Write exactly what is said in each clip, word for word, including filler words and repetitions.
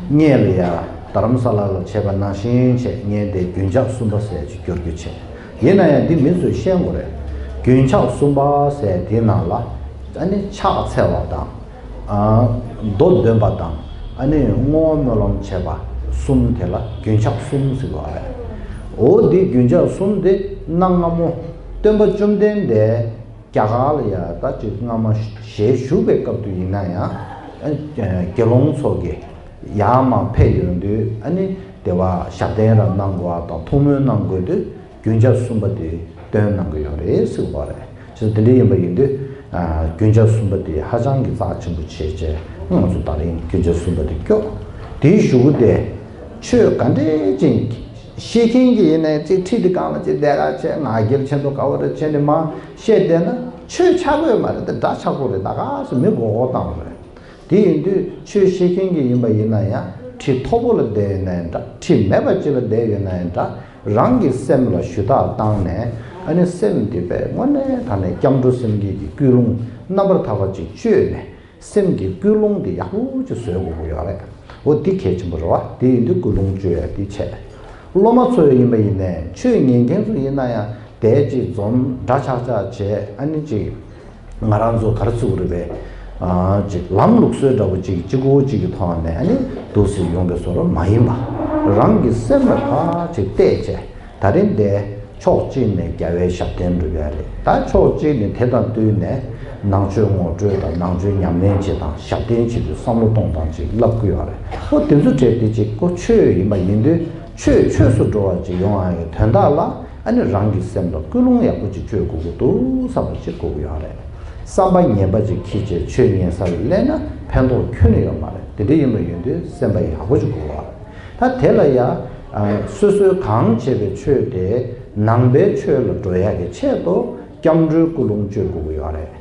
ངས་ལ་ཡ་རྡ་རམ་ས་ལ་ལ་བྱས་པ་ནང་བཞིན་བྱས། ངས་དེ་རྒྱུན་ཆགས་གསུམ་པ་ཟེར་ཅིག་བསྒྱུར་རྒྱུ་བྱས། ཡིན་ན་ཡང་འདི་མི་ཚོས་ཤེས་དགོས་རེད། རྒྱུན་ཆགས་གསུམ་པ་ཟེར་དེའི་ནང་ལ་ཨ་ནི་ཕྱག་འཚལ་བ་དང་། ཨ། མདོ་འདོན་པ་དང་། ཨ་ནི་བསྔོ་བ་སྨོན་ལམ་བྱས་པ་གསུམ་དེ་ལ་རྒྱུན་ཆགས་གསུམ་ཟེར་བ་རེད། འོ་འདི་རྒྱུན་ཆགས་གསུམ་དེ་གནའ་སྔ་མོ་སྟོན་པ་བཅོམ་ལྡན་འདས་རྒྱ་གར་ལ་ཡ་ད་ཅིག་སྔ་མ་ཞལ་བཞུགས་པའི་སྐབས་དུ་ཡིན་ན་ཡང་། ཨ། དགེ་སློང་ཚོ་གིས་ཡར་མར་ཕེབས་ཡོང་དུས། ཨ་ནི་དེ་བ་ཞབས་བརྟན་ར་གནང་དགོས་པ་དང་ཐུགས་སྨོན་གནང་དགོས་དུས། རྒྱུན་ཆགས་གསུམ་པ་དེ་སྟོན་གནང་གི་ཡོད་རེད་ཟེར་བ་རེད། བྱས་ཙང་དེ་འདྲ་ཡིན་པ་ཡིན་དུས། ཨ། རྒྱུན་ཆགས་གསུམ་པ་དེ་ཧ་ཅང་གི་རྩ་ཆེན་པོ་བྱས་བྱས། ང་ཚོ་ད་རིང་རྒྱུན་ཆགས་གསུམ་པ་དེ་སྐྱོ། དེའི་གཞུག་གུ་དེ་ཆོས་ག་འདྲས་ཅིག་ཤེས་མཁན་གྱི་ཡིན་ནའི་ཅིག་ཁྲིད་དེ་སྒང་ལ་ཅིག་བསྡད་ག་བྱས། ང་རྒྱལ་ཆེན་པོ་དགའ་བོ་རེ་བྱས་ནས་མར་བཤད་བསྡད་ན་ཆོས་ཆགས་ཀྱི་ཡོད་མ་རེད། དེ་འདྲ་ཆགས་ཀྱི་རེད། ད་ག་སེ་མི་མགོ་སྐོར་བཏང་བ་རེད། དེ་ཡིན་དུས་ཆོས་ཤེས་མཁན་གྱི་ཡིན་པ་ཡིན་ན་ཡང་། ཁྲི་མཐོ་པོ་ལ་བསྡད་ཡོད་ན་ཡང་འདྲ། ཁྲི་མེད་པ་ཅིག་ལ་བསྡད་ཡོད་ན་ཡང་འདྲ། རང་གི་སེམས་ལ་ཞུ་དག་བཏང་ནས། ཨ་ནི་སེམས་དེ་དཔེ་དངོས་གནས་དྲང་གནས་སྐྱབས་འགྲོ་སེམས་བསྐྱེད་ཀྱི་ཀུན་སློང་རྣམ་པར་དག་པ་ཅིག་བཅོས་ནས། སེམས་ཀྱི་ཀུན་སློང་དེ་ཡག་པོ་ཅིག་བཟོ་དགོས་ཀྱི་ཡོད་རེད། འོ་འདི་གལ་ཆེན་པོ་རེད་བ། དེ་ཡིན་དུས་ཀུན་སློང་བཅོས་ཡ་དེ་བྱས། སློབ་མ་ཚོ་ཡིན་པ་ཡིན་ནའི་ཆོས་ཉན་མཁན་ཚོ་ཡིན་ན་ཡང་དེ་ཅིག་འཛོམས་འདྲ་ཆགས་ཆགས་བྱས། ཨ་ནི་ཅིག་ང་རང་ཚོ་ག་རེ་ཚུགས་རེད་པས། ཨ། ཅིག་ལམ་ལུགས་སྲོལ་འདྲ་བོ་ཅིག་གཅིག་པོ་གཅིག་གི་ཐོག་ནས་ཨ་ནི་འདུག་སེ་ཡོང་པའི་བཟོ་འདྲ་མ་ཡིན་པ། རང་གི་སེམས་ལ་ཕར་ཅིག་བལྟས་བྱས། ད་རིང་འདི་ཕྱོགས་གཅིག་ནས་རྒྱལ་བའི་ཞབས་བརྟན་སྒྲུབ་ཡ་རེད། ད་ཕྱོགས་གཅིག་ནས་དེ་དང་བསྟུན་ནས་ནང་ཆོས་ངོ་སྤྲོད་དང་། ནང་ཆོས་ཉམས་ལེན་བྱེད་སྟངས། ཞབས་བརྟན་བྱེད་དུས་བསམ་བློ་གཏོང་སྟངས་ཅིག་བསླབ་ཀྱི་ཡོད་རེད། ཨོ་དེ་ཚོ་གྲས་དེ་ཅིག་ཁོ་ཆོས་ཡིན་པ་ཡིན་དུས། ཆོས་ཆོས་སུ་འགྲོ་བ་ཅིག་ཡོང་ཡ་གི་དོན་དག་ལ། ཨ་ནི་རང་གི་སེམས་ལ་ཀུན་སློང་ཡག་པོ་ཅིག་བཅོས་དགོས་ཀྱི་འདུག་བསམ་པ་ཅིག་དགོས་ཀྱི་ཡོད་རེད། བསམ་པ་ངན་པ་ཅིག་འཁྱེར་བྱས་ཆོས་ཉན་ས་ལ་སླེབས་ན་ཕན་ཐོགས་ཁྱོན་ནས་ཡོད་མ་རེད། དེ་འདྲ་ཡིན་པ་ཡིན་དུས་སེམས་པ་ཡག་པོ་ཅིག་དགོས་པ་རེད། ད་དེ་ལ་ཡ། ཨ། སོ་སོའི་གང་བྱས་པའི་ཆོས་དེ་ནང་པའི་ཆོས་ལ་འགྲོ་ཡག་གི་ཆེད་དུ་སྐྱབས་འགྲོའི་ཀུན་སློང་བཅོས་དགོས་ཀྱི་ཡོད་རེད།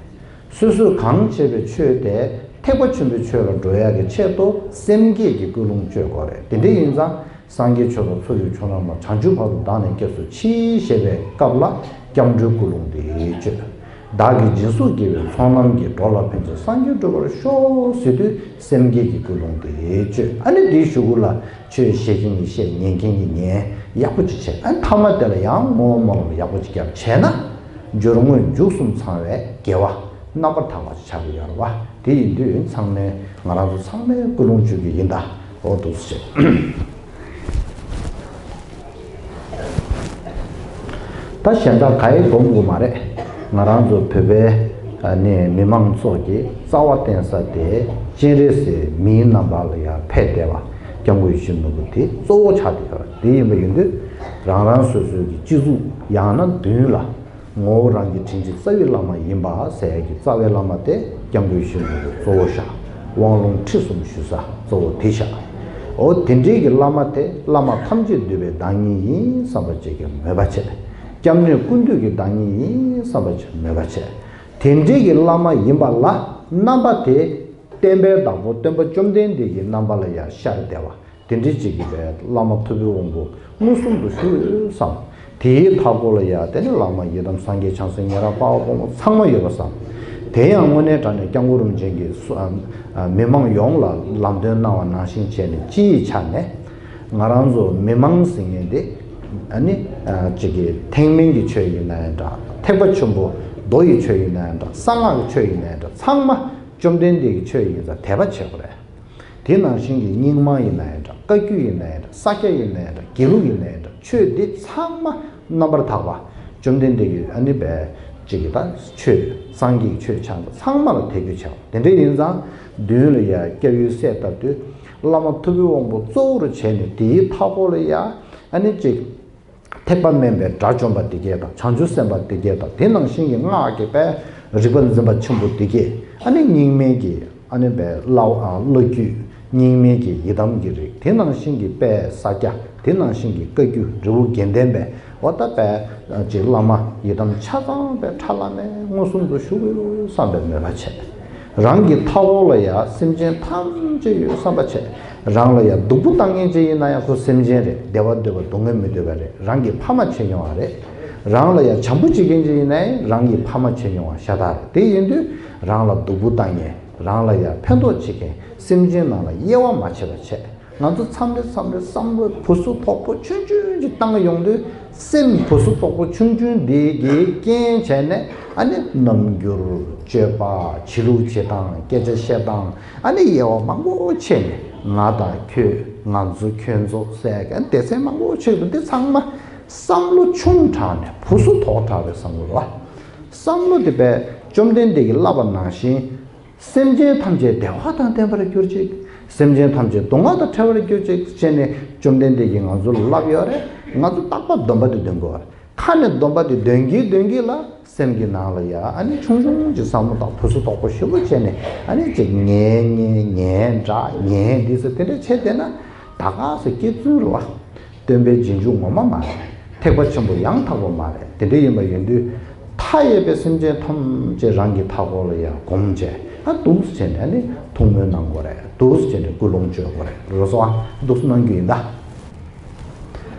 སོ་སོས་གང་བྱས་པའི་ཆོས་དེ་ཐེག་པ་ཆེན་པོའི་ཆོས་ལ་འགྲོ་ཡག་གི་ཆེད་དུ་སེམས་བསྐྱེད་ཀྱི་ཀུན་སློང་བཅོས་དགོས་རེད། དེ་འདྲ་ཡིན་ཙང་། སངས་རྒྱས་ཆོས་དང་ཚོགས་ཀྱི་མཆོག་རྣམས་ལ། བྱང་ཆུབ་བར་དུ་བདག་ནི་སྐྱབས་སུ་མཆི་ཞེས་པའི་སྐབས་ལ་སྐྱབས་འགྲོའི་ཀུན་སློང་དེ་བཅོས། བདག་གིས་སྦྱིན་སོགས་བགྱིས་པའི་ཚོགས་རྣམས་ཀྱིས། འགྲོ་ལ་ཕན་ཕྱིར་སངས་རྒྱས་འགྲུབ་པར་ཤོག་ཟེར་དུས་སེམས་བསྐྱེད་ཀྱི་ཀུན་སློང་དེ་བཅོས། ཨ་ནི་དེའི་གཞུག་གུ་ལ་ཆོས་བཤད་མཁན་གྱིས་བཤད། ཉན་མཁན་གྱིས་ཉན། ཡག་པོ་ཅིག་བྱས། ཨ་ནི་མཐའ་མ་དེ་ལ་ཡང་བསྔོ་བ་སྨོན་ལམ་ཡག་པོ་ཅིག་བརྒྱབ་བྱས་ན། སྦྱོར་དངོས་མཇུག་གསུམ་ཚང་བའི་དགེ་བ་རྣམ་པར་དག་པ་ཅིག་ཆགས་ཀྱི་ཡོད་རེད་བ། དེ་ཡིན་དུས་ཚང་མས། ང་རང་ཚོ་ཚང་མས་ཀུན་སློང་བཅོས་རྒྱུ་ཡིན་ད། འོ་འདུག་སེ་བྱས། ད་གཞན་དག་ག་ཡེ་སྒོམ་དགོས་མ་རེད། ང་རང་ཚོ་བོད་པའི་ནས་མི་མང་ཚོགས་ཀྱི་རྩ་བ་བརྟེན་ས་དེ་སྤྱན་རས་གཟིགས་མིའི་རྣམ་པ་ལ་ཡར་ཕེབས་བསྡད་པ་སྐྱབས་མགོན་ཡིད་བཞིན་ནོར་བུ་དེ་གཙོ་བོ་ཆགས་བསྡད་ཡོད་རེད། དེ་ཡིན་པ་ཡིན་དུས་རང་རང་སོ་སོའི་གི་སྤྱི་གཟུགས་ཡང་ན་མདུན་ལ་ངོ་བོ་རང་གི་དྲིན་ཅན་རྩ་བའི་བླ་མ་ཡིན་པ་ཟེར་ཡ་གི་རྩ་བའི་བླ་མ་དེ་སྐྱབས་མགོན་ཡིད་བཞིན་ནོར་བུ་གཙོ་བོ་བཞག་དབང་ལུང་ཁྲིད་གསུམ་ཞུ་ས་གཙོ་བོ་དེ་བཞག་འོ་དེ་འདྲའི་གི་བླ་མ་དེ་བླ་མ་ཐམས་ཅད་འདུས་པའི་བདག་ཉིད་ཡིན་བསམ་པ་ཅིག་གི་མོས་པ་བྱས། སྐྱབས་གནས་ཀུན་འདུས་ཀྱི་བདག་ཉིད་ཡིན་བསམ་པ་ཅིག་མོས་པ་བྱས། དེ་འདྲའི་གི་བླ་མ་ཡིན་པ་ལ་རྣམ་པ་དེ་བསྟན་པའི་བདག་པོ་སྟོན་པ་བཅོམ་ལྡན་འདས་ཀྱི་རྣམ་པ་ལ་ཡར་ཤར་བསྡད་པ། དེ་འདྲའི་ཅིག་གི་བའི་བླ་མ་ཐུབ་པའི་དབང་པོ་མངོན་སུམ་དུ་བཞུགས་ཡོད་བསམ། དེའི་མཐའ་སྐོར་ལ་ཡ་དེ་ནི་བླ་མ་ཡི་དམ་སངས་རྒྱས་བྱང་སེམས་ཉེ་རང་དཔའ་བོ་དཔའ་མོ་ཚང་མ་ཡོད་པ་བསམ། དེ་ཡང་དངོས་གནས་དྲང་གནས་སྐྱབས་མགོན་རིན་པོ་ཆེ་གིས་སུ་ཨ་ཨ་མི་མང་ཡོངས་ལ་ལམ་སྟོན་གནང་བ་ནང་བཞིན་བྱས་ནས་སྤྱིའི་ཆ་ནས་ང་རང་ཚོ་མི་མང་ཟེར་མཁན་དེ་ཨ་ནི་ཨ་ཅིག་གི་ཐེག་དམན་གྱི་ཆོས་ཡིན་ན་ཡང་འདྲ། ཐེག་པ་ཆེན་པོ་མདོ་ཡི་ཆོས་ཡིན་ན་ཡང་འདྲ། གསང་སྔགས་ཀྱི་ཆོས་ཡིན་ན་ཡང་འདྲ། ཚང་མ་བཅོམ་ལྡན་འདས་ཀྱི་ཆོས་ཡིན་ཙང་དད་པ་བྱེད་དགོས་རེད། དེ་ནང་བཞིན་གྱི་རྙིང་མ་ཡིན་ན་ཡང་འདྲ། བཀའ་བརྒྱུད་ཡིན་ན་ཡང་འདྲ། ས་སྐྱ་ཡིན་ན་ཡང་འདྲ། དགེ་ལུགས་ཡིན་ན་ཡང་འདྲ། ཆོས་འདི་ཚང་མ་རྣམ་པར་དག་པ། བཅོམ་ལྡན་འདས་ཀྱི་ཨ་ནི་བའི་ཅིག་གི་ད་ཆོས་སངས་རྒྱས་ཀྱི་ཆོས་ཆགས་འདུག་ཚང་མ་ལ་དད་གུས་བྱ་བ་དེ་འདྲ་ཡིན་ཙང་མདུན་ལ་ཡ་སྐྱབས་ཡུལ་སྲས་ལྟ་བུ་བླ་མ་ཐུབ་པའི་དབང་པོ་གཙོ་བོར་བྱས་ནས་དེའི་མཐའ་སྐོར་ལ་ཡ་ཨ་ནི་ཅིག་ཐེག་པ་དམན་པའི་དགྲ་བཅོམ་པ་དེ་གས་དང་། བྱང་ཆུབ་སེམས་དཔའ་དེ་གས་དང་། དེ་ནང་བཞིན་གྱི་སྔགས་ཀྱི་དཔལ་རིག་པ་འཛིན་པ་ཆེན་པོ་དེ་གས། ཨ་ནི་རྙིང་མའི་གི་ཨ་ནི་བའི་བླ་བླ་བརྒྱུད་རྙིང་མའི་གི་ཡི་དམ་གྱི་རིགས། དེ་ནང་བཞིན་གྱི་དཔལ་ས་སྐྱ། དེ་ནང་བཞིན་གྱི་བཀའ་བརྒྱུད་རི་བོ་དགེ་ལྡན་པའི་འོ་ད་དཔལ་ཅིག་བླ་མ་ཡི་དམ་ཆ་ཚང་པའི་ཁྲ་ལམ་མེ་མངོན་སུམ་དུ་བཞུགས་ཡོད་བསམ་པའི་མོས་པ་བྱས། རང་གི་མཐའ་འཁོར་ལ་ཡང་སེམས་ཅན་ཐམས་ཅད་ཡོད་བསམ་པ་བྱས། རང་ལ་ཡང་སྡུག་པོ་བཏང་མཁན་ཅིག་ཡིན་ན་ཡང་ཁོ་སེམས་ཅན་རེད། བདེ་བ་འདོད་པ་སྡུག་བསྔལ་མི་འདོད་པ་རེད། རང་གི་ཕ་མ་བྱེད་མྱོང་བ་རེད། རང་ལ་ཡང་བྱམས་པོ་བྱེད་མཁན་ཅིག་ཡིན་ན་ཡང་རང་གི་ཕ་མ་བྱེད་མྱོང་བ་ཤ་སྟག་རེད། དེ་ཡིན་དུས་རང་ལ་སྡུག་པོ་བཏང་མཁན། རང་ལ་ཡང་ཕན་ཐོགས་བྱེད་མཁན། སེམས་ཅན་ནང་ལ་དབྱེ་བ་མ་ཕྱེ་བ་བྱས། ང་ཚོ་མཚམས་རེ་མཚམས་རེ་བསམ་བློ་བུ་སུ་དོག་པོ་ཆུང་ཆུང་ཅིག་བཏང་ཡོང་དུས། སེམས་བུ་སུ་དོག་པོ་ཆུང་ཆུང་འདི་གིས་རྐྱེན་བྱས་ནས། ཨ་ནི་རྣམ་འགྱུར། སྤྱོད་པ། བྱེད་ལུགས་བྱེད་སྟངས། སྐད་ཆ་བཤད་སྟངས། ཨ་ནི་དབྱེ་བ་མང་པོ་ཕྱེ་ནས། ང་དང་ཁྱོད། ང་ཚོ་ཁྱོད་ཚོ་ཟེར་གི་སྡེ་ཚན་མང་པོ་ཕྱེ་འདུག་འདི་ཚང་མ་བསམ་བློ་ཆུང་དྲགས་ནས་བུ་སུ་དོག་དྲགས་པའི་བསམ་བློ་རེད་བ། བསམ་བློ་དེ་བས་བཅོམ་ལྡན་འདས་ཀྱིས་བསླབ་པ་ནང་བཞིན། སེམས་ཅན་ཐམས་ཅད་བདེ་བ་དང་ལྡན་པར་གྱུར་ཅིག་སེམས་ཅན་ཐམས་ཅད་སྡུག་བསྔལ་དང་བྲལ་བར་གྱུར་ཅིག་ཅེས་ནས་བཅོམ་ལྡན་འདས་ཀྱིས་ང་ཚོ་ལ་བསླབས་ཡོད་རེད། ང་ཚོ་རྟག་པར་སྡོམ་པ་དེ་འདོན་དགོས་པ་རེད། ཁ་ནས་སྡོམ་པ་དེ་འདོན་གྱིན་འདོན་གྱིན་ལ། སེམས་ཀྱི་ནང་ལ་ཡ་ཨ་ནི་ཆུང་ཆུང་ཅིག་བསམ་བློ་དང་བུ་སུ་དོག་པོ་ཞེ་པོ་བྱས་ནས། ཨ་ནི་ཅིག་ངའི་ངའི་ངའི་འདྲ། ངའི་འདི་ཟེར་དེ་འདྲ་བྱས་བསྡད་ན། ད་ག་སེ་སྐྱེ་བཙུན་རེད་བ། སྟོན་པའི་རྗེས་འཇུག་ངོ་མ་མ་རེད། ཐེག་པ་ཆེན་པོ་ཡང་དག་པ་མ་རེད། དེ་འདྲ་ཡིན་པ་ཡིན་དུས། མཐའ་ཡས་པའི་སེམས་ཅན་ཐམས་ཅད་རང་གི་མཐའ་འཁོར་ལ་ཡང་བསྒོམ་བྱས། ཨ་འདུག་སེ་བྱས་ནས་ཨ་ནི་ཐུགས་སྨོན་གནང་དགོས་རེད། འདུག་སེ་བྱས་ནས་ཀུན་སློང་བཅོས་དགོས་རེད། རེད་སོང་ཨ། འདུག་སེ་གནང་རྒྱུ་ཡིན་ད།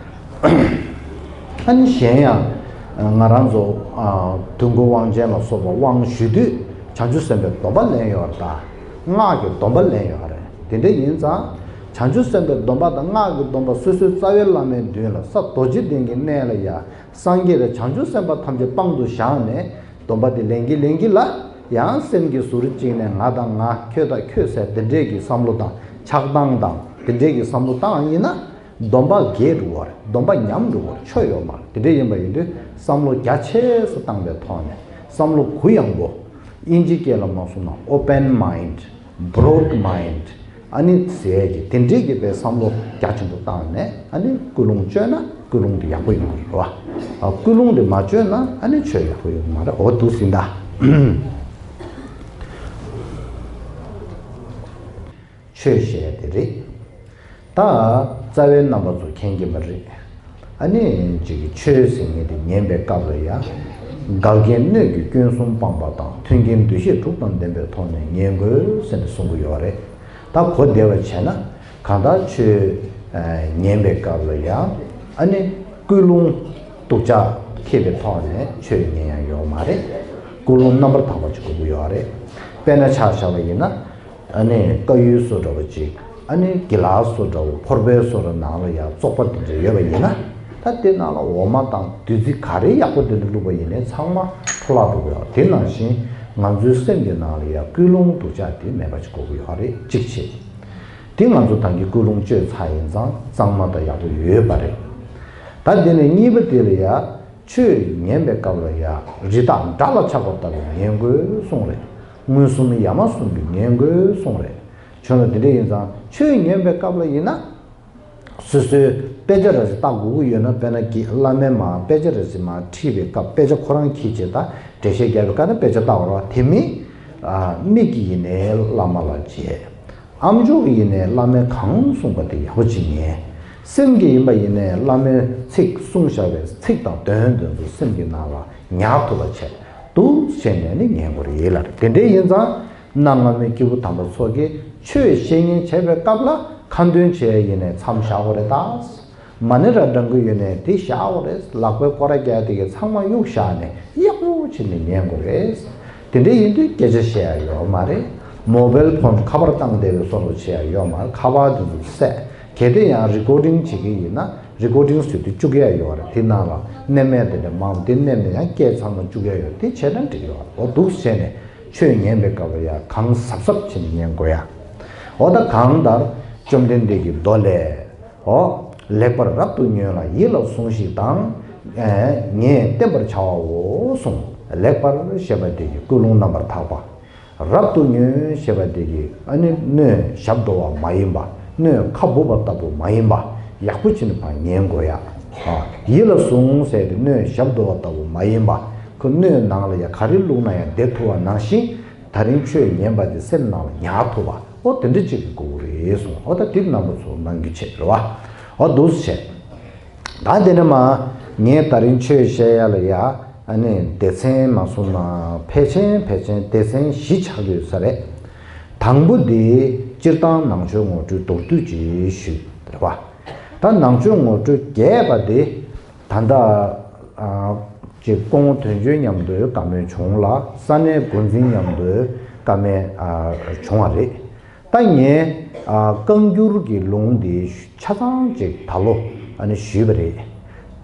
ཨ་ནི་གཞན་ཡང་། ང་རང་ཚོ། ཨ། དུས་འཁོར་དབང་ཆེན་ལ་སོགས་པ་དབང་ཞུ་དུས། བྱང་ཆུབ་སེམས་དཔའི་སྡོམ་པ་ལེན་ཡོད་རེད་ད། སྔགས་ཀྱི་སྡོམ་པ་ལེན་ཡོད་རེད། དེ་འདྲ་ཡིན་ཙང་། བྱང་ཆུབ་སེམས་དཔའི་སྡོམ་པ་དང་སྔགས་ཀྱི་སྡོམ་པ་སོ་སོའི་རྩ་བའི་བླ་མའི་མདུན་ལ། ས་རྡོ་རྗེ་གདན་གྱི་གནས་ལ་ཡ། སངས་རྒྱས་དང་བྱང་ཆུབ་སེམས་དཔའ་ཐམས་ཅད་དཔང་དུ་བཞག་ནས། སྡོམ་པ་དེ་ལེན་གྱིན་ལེན་གྱིན་ལ། ཡང་སེམས་ཀྱི་ཟུར་གཅིག་ནས་ང་དང་ང་། ཁྱོད་དང་ཁྱོད་ཟེར་དེ་འདྲས་ཀྱི་བསམ་བློ་དང་ཆགས་སྡང་དང་དེ་འདྲས་ཀྱི་བསམ་བློ་བཏང་ཡིན་ན། སྡོམ་པ་འགལ་འགྲོ་བར། སྡོམ་པ་ཉམས་འགྲོ་བར་ཆོ་ཡོད་མ་རེད། དེ་འདྲས་ཡིན་པ་ཡིན་དུས། བསམ་བློ་རྒྱ་ཆེ་སུ་བཏང་པའི་ཐོག་ནས། བསམ་བློ་གུ་ཡངས་པོ། དབྱིན་ཇི་སྐད་ལ་མ་སོང་ན་open mind, broad mind, ཨ་ནི་ཟེར་གྱི་དེ་འདྲས་ཀྱི་པའི་བསམ་བློ་རྒྱ་ཆེན་པོ་བཏང་ནས། ཨ་ནི་ཀུན་སློང་བཅོས་ན་ཀུན་སློང་དེ་ཡག་པོ་ཡོང་གི་རེད་བ། ཨ། ཀུན་སློང་དེ་མ་བཅོས་ན་ཨ་ནི་ཆོས་ཡག་པོ་ཡོང་གི་མ་རེད། འོ་འདུག་སེ་ཡིན་ད། ཆོས་བཤད་དེ་རེད། ད་རྩ་བའི་རྣམ་པ་ཚོ་མཁྱེན་གྱི་མ་རེད། ཨ་ནི་ཅིག་གི་ཆོས་ཟེར་མཁན་དེ་ཉན་པའི་སྐབས་ལ་ཡ། འགལ་རྐྱེན་སྣོད་ཀྱི་སྐྱོན་གསུམ་སྤངས་པ་དང་། མཐུན་རྐྱེན་འདུ་ཤེས་དྲུག་དང་ལྡན་པའི་ཐོག་ནས་ཉན་དགོས་ཟེར་ནས་གསུང་གི་ཡོད་རེད། ད་གོ་བདེ་བ་བྱས་ན། གང་ལྟར་ཆོས་ཉན་པའི་སྐབས་ལ་ཡ། ཨ་ནི་ཀུན་སློང་སྡུག་ཅག་འཁྱེར་བའི་ཐོག་ནས་ཆོས་ཉན་ཡ་ཡོད་མ་རེད། ཀུན་སློང་རྣམ་པར་དག་པ་ཅིག་དགོས་ཀྱི་ཡོད་རེད། དཔེར་ན་ཆ་བཞག་པ་ཡིན་ན། ཨ་ནི་དཀར་ཡོལ་བཟོ་འདྲ་བོ་ཅིག་ཨ་ནི་གི་ལཱ་བཟོ་འདྲ་བོ། ཕོར་པའི་བཟོ་འདྲ་ནང་ལ་ཡང་བཙོག་པ་དེ་འདྲ་ཡོད་པ་ཡིན་ན། ད་དེ་ནང་ལ་འོ་མ་དང་བདུད་རྩི་ག་རེ་ཡག་པོ་དེ་འདྲ་བླུགས་པ་ཡིན་ནའི་ཚང་མ་འཕྲོ་བརླག་འགྲོ་གི་ཡོད། དེ་ནང་བཞིན་ང་ཚོའི་སེམས་ཀྱི་ནང་ལ་ཡང་ཀུན་སློང་སྡུག་ཅག་དེ་མེད་པ་ཅིག་དགོས་ཀྱི་ཡོད་རེད། གཅིག་བྱས། དེ་ང་ཚོ་ད་གིན་ཀུན་སློང་བཅོས་ཚར་ཡིན་ཙང་གཙང་མ་དང་ཡག་པོ་ཡོད་པ་རེད། ད་དེ་ནས་གཉིས་པ་དེ་ལ་ཡ། ཆོས་ཉན་པའི་སྐབས་ལ་ཡ། རི་དྭགས་དགྲ་ལ་ཆགས་པ་ལྟ་བུ་ཉན་དགོས་གསུངས་རེད། མངོན་སུམ་ཡ་མ་བཟུང་གི་ཉན་དགོས་གསུངས་རེད། བྱས་ན་དེ་འདྲ་ཡིན་ཙང་ཆོས་ཉན་པའི་སྐབས་ལ་ཡིན་ན། སོ་སོའི་དཔེ་ཆ་རེ་ཞིག་ལྟ་དགོས་ཀྱི་ཡོད་ན། དཔེར་ན་གི་བླ་མས་མར་དཔེ་ཆ་རེ་ཞིག་མར་ཁྲིད་པའི་སྐབས། དཔེ་ཆ་ཁོ་རང་འཁྱེར་བྱས། ད་འགྲེལ་བཤད་རྒྱབ་པའི་སྐབས་ན་དཔེ་ཆ་ལྟ་བར་བ། དེ་མིན། ཨ། མིག་གིས་ཡིན་ནའི་བླ་མ་ལ་མཇལ། ཨམ་ཅོག་གིས་ཡིན་ནའི་བླ་མས་གང་གསུངས་པ་དེ་ཡག་པོ་ཅིག་ཉན། སེམས་ཀྱིས་ཡིན་པ་ཡིན་ནའི་བླ་མའི་ཚིག་གསུངས་བཞག་པའི་ཚིག་དང་དོན་དེ་ཚོ་སེམས་ཀྱི་ནང་ལ་ཉར་ཐུབ་པ་བྱས། འདུག་སེ་བྱས་ནས་ནི་ཉན་དགོས་རེད་ལ། དེ་འདྲ་ཡིན་ཙང་། གནའ་སྔ་མོའི་སྐྱེས་བུ་དམ་པ་ཚོ་གིས་ཆོས་བཤད་ཉན་བྱས་པའི་སྐབས་ལ། ཁ་འདོན་བྱས་ཡིན་ནའི་མཚམས་བཞག་དགོས་རེད་ད། མ་ཎི་ར་བགྲང་གི་ཡོད་ནའི་དེ་བཞག་དགོས་རེད། ལག་པའི་སྐོར་ར་རྒྱག་དེ་གི་ཚང་མ་གཡུག་བཞག་ནས་ཡག་པོ་བྱས་ནས་ཉན་དགོས་རེད། དེ་འདྲ་ཡིན་དུས་སྐད་ཆ་བཤད་ཡ་ཡོད་མ་རེད། མོ་བེལ་ཕོན་ཁ་པར་བཏང་བསྡད་པའི་བཟོ་འདྲ་བྱེད་ཡ་ཡོད་མ་རེད། ཁ་པར་དེ་ཚོ་བསད། གལ་ཏེ་ཡང་རི་ཀོར་ཌིང་བྱེད་ཀྱི་ཡིན་ན། རི་ཀོར་ཌིང་བཟོས་དུས་བཅུག་ཡ་ཡོད་རེད། དེ་ནང་ལ་མནན་མེད་དེ་འདྲ་མང་པོ་དེ་མནན་ནས་ཡང་སྐད་ཚང་མ་བཅུག་ཡ་ཡོད། དེ་བྱས་ན་འགྲིག་ཡོད་རེད། འོ་འདུག་སེ་བྱས་ནས་ཆོས་ཉན་པའི་སྐབས་ལ་ཡ་གང་གཟབ་གཟབ་བྱས་ནས་ཉན་དགོས་ཡ། འོ་ད་གང་ལྟར་བཅོམ་ལྡན་འདས་ཀྱི་མདོ་ལས། འོ། ལེགས་པར་རབ་ཏུ་ཉོན་ལ་ཡིད་ལ་ཟུངས་ཤིག་དང་། ཨེ། ངས་བསྟན་པར་བྱ་བའོ་གསུངས། ལེགས་པར་ཞེས་པ་དེ་གི་ཀུན་སློང་རྣམ་པར་དག་པ། རབ་ཏུ་ཉོན་ཞེས་པ་དེ་གི་ཨ་ནི་སྣོད་ཞབས་རྡོལ་བ་མ་ཡིན་པ། སྣོད་ཁ་སྦུབ་པ་ལྟ་བུ་མ་ཡིན་པ། ཡག་པོ་བྱས་ནས་ཕར་ཉན་དགོས་ཡ། ཨ། ཡིད་ལ་ཟུངས་ཟེར་དེ་སྣོད་ཞབས་རྡོལ་བ་ལྟ་བུ་མ་ཡིན་པ། ཁོ་སྣོད་ནང་ལ་ཡ་ག་རེ་བླུགས་ན་ཡང་བདེ་ཐུབ་པ་ནང་བཞིན། ད་རིང་ཆོས་ཉན་པ་དེ་སེམས་ནང་ལ་ཉར་ཐུབ་པ། ཨོ་དེ་འདྲ་ཅིག་གི་དགོས་རེད་གསུངས། ཨོ་ད་དེ་རྣམ་པ་ཚོ་གནང་རྒྱུ་བྱས་རེད་བ། ཨོ་འདུག་སེ་བྱས། ད་དེ་ནས་མ། ངས་ད་རིང་ཆོས་བཤད་ཡ་ལ་ཡ། ཨ་ནི་སྡེ་ཚན་མ་གསུམ་ན་ཕལ་ཆེར་ཕལ་ཆེར་སྡེ་ཚན་བཞི་ཆགས་ཀྱི་ཡོད་ས་རེད། དང་པོ་དེ་སྤྱིར་བཏང་ནང་ཆོས་ངོ་སྤྲོད་མདོར་བསྡུས་ཅིག་ཞུས་རེད་བ། ད་ནང་ཆོས་ངོ་སྤྲོད་རྒྱས་པ་དེ། ད་ལྟ། ཨ། ཅིག་སྐུ་ངོ་དོན་གཅོད་མཉམ་དུ་བཀའ་མོལ་བྱུང་ལ། ས་གནས་འགོ་འཛིན་མཉམ་དུ་བཀའ་མོལ། ཨ། བྱུང་བ་རེད། ད་ངས་ཨ་བཀའ་འགྱུར་གྱི་ལུང་འདི་ཆ་ཚང་ཅིག་ད་ལོ་ཨ་ནི་ཞུས་པ་རེད།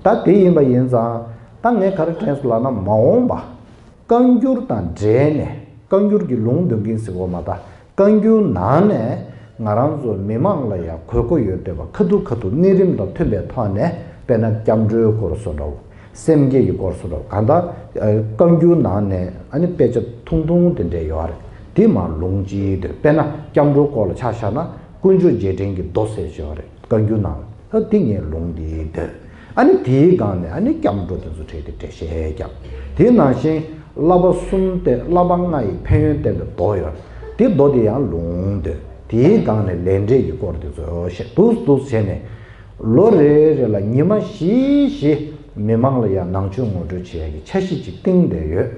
ད་དེ་ཡིན་པ་ཡིན་ཙང་ད་ངས་ག་རེ་དྲན་སོང་ལབ་ན། མ་འོངས་པ་བཀའ་འགྱུར་དང་འབྲེལ་ནས། བཀའ་འགྱུར་གྱི་ལུང་འདོན་མཁན་ཟེར་གོ་མ་ད། བཀའ་འགྱུར་ནང་ནས་ང་རང་ཚོ་མི་མང་ལ་ཡང་དགོས་མཁོ་ཡོད་བསྡད་པ། ཁ་ཐུག་ཁ་ཐུག་གནས་རིམ་དང་མཐུན་པའི་ཐོག་ནས། དཔེར་ན་སྐྱབས་འགྲོའི་སྐོར་སོགས་འདྲ་བོ། སེམས་བསྐྱེད་ཀྱི་སྐོར་སོགས་འདྲ་བོ། གང་ལྟར་ཨ་བཀའ་འགྱུར་ནང་ནས་ཨ་ནི་དཔེ་ཆ་ཐུང་ཐུང་དེ་འདྲས་ཡོད་རེད། དེ་མར་ལུང་གཅིག་འདོན། དཔེར་ན་སྐྱབས་འགྲོའི་སྐོར་ལ་ཆ་བཞག་ན། དཀོན་མཆོག་རྗེས་དྲན་གྱི་མདོ་ཟེར་ཡོད་རེད། བཀའ་འགྱུར་ནང་ལ། ད་དེ་ངས་ལུང་དེ་འདོན། ཨ་ནི་དེའི་སྒང་ནས་ཨ་ནི་སྐྱབས་འགྲོ་དེ་ཚོ་གྲས་དེ་འགྲེལ་བཤད་རྒྱབ། དེ་ནང་བཞིན་བསླབ་པ་གསུམ་སྟེ། བསླབ་པ་ལྔ་ཡི་ཕན་ཡོན་བསྟན་པའི་མདོ་ཡོད་རེད། དེ་མདོ་དེ་ཡང་ལུང་འདོན། དེའི་སྒང་ནས་ལས་འབྲས་ཀྱི་སྐོར་དེ་ཚོ་བཤད། འདུག་འདུག་བྱས་ནས་ལོ་རེ་རེ་ལ་ཉི་མ་བཞི་བཞི་མི་མང་ལ་ཡང་ནང་ཆོས་ངོ་སྤྲོད་བྱེད་ཡག་གི་འཆར་གཞི་ཅིག་བཏིང་བསྡད་ཡོད།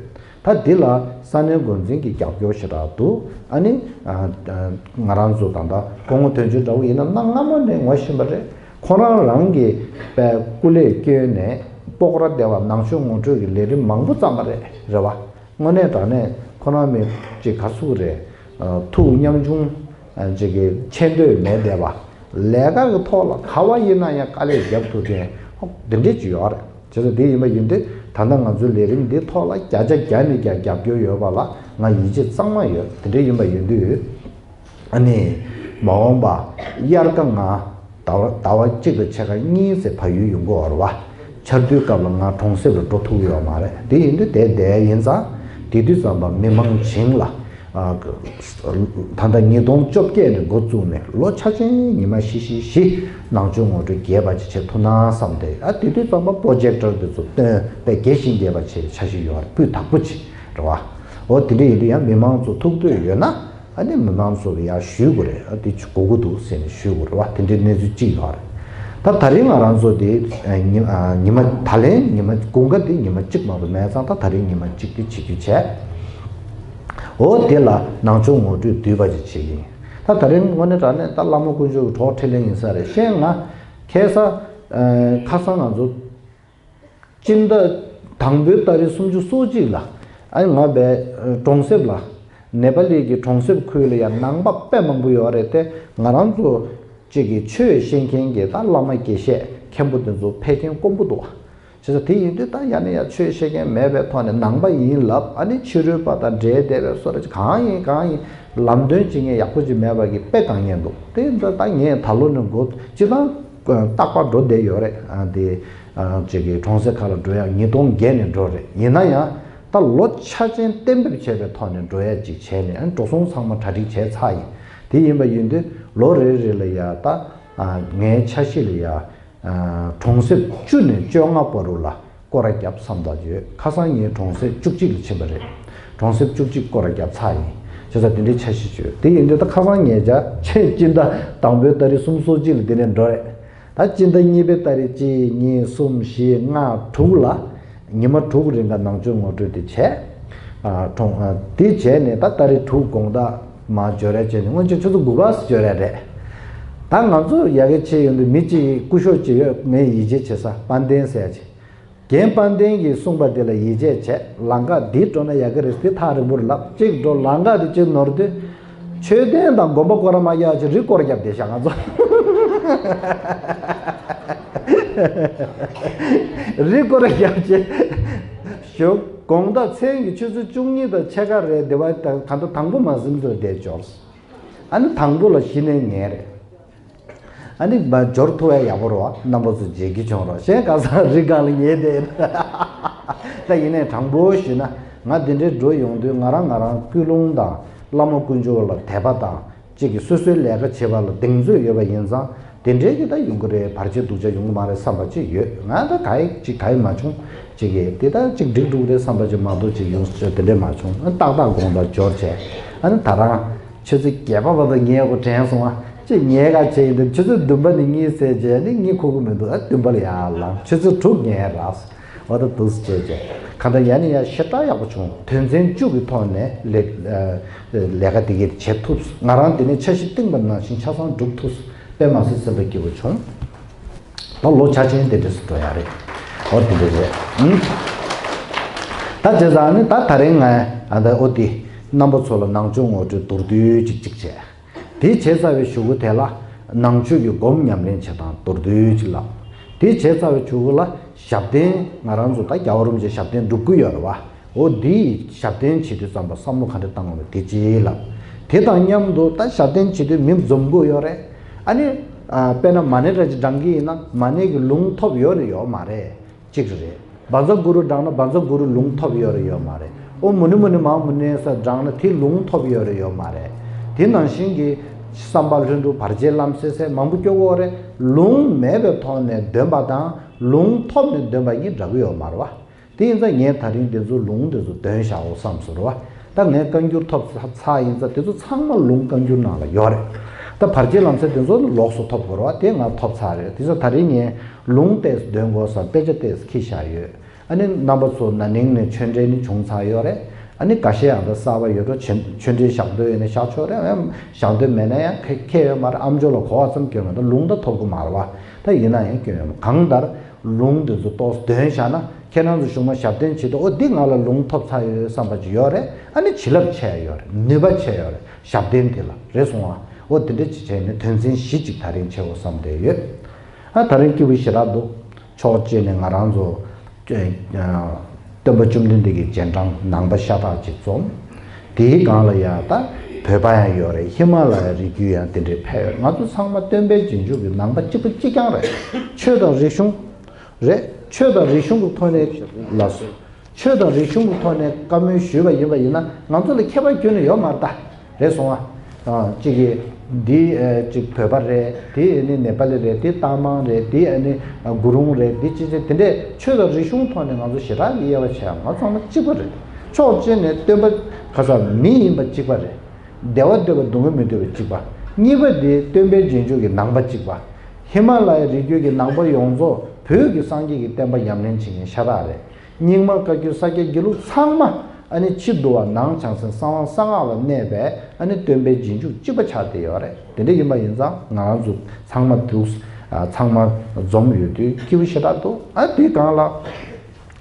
ད་འདི་ལ་ས་གནས་འགོ་འཛིན་གྱི་རྒྱབ་སྐྱོར་ཞེ་དྲག་འདུག། ཨ་ནི་ཨ་ཨ་ང་རང་ཚོ་ད་ལྟ་སྐུ་ངོ་དོན་གཅོད་འདྲ་བོ་ཡིན་ན། གནའ་སྔ་མོ་ནས་ངོ་ཤེས་པ་རེད། ཁོ་རང་རང་གིས་དཔེ་སྐུ་ལས་བསྐྱོན་ནས་སྤོག་ར་སྡེ་བ་ནང་ཆོས་ངོ་སྤྲོད་ཀྱི་ལས་རིམ་མང་པོ་བརྩམས་པ་རེད། རེད་བ། དངོས་གནས་དྲང་གནས་ཁོ་རང་མི་ཅིག་ག་ཚོད་རེད། ཨ་ཐུགས་ཉམ་ཆུང་ཨ་ཅིག་གི་ཆེ་འདོད་མེད་བསྡད་པ། ལས་ཀ་གི་ཐོག་ལ་ག་བ་ཡིན་ན་ཡང་དཀའ་ལས་རྒྱབ་ཐུབ་མཁན་འདི་འདྲས་ཅིག་ཡོད་རེད། བྱས་ཙང་དེ་ཡིན་པ་ཡིན་དུས། ད་ལྟ་ང་ཚོའི་ལས་རིམ་འདིའི་ཐོག་ལ་བརྒྱ་ཆ་བརྒྱ་ནས་བརྒྱ་རྒྱབ་སྐྱོར་ཡོད་པ་ལ་ང་ཡིད་ཆེས་གཙང་མ་ཡོད། དེ་འདྲ་ཡིན་པ་ཡིན་དུས། ཨ་ནི་མ་འོངས་པ་དབྱར་ཁ་ང་ཟླ་བ་ཟླ་བ་གཅིག་དང་ཕྱེད་ཀ་གཉིས་ཙམ་བལ་ཡུལ་ཡོང་གི་ཡོད་རེད་བ། ཆར་དུས་སྐབས་ལ་ང་གྲོང་གསེབ་ལ་འགྲོ་ཐུབ་ཀྱི་ཡོད་མ་རེད། དེ་ཡིན་དུས་དེ་བསྡད་ཡིན་ཙང་། དེ་དུས་ཙམ་པ་མི་མང་བྱིངས་ལ། ཨ་ད་ལྟ་ཉིས་སྟོང་བཅོ་བརྒྱད་ནས་འགོ་བཙུགས་ནས་ལོ་ཆ་ཆེན་ཉི་མ་བཞི་བཞི་བཞི་ནང་ཆོས་ངོ་སྤྲོད་རྒྱས་པ་ཅིག་བྱེད་ཐུབ་ན་བསམ་སྟེ། ཨ་དེ་དུས་ཙམ་པ་པོ་ཇེག་ཊར་དེ་ཚོ་བཏོན་པས་རྒྱས་ཤིང་རྒྱས་པ་བྱེད་པའི་འཆར་གཞི་ཡོད་རེད། སྤུས་དག་པོ་ཅིག་རེད་བ། འོ་དེ་འདྲ་ཡིན་དུས་ཡང་མི་མང་ཚོ་ཐུགས་འདོད་ཡོད་ན། ཨ་ནི་མི་མང་ཚོ་ལ་ཡང་ཞུ་དགོས་རེད། ཨ་དེ་དགོས་ཀྱི་འདུག་ཟེར་ནས་ཞུ་དགོས་རེད་བ། དེ་འདྲའི་གནས་ཚུལ་གཅིག་ཡོད་རེད། ད་ད་རིང་ང་རང་ཚོ་དེ་ཨ་ཉི་ཨ་ཉི་མ་ད་ལན་ཉི་མ་དགུན་ཁ་དེ་ཉི་མ་གཅིག་མ་གཏོགས་མེད་ཙང་། ད་ད་རིང་ཉི་མ་གཅིག་དེ་བྱེད་རྒྱུ་བྱས། འོ་དེ་ལ་ནང་ཆོས་ངོ་སྤྲོད་བསྡུས་པ་ཅིག་བྱེད་ཀྱི་ཡིན། ད་ད་རིང་དངོས་གནས་དྲང་གནས་ད་བླ་མ་དཀོན་མཆོག་གི་གྲོགས་འཕྲིན་ལས་ཡིན་ས་རེད། གཞན་ང་ཁ་སང་ཨ་ཁ་སང་ང་ཚོ་སྤྱི་ཟླ་དང་པོའི་ཏ་རིག་སུམ་ཅུ་སོ་གཅིག་ལ། ཨ་ནི་ང་བའི་གྲོང་གསེབ་ལ། ནེ་པ་ལི་གི་གྲོང་གསེབ་ཁུལ་ལ་ཡང་ནང་པ་དཔེ་མང་པོ་ཡོད་རེད་དེ། ང་རང་ཚོ་གཅིག་གི་ཆོས་ཤེས་མཁན་གྱི་ད་བླ་མ་དགེ་བཤེས་མཁན་པོ་དེ་ཚོ་ཕལ་སྐད་དཀོན་པོ་འདུག་བ། བྱས་ཙང་དེ་ཡིན་དུས་ད་ཡང་ནས་ཡང་ཆོས་ཤེས་མཁན་མེད་པའི་ཐོག་ནས། ནང་པ་ཡིན་ལབ། ཨ་ནི་ཕྱི་རོལ་པ་དང་འབྲེལ་བསྡད་པའི་བཟོ་འདྲ་ཅིག། གང་ཡིན་གང་ཡིན་ལམ་སྟོན་བྱེད་མཁན་ཡག་པོ་ཅིག་མེད་པ་གི་དཔེ་དཀའ་ངལ་འདུག། དེ་འདྲ་ད་ངས་ད་ལོ་ནས་འགོ་སྤྱི་བཏང་རྟག་པར་འགྲོ་བསྡད་ཡོད་རེད། ཨ་དེ་ཨ་ཅིག་གི་གྲོང་གསེབ་ཁག་ལ་འགྲོ་ཡག་ཉིས་སྟོང་བརྒྱད་ནས་འགྲོ་རེད། ཡིན་ན་ཡང་ད་ལོ་ཆ་ཆེན་གཏན་འབེབས་བྱས་པའི་ཐོག་ནས་འགྲོ་ཡག་ཅིག་བྱས་ནས། ཨ་འགྲོ་སོང་ཚང་མ་གྲ་སྒྲིག་བྱས་ཚར་ཡིན། དེ་ཡིན་པ་ཡིན་དུས་ལོ་རེ་རེ་ལ་ཡ་ད་ཨ་ངའི་འཆར་གཞི་ལ་ཡ། ཨ་གྲོང་གསེབ་བཅུ་ནས་བཅོ་ལྔ་བར་དུ་ལ་སྐོར་ར་བརྒྱབ་བསམ་བསྡད་ཡོད། ཁ་སང་ངས་གྲོང་གསེབ་བཅུ་གཅིག་ལ་ཕྱིན་པ་རེད། གྲོང་གསེབ་བཅུ་གཅིག་སྐོར་ར་བརྒྱབ་ཚར་ཡིན། བྱས་ཙང་དེ་འདྲའི་འཆར་གཞི་བྱོས། དེ་ཡིན་དུས་ད་ཁ་སང་ངས་བྱས་ཕྱིན་ཟླ་དང་པོའི་ཏ་རིག་སུམ་ཅུ་སོ་གཅིག་ལ་དེ་ནས་འགྲོ་རེད། ད་སྤྱི་ཟླ་གཉིས་པའི་ཏ་རིག་གཅིག་གཉིས་གསུམ་བཞི་ལྔ་དྲུག་ལ་ཉི་མ་དྲུག་རིང་ག་ནང་ཆོས་ངོ་སྤྲོད་དེ་བྱས། ཨ་གྲོང་ཨ་དེ་བྱས་ནས་ད་ཏ་རིག་དྲུག་དགོང་དག་མར་འབྱོར་རེ་བྱས་ནས། སྔོན་ཆད་ཆུ་ཚོད་དགུ་པ་ཙམ་འབྱོར་རེ་རེད། ད་ང་ཚོ་ཡ་གི་བྱས་ཡོང་དུས་མི་གཅིག་སྐུ་ཞབས་གཅིག་ཡོད། ངས་ཡིད་ཆེས་བྱེད་ས་དཔལ་ལྡན་ཟེར་ཡ་ཅིག། རྒན་དཔལ་ལྡན་གྱིས་གསུངས་པ་དེ་ལ་ཡིད་ཆེས་བྱས། ལམ་ཁ་འདི་འགྲོ་ན་ཡག་གི་རེད། འདི་ཐག་རིང་པོ་རེད་ལབ། གཅིག་འགྲོ། ལམ་ཁ་དེ་གཅིག་ནོར་དུས། མཆོད་རྟེན་དང་དགོན་པ་སྐོར་ར་མ་རྒྱག་ཅིག་རི་སྐོར་རྒྱབ་བསྡད་ཤག་ང་ཚོ། རི་སྐོར་ར་རྒྱབ་བྱས། ཞོགས་དགོང་དག་མཚན་གྱི་ཆུ་ཚོད་བཅུ་གཉིས་དང་ཕྱེད་ཀ་རེད། སྡེ་བ་དང་གང་ལྟར་དང་པོ་མ་ཟིན་ཙམ་བསྡད་འབྱོར། ཨ་ནི་དང་པོ་ལ་གཞི་ནས་ཉལ་རེད། ཨ་ནི་མ་འབྱོར་ཐུབ་ཡ་ཡག་པོ་རེད་བ། རྣམ་པ་ཚོ་མཇལ་རྒྱུ་བྱུང་རོགས། གཞན་ག་ས་རི་སྒང་ལ་ཉལ་བསྡད་ཡོད། ད་ཡིན་ནའི་དྲང་པོ་ཞུས་ན། ང་འདི་འདྲའི་འགྲོ་ཡོང་དུས་ང་རང་ང་རང་ཀུན་སློང་དང་བླ་མ་དཀོན་མཆོག་ལ་དད་པ་དང་། གཅིག་གིས་སོ་སོའི་ལས་ཀ་བྱེད་པ་ལ་གདེང་ཚོད་ཡོད་པ་ཡིན་ཙང་། དེ་འདྲའི་གི་ད་ཡོང་གི་རེད། བར་ཆད་སྡུག་ཅག་ཡོང་གི་མ་རེད་བསམ་པ་ཅིག་ཡོད། ང་ད་ག་ཡི་ཅིག་ག་ཡི་མ་བྱུང་། ཅིག་གིས་དེ་ད་ཅིག་འགྲིག་འགྲོ་གི་རེད་བསམ་པ་ཅིག་མ་གཏོགས་ཅིག་ཡོང་ས་དེ་འདྲས་མ་བྱུང་། ཨ་ཏག་ཏག་དགོང་དག་འབྱོར་བྱས། ཨ་ནི་ད་རང་ཆུ་ཚོད་བརྒྱད་པ་བར་དུ་ཉལ་དགོས་དྲན་སོང་ཨ། ཅིག་ཉལ་ག་བྱས་ཡིན་དུས་ཆུ་ཚོད་བདུན་པ་ནས་གཉིད་སད་བྱས་ནི་གཉིད་ཁུག་གི་མི་འདུག། ཨ་བདུན་པ་ལ་ཡར་ལངས། ཆུ་ཚོད་དྲུག་ཉལ་རག། འོ་ད་འདུག་སེ་བྱས་བྱས། གང་ལྟར་ཡ་ནི་ཡ་ཞེ་དྲག་ཡག་པོ་བྱུང་། དོན་ཚན་བཅུ་གི་ཐོག་ནས་ལས་ཨ་ལས་ཀ་དེ་གས་བྱེད་ཐུབ། ང་རང་དེ་ནས་འཆར་གཞི་བཏིང་པ་ནང་བཞིན་ཆ་ཚང་སྒྲུབ་ཐུབ། དཔེ་མ་སྲིད་སེམས་པ་སྐྱིད་པོ་བྱུང་། ད་ལོ་ཆ་ཆེན་དེ་འདྲས་སུ་འགྲོ་ཡ་རེད། འོ་དེ་འདྲས་རེད། ཨང་། ད་བྱས་ཙང་ནི་ད་ད་རིང་ང་ཨ་ད་འོ་དེ་རྣམ་པ་ཚོ་ལ་ནང་ཆོས་ངོ་སྤྲོད་མདོར་བསྡུས་ཅིག་ཅིག་བྱས། དེ་བྱས་ཚར་བའི་གཞུག་གུ་དེ་ལ་ནང་ཆོས་ཀྱི་སྒོམ་ཉམས་ལེན་བྱེད་སྟངས་མདོར་བསྡུས་ཅིག་ལབ། དེ་བྱས་ཚར་བའི་གཞུག་གུ་ལ་ཞབས་བརྟན། ང་རང་ཚོ་ད་རྒྱལ་བ་རིན་པོ་ཆེ་ཞབས་བརྟན་སྒྲུབ་ཀྱི་ཡོད་རེད་བ། འོ་དེ་ཞབས་བརྟན་བྱེད་དུས་ཙམ་པ་བསམ་བློ་ག་འདྲ་བཏང་དགོས་མིན་དེ་གཅིག་ལབ། དེ་དང་མཉམ་དུ་ད་ཞབས་བརྟན་བྱེད་དུས་མི་འཛོམས་དགོས་ཡོད་རེད། ཨ་ནི། ཨ། དཔེར་ན་མ་ཎི་འདྲ་ཅིག་བགྲང་གི་ཡིན་ན་མ་ཎི་གི་ལུང་ཐོབ་ཡོད་རེད་ཡོད་མ་རེད། གཅིག་རེད། བཛྲ་གུ་རུ་བགྲངས་ན་བཛྲ་གུ་རུ་ལུང་ཐོབ་ཡོད་རེད་ཡོད་མ་རེད། ཨོཾ་མུ་ནེ་མུ་ནེ་མ་ཧཱ་མུ་ནེ་ས་བགྲངས་ན་དེ་ལུང་ཐོབ་ཡོད་རེད་ཡོད་མ་རེད། དེ་ནང་བཞིན་གྱི་བསམ་པ་ལྷུན་གྲུབ་བར་ཆད་ལམ་སེལ་སེལ་མང་པོ་སྐྱོ་གི་ཡོད་རེད། ལུང་མེད་པའི་ཐོག་ནས་འདོན་པ་དང་ལུང་ཐོབ་ནས་འདོན་པ་གཉིས་འདྲ་གི་ཡོད་མ་རེད་བ། དེ་ཡིན་ཙང་ངས་ད་རིང་དེ་ཚོ་ལུང་དེ་ཚོ་འདོན་བཞག་འོ་བསམ་སོང་རེད་བ། ད་ངས་བཀའ་འགྱུར་ཐོབ་ཚ་ཚར་ཡིན་ཙང་དེ་ཚོ་ཚང་མ་ལུང་བཀའ་འགྱུར་ནང་ལ་ཡོད་རེད། ད་བར་ཆད་ལམ་སེལ་དེ་ཚོ་ལོགས་སུ་ཐོབ་དགོས་རེད་བ། དེ་ང་ཐོབ་ཚར་རེད། དེ་ཚོ་ད་རིང་ངས་ལུང་ཏོག་ཙམ་འདོན་དགོས་བསམ་དཔེ་ཆ་ཏོག་ཙམ་ཁྱེར་བཞག་ཡོད། ཨ་ནི་རྣམ་པ་ཚོ་ན་ནིང་ནས་ཆོས་འབྲེལ་ནི་བྱུང་ཚར་ཡོད་རེད། ཨ་ནི་འགའ་ཤས་ཡང་ད་གསར་པ་ཡོད་འགྲོ། ཆོས་ཆོས་འབྲེལ་བཞག་འདོད་ཡོད་ན་བཞག་ཆོག་རེད། ཨ་བཞག་འདོད་མེད་ན་ཡང་ཁེ་ཁེ་ཡོད་མ་རེད། ཨམ་ཅོག་ལ་གོ་བ་ཙམ་སྐྱོན་མ་གཏོགས་ལུང་ད་ཐོབ་གི་མ་རེད་བ། ད་ཡིན་ན་ཡང་སྐྱོན་ཡོད་མ་རེད། གང་ལྟར་ལུང་འདི་ཚོ་ཏོག་ཙམ་འདོན་བཞག་ན་ཁྱེད་རང་ཚོ་གཞུག་མ་ཞབས་བརྟན་བྱེད་དུས་ཨོ་འདི་ང་ལ་ལུང་ཐོབ་ཚར་ཡོད་བསམ་པ་ཅིག་ཡོད་རེད། ཨ་ནི་བྱིན་རླབས་ཆེ་ཡོད་རེད། ནུས་པ་ཆེ་ཡོད་རེད། ཞབས་བརྟན་དེ་ལ་རེད་སོང་ཨ། ཨོ་དེ་འདྲ་ཅིག་བྱས་ནས་དོན་ཚན་བཞི་ཅིག་ད་རིང་བྱེད་དགོས་བསམ་བསྡད་ཡོད། ཨ་ད་རིང་སྐྱིད་པོ་ཞེ་དྲག་འདུག་ཕྱོགས་གཅིག་ནས་ང་རང་ཚོ་སྟོན་པ་བཅོམ་ལྡན་འདས་ཀྱི་རྗེས་འབྲང་ནང་པ་ཤ་སྟག་ཅིག་འཛོམས། དེའི་སྒང་ལ་ཡ་ད་བོད་པ་ཡང་ཡོད་རེད། ཧི་མ་ལ་ཡ་རི་རྒྱུད་ཡང་དེ་འདྲའི་ཕེབས་ཡོད་རེད། ང་ཚོ་ཚང་མ་སྟོན་པའི་རྗེས་འཇུག་གི་ནང་པ་གཅིག་པ་གཅིག་རྐྱང་རེད། ཆོས་དང་རིག་གཞུང་རེད། ཆོས་དང་རིག་གཞུང་གི་ཐོག་ནས་ལ་སོ། ཆོས་དང་རིག་གཞུང་གི་ཐོག་ནས་བཀའ་མོལ་ཞུས་པ་ཡིན་པ་ཡིན་ན་ང་ཚོ་ལ་ཁྱད་པར་ཁྱོན་ནས་ཡོད་མ་རེད་ད། རེད་སོང་ཨ། ཨ་གཅིག་གིས་འདི་ཨ་གཅིག་བོད་པ་རེད། དེ་ཨ་ནི་ནེ་པ་ལི་རེད། དེ་ཏང་མང་རེད། དེ་ཨ་ནི་ཨ་གུ་རུང་རེད། དེ་ཅི་ཅི་དེ་འདྲས་ཆོས་དང་རིག་གཞུང་ཐོག་ནས་ང་ཚོ་ཞེ་དྲག་གི་དབྱེ་བ་ཕྱེ་ཡ་ང་ཚང་མ་གཅིག་པ་རེད། ཕྱོགས་གཅིག་ནས་སྟོན་པ་ཁ་སང་མི་ཡིན་པ་གཅིག་པ་རེད། བདེ་བ་འདོད་པ་སྡུག་བསྔལ་མི་འདོད་པ་གཅིག་པ། གཉིས་པ་དེ་སྟོན་པའི་རྗེས་འཇུག་གི་ནང་པ་གཅིག་པ། ཧི་མ་ལ་ཡའི་རི་རྒྱུད་ཀྱི་ནང་པ་ཡོངས་རྫོགས་བོད་ཀྱི་སངས་རྒྱས་ཀྱི་བསྟན་པ་ཉམས་ལེན་བྱེད་མཁན་ཤ་སྟག་རེད། རྙིང་མ་བཀའ་བརྒྱུད་ས་སྐྱ་དགེ་ལུགས་ཚང་མ་ཨ་ནི་ཕྱི་འདུལ་བ་ནང་བྱང་སེམས་གསང་བ་གསང་སྔགས་ལ་གནས་པའི་ཨ་ནི་སྟོན་པའི་རྗེས་འཇུག་གཅིག་པ་ཆགས་བསྡད་ཡོད་རེད། དེ་འདྲ་ཡིན་པ་ཡིན་ཙང་ང་རང་ཚོ་ཚང་མ་འདུག་ཨ་ཚང་མ་འཛོམས་ཡོད་དུས་སྐྱིད་པོ་ཞེ་དྲག་འདུག་ཨ་དེའི་སྒང་ལ་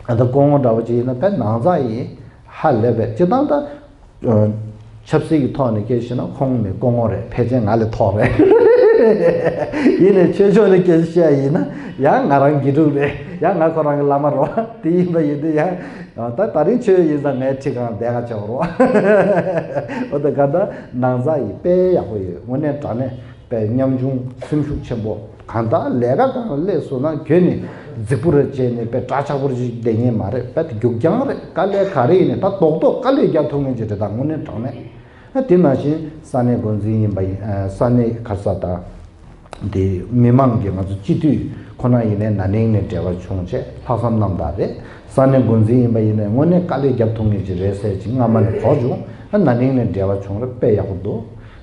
ཨ་ད་སྐུ་ངོ་འདྲ་བོ་ཅིག་ཡིན་ན་དཔེ་ནང་ཚགས་ཡིན། ཧ་ལས་པའི་སྤྱིར་བཏང་ད། ཨ་ཆབ་སྲིད་ཀྱི་ཐོག་ནས་སྐད་བཤད་ན་ཁོང་མི་སྐུ་ངོ་རེད། ཕལ་ཆེར་ང་ལས་མཐོ་རེད། ཡིན་ནའི་ཆོས་ཕྱོགས་ནས་སྐད་ཆ་བཤད་ཡ་ཡིན་ན་ཡང་ང་རང་དགེ་ཕྲུག་རེད། ཡང་ང་ཁོ་རང་གི་བླ་མ་རེད་བ། དེ་ཡིན་པ་ཡིན་དུས་ཡང་ད་ད་རིང་ཆོས་ཡིན་ཙང་ངའི་ཁྲི་སྒང་བསྡད་ག་བྱ་བ་རེད་བ། འོ་ད་ག་ད་ནང་ཚགས་ཡིན། དཔེ་ཡག་པོ་ཡོད། དངོས་གནས་དྲང་གནས་དཔེ་ཉམ་ཆུང་སེམས་ཤུགས་ཆེན་པོ། གང་ལྟར་ལས་ཀ་གང་ལ་སླེབས་སོང་ན་ཁྱོད་ནི་རྫིག་པོ་རེད་བྱས་ནས་དཔེ་འདྲ་ཆགས་པོ་རེ་བསྡད་མཁན་མ་རེད། དཔེ་དེ་རྒྱུག་རྐྱང་རེད། དཀའ་ལས་ག་རེ་ཡིན་ནའི་ད་རྡོག་རྡོག་དཀའ་ལས་རྒྱག་ཐུབ་མཁན་ཅིག་རེད། ད་དངོས་གནས་དྲང་གནས་ཨ་དེ་ནང་བཞིན་ས་གནས་འགོ་འཛིན་ཡིན་པ་ཡིན། ཨ་ས་གནས་ག་ས་དང་དེ་མི་མང་གི་ང་ཚོ་སྤྱི་འཐུས་ཁོ་ན་ཡིན་ནའི་ན་ནིང་ནས་འབྲེལ་བ་བྱུང་བྱས་ལྷག་བསམ་རྣམ་དག་རེད། ས་གནས་འགོ་འཛིན་ཡིན་པ་ཡིན་ནའི་དངོས་གནས་དཀའ་ལས་རྒྱབ་ཐུབ་མཁན་ཅིག་རེད་ཟེར་ཅིག་སྔ་མ་ནས་གོ་བྱུང་། ཨ་ན་ནིང་ནས་འབྲེལ་བ་བྱུང་རེད། དཔེ་ཡག་པོ་འདུག་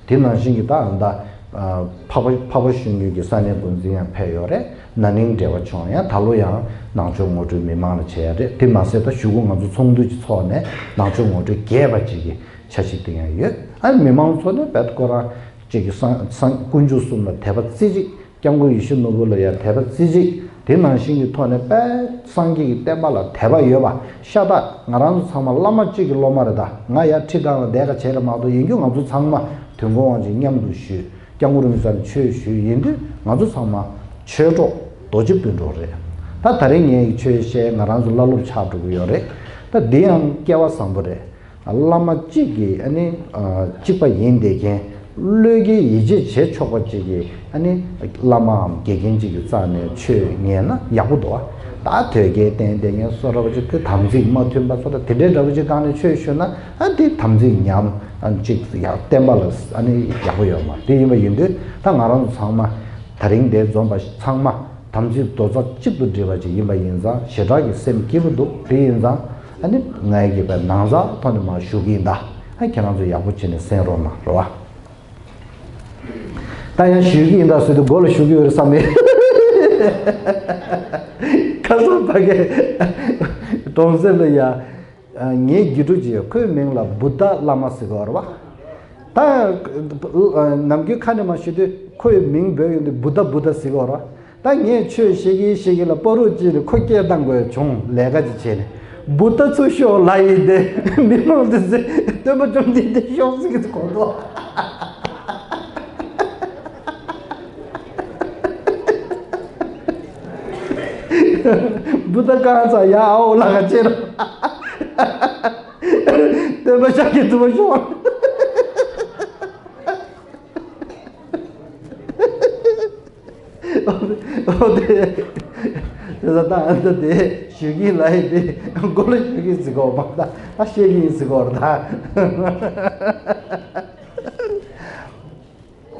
དེ་ནང་བཞིན་གྱི་ད་ཨ་མདའ་ཨ་འཕགས་པ་འཕགས་པ་གཞོན་ནུ་གི་ས་གནས་འགོ་འཛིན་ཡང་ཕེབས་ཡོད་རེད། ན་ནིང་འབྲེལ་བ་བྱུང་ཡང་ད་ལོ་ཡང་ནང་ཆོས་ངོ་སྤྲོད་མི་མང་ལ་བྱས་ཡ་རེད། དེ་མ་ཟད་ད་གཞུག་གུ་ང་ཚོ་ཚོགས་འདུ་ཅིག་ཚོགས་ནས་ནང་ཆོས་ངོ་སྤྲོད་རྒྱས་པ་ཅིག་གི་འཆར་གཞི་དེ་ཡང་ཡོད། ཨ་མི་མང་ཚོ་ནས་བེད་ཁོ་རང་ཅིག་གི་སང་སང་དཀོན་མཆོག་གསུམ་ལ་དད་པ་རྩེ་གཅིག་སྐྱབས་མགོན་ཡེ་ཤེས་ནོར་བུ་ལ་ཡང་དད་པ་རྩེ་གཅིག་དེ་ནང་བཞིན་གྱི་ཐོག་ནས་དཔལ་སངས་རྒྱས་ཀྱི་བསྟན་པ་ལ་དད་པ་ཡོད་པ་ཤ་སྟག་ང་རང་ཚོ་ཚང་མ་བླ་མ་གཅིག་གི་སློབ་མ་རེད། ད་ང་ཡར་ཁྲི་སྒང་ལ་བསྡད་ཀ་བྱས་རེད་མ་གཏོགས་ཡིན་རྒྱུ་ང་ཚོ་ཚང་མ་དོན་གོ་དབང་ཆེན་མཉམ་དུ་ཞུས། སྐྱབས་མགོན་རིན་པོ་ཆེ་ལ་ཆོས་ཞུས་ཡིན་དུས་ང་ཚོ་ཚང་མ་ཆོས་གྲོགས་རྡོ་རྗེ་སྤུན་གྲོགས་རེད། ད་ད་རིང་ངས་ཆོས་བཤད་ང་རང་ཚོ་བླ་སློབ་ཆགས་འགྲོ་གི་ཡོད་རེད། ད་འདི་ཡང་སྐལ་བ་བཟང་པོ་རེད། བླ་མ་གཅིག་གིས་ཨ་ནི་ཨ་གཅིག་པ་ཡིན་བསྡད་མཁན་བློས་འགེལ་ཡིད་ཆེས་བྱེད་ཆོག་པ་གཅིག་གིས་ཨ་ནི་བླ་མའམ་དགེ་རྒན་གཅིག་གི་རྩ་ནས་ཆོས་ཉན་ན་ཡག་པོ་འདུག་ད་དོལ་རྒྱལ་བསྟེན་བསྡད་མཁན་སོ་འདྲ་བ་ཅིག་དེ་དམ་ཚིག་མ་མཐུན་པ་སོ་འདྲ་དེ་འདྲའི་འདྲ་བ་ཅིག་སྒང་ནས་ཆོས་ཞུ་ན་ཨ་དེ་དམ་ཚིག་ཉམས་ཨ་གཅིག་ཡག་བསྟན་པ་ལ་ཨ་ནི་ཡག་པོ་ཡོད་མ་རེད། དེ་ཡིན་པ་ཡིན་དུས་ད་ང་རང་ཚོ་ཚང་མ་ད་རིང་འདིར་འཛོམས་པ་ཚང་མ། དམ་ཚིག་རྡོག་རྩ་གཅིག་ཏུ་སྒྲིལ་བ་ཅིག་ཡིན་པ་ཡིན་ཙང་ཞེ་དྲག་གི་སེམས་སྐྱིད་པོ་འདུག་དེ་ཡིན་ཙང་ཨ་ནི་ངའི་གི་པའི་ནང་ཚགས་ཐོག་ནས་མར་ཞུ་གི་ཡིན་ད། ཨ་ཁྱེད་རང་ཚོ་ཡག་པོ་བྱས་ནས་གསན་རོགས་གནང་རོགས་ཨ། ད་ཡང་ཞུ་གི་ཡིན་ད་ཟེར་དུས་མགོ་ལ་ཞུ་གི་ཡོད་རེད་བསམ་མེད། ཁ་སང་ཕ་གི་གྲོང་གསེབ་ལ་ཡ། ངའི་དགེ་ཕྲུག་ཅིག་ཡོད། ཁོའི་མིང་ལ་བུདྡྷ་བླ་མ་ཟེར་གི་ཡོད་རེད་བ། ད་ནམ་རྒྱུན་ཁ་ནས་མར་ཞུ་དུས་ཁོའི་མིང་འབོད་ཡོང་དུས་བུདྡྷ་བུདྡྷ་ཟེར་གི་ཡོད་རེད་བ། ད་ངས་ཆོས་བཤད་ཀྱིན་བཤད་ཀྱིན་ལ་བར་དུ་ཅིག་ནས་ཁོ་སྐད་བཏང་དགོས་བྱུང་། ལས་ཀ་ཅིག་བྱས་ནས་བུདྡྷ་ཚུར་ཤོག་ལབ་ཡིན་ཏེ་མི་མང་དེ་ཚོས་སྟོན་པ་བཅོམ་ལྡན་འདས་ཤོག་ཟེར་གི་གོ་འདུག་བུ་ད་གང་ཚ་ཡ་ཨའོ་ལ་ག་ཅེར། སྟོན་པ་ཤཱཀྱ་ཐུབ་པ་ཤོག། ཨོ་དེ། དེ་ད་ད་དེ་ཞུ་གི་ལ་ཡི་དེ་མགོ་ལ་ཞུ་གི་ཟིག་གོ་མ་ད་ད་ཤེས་གི་ཡིན་ཟིག་གོ་ད།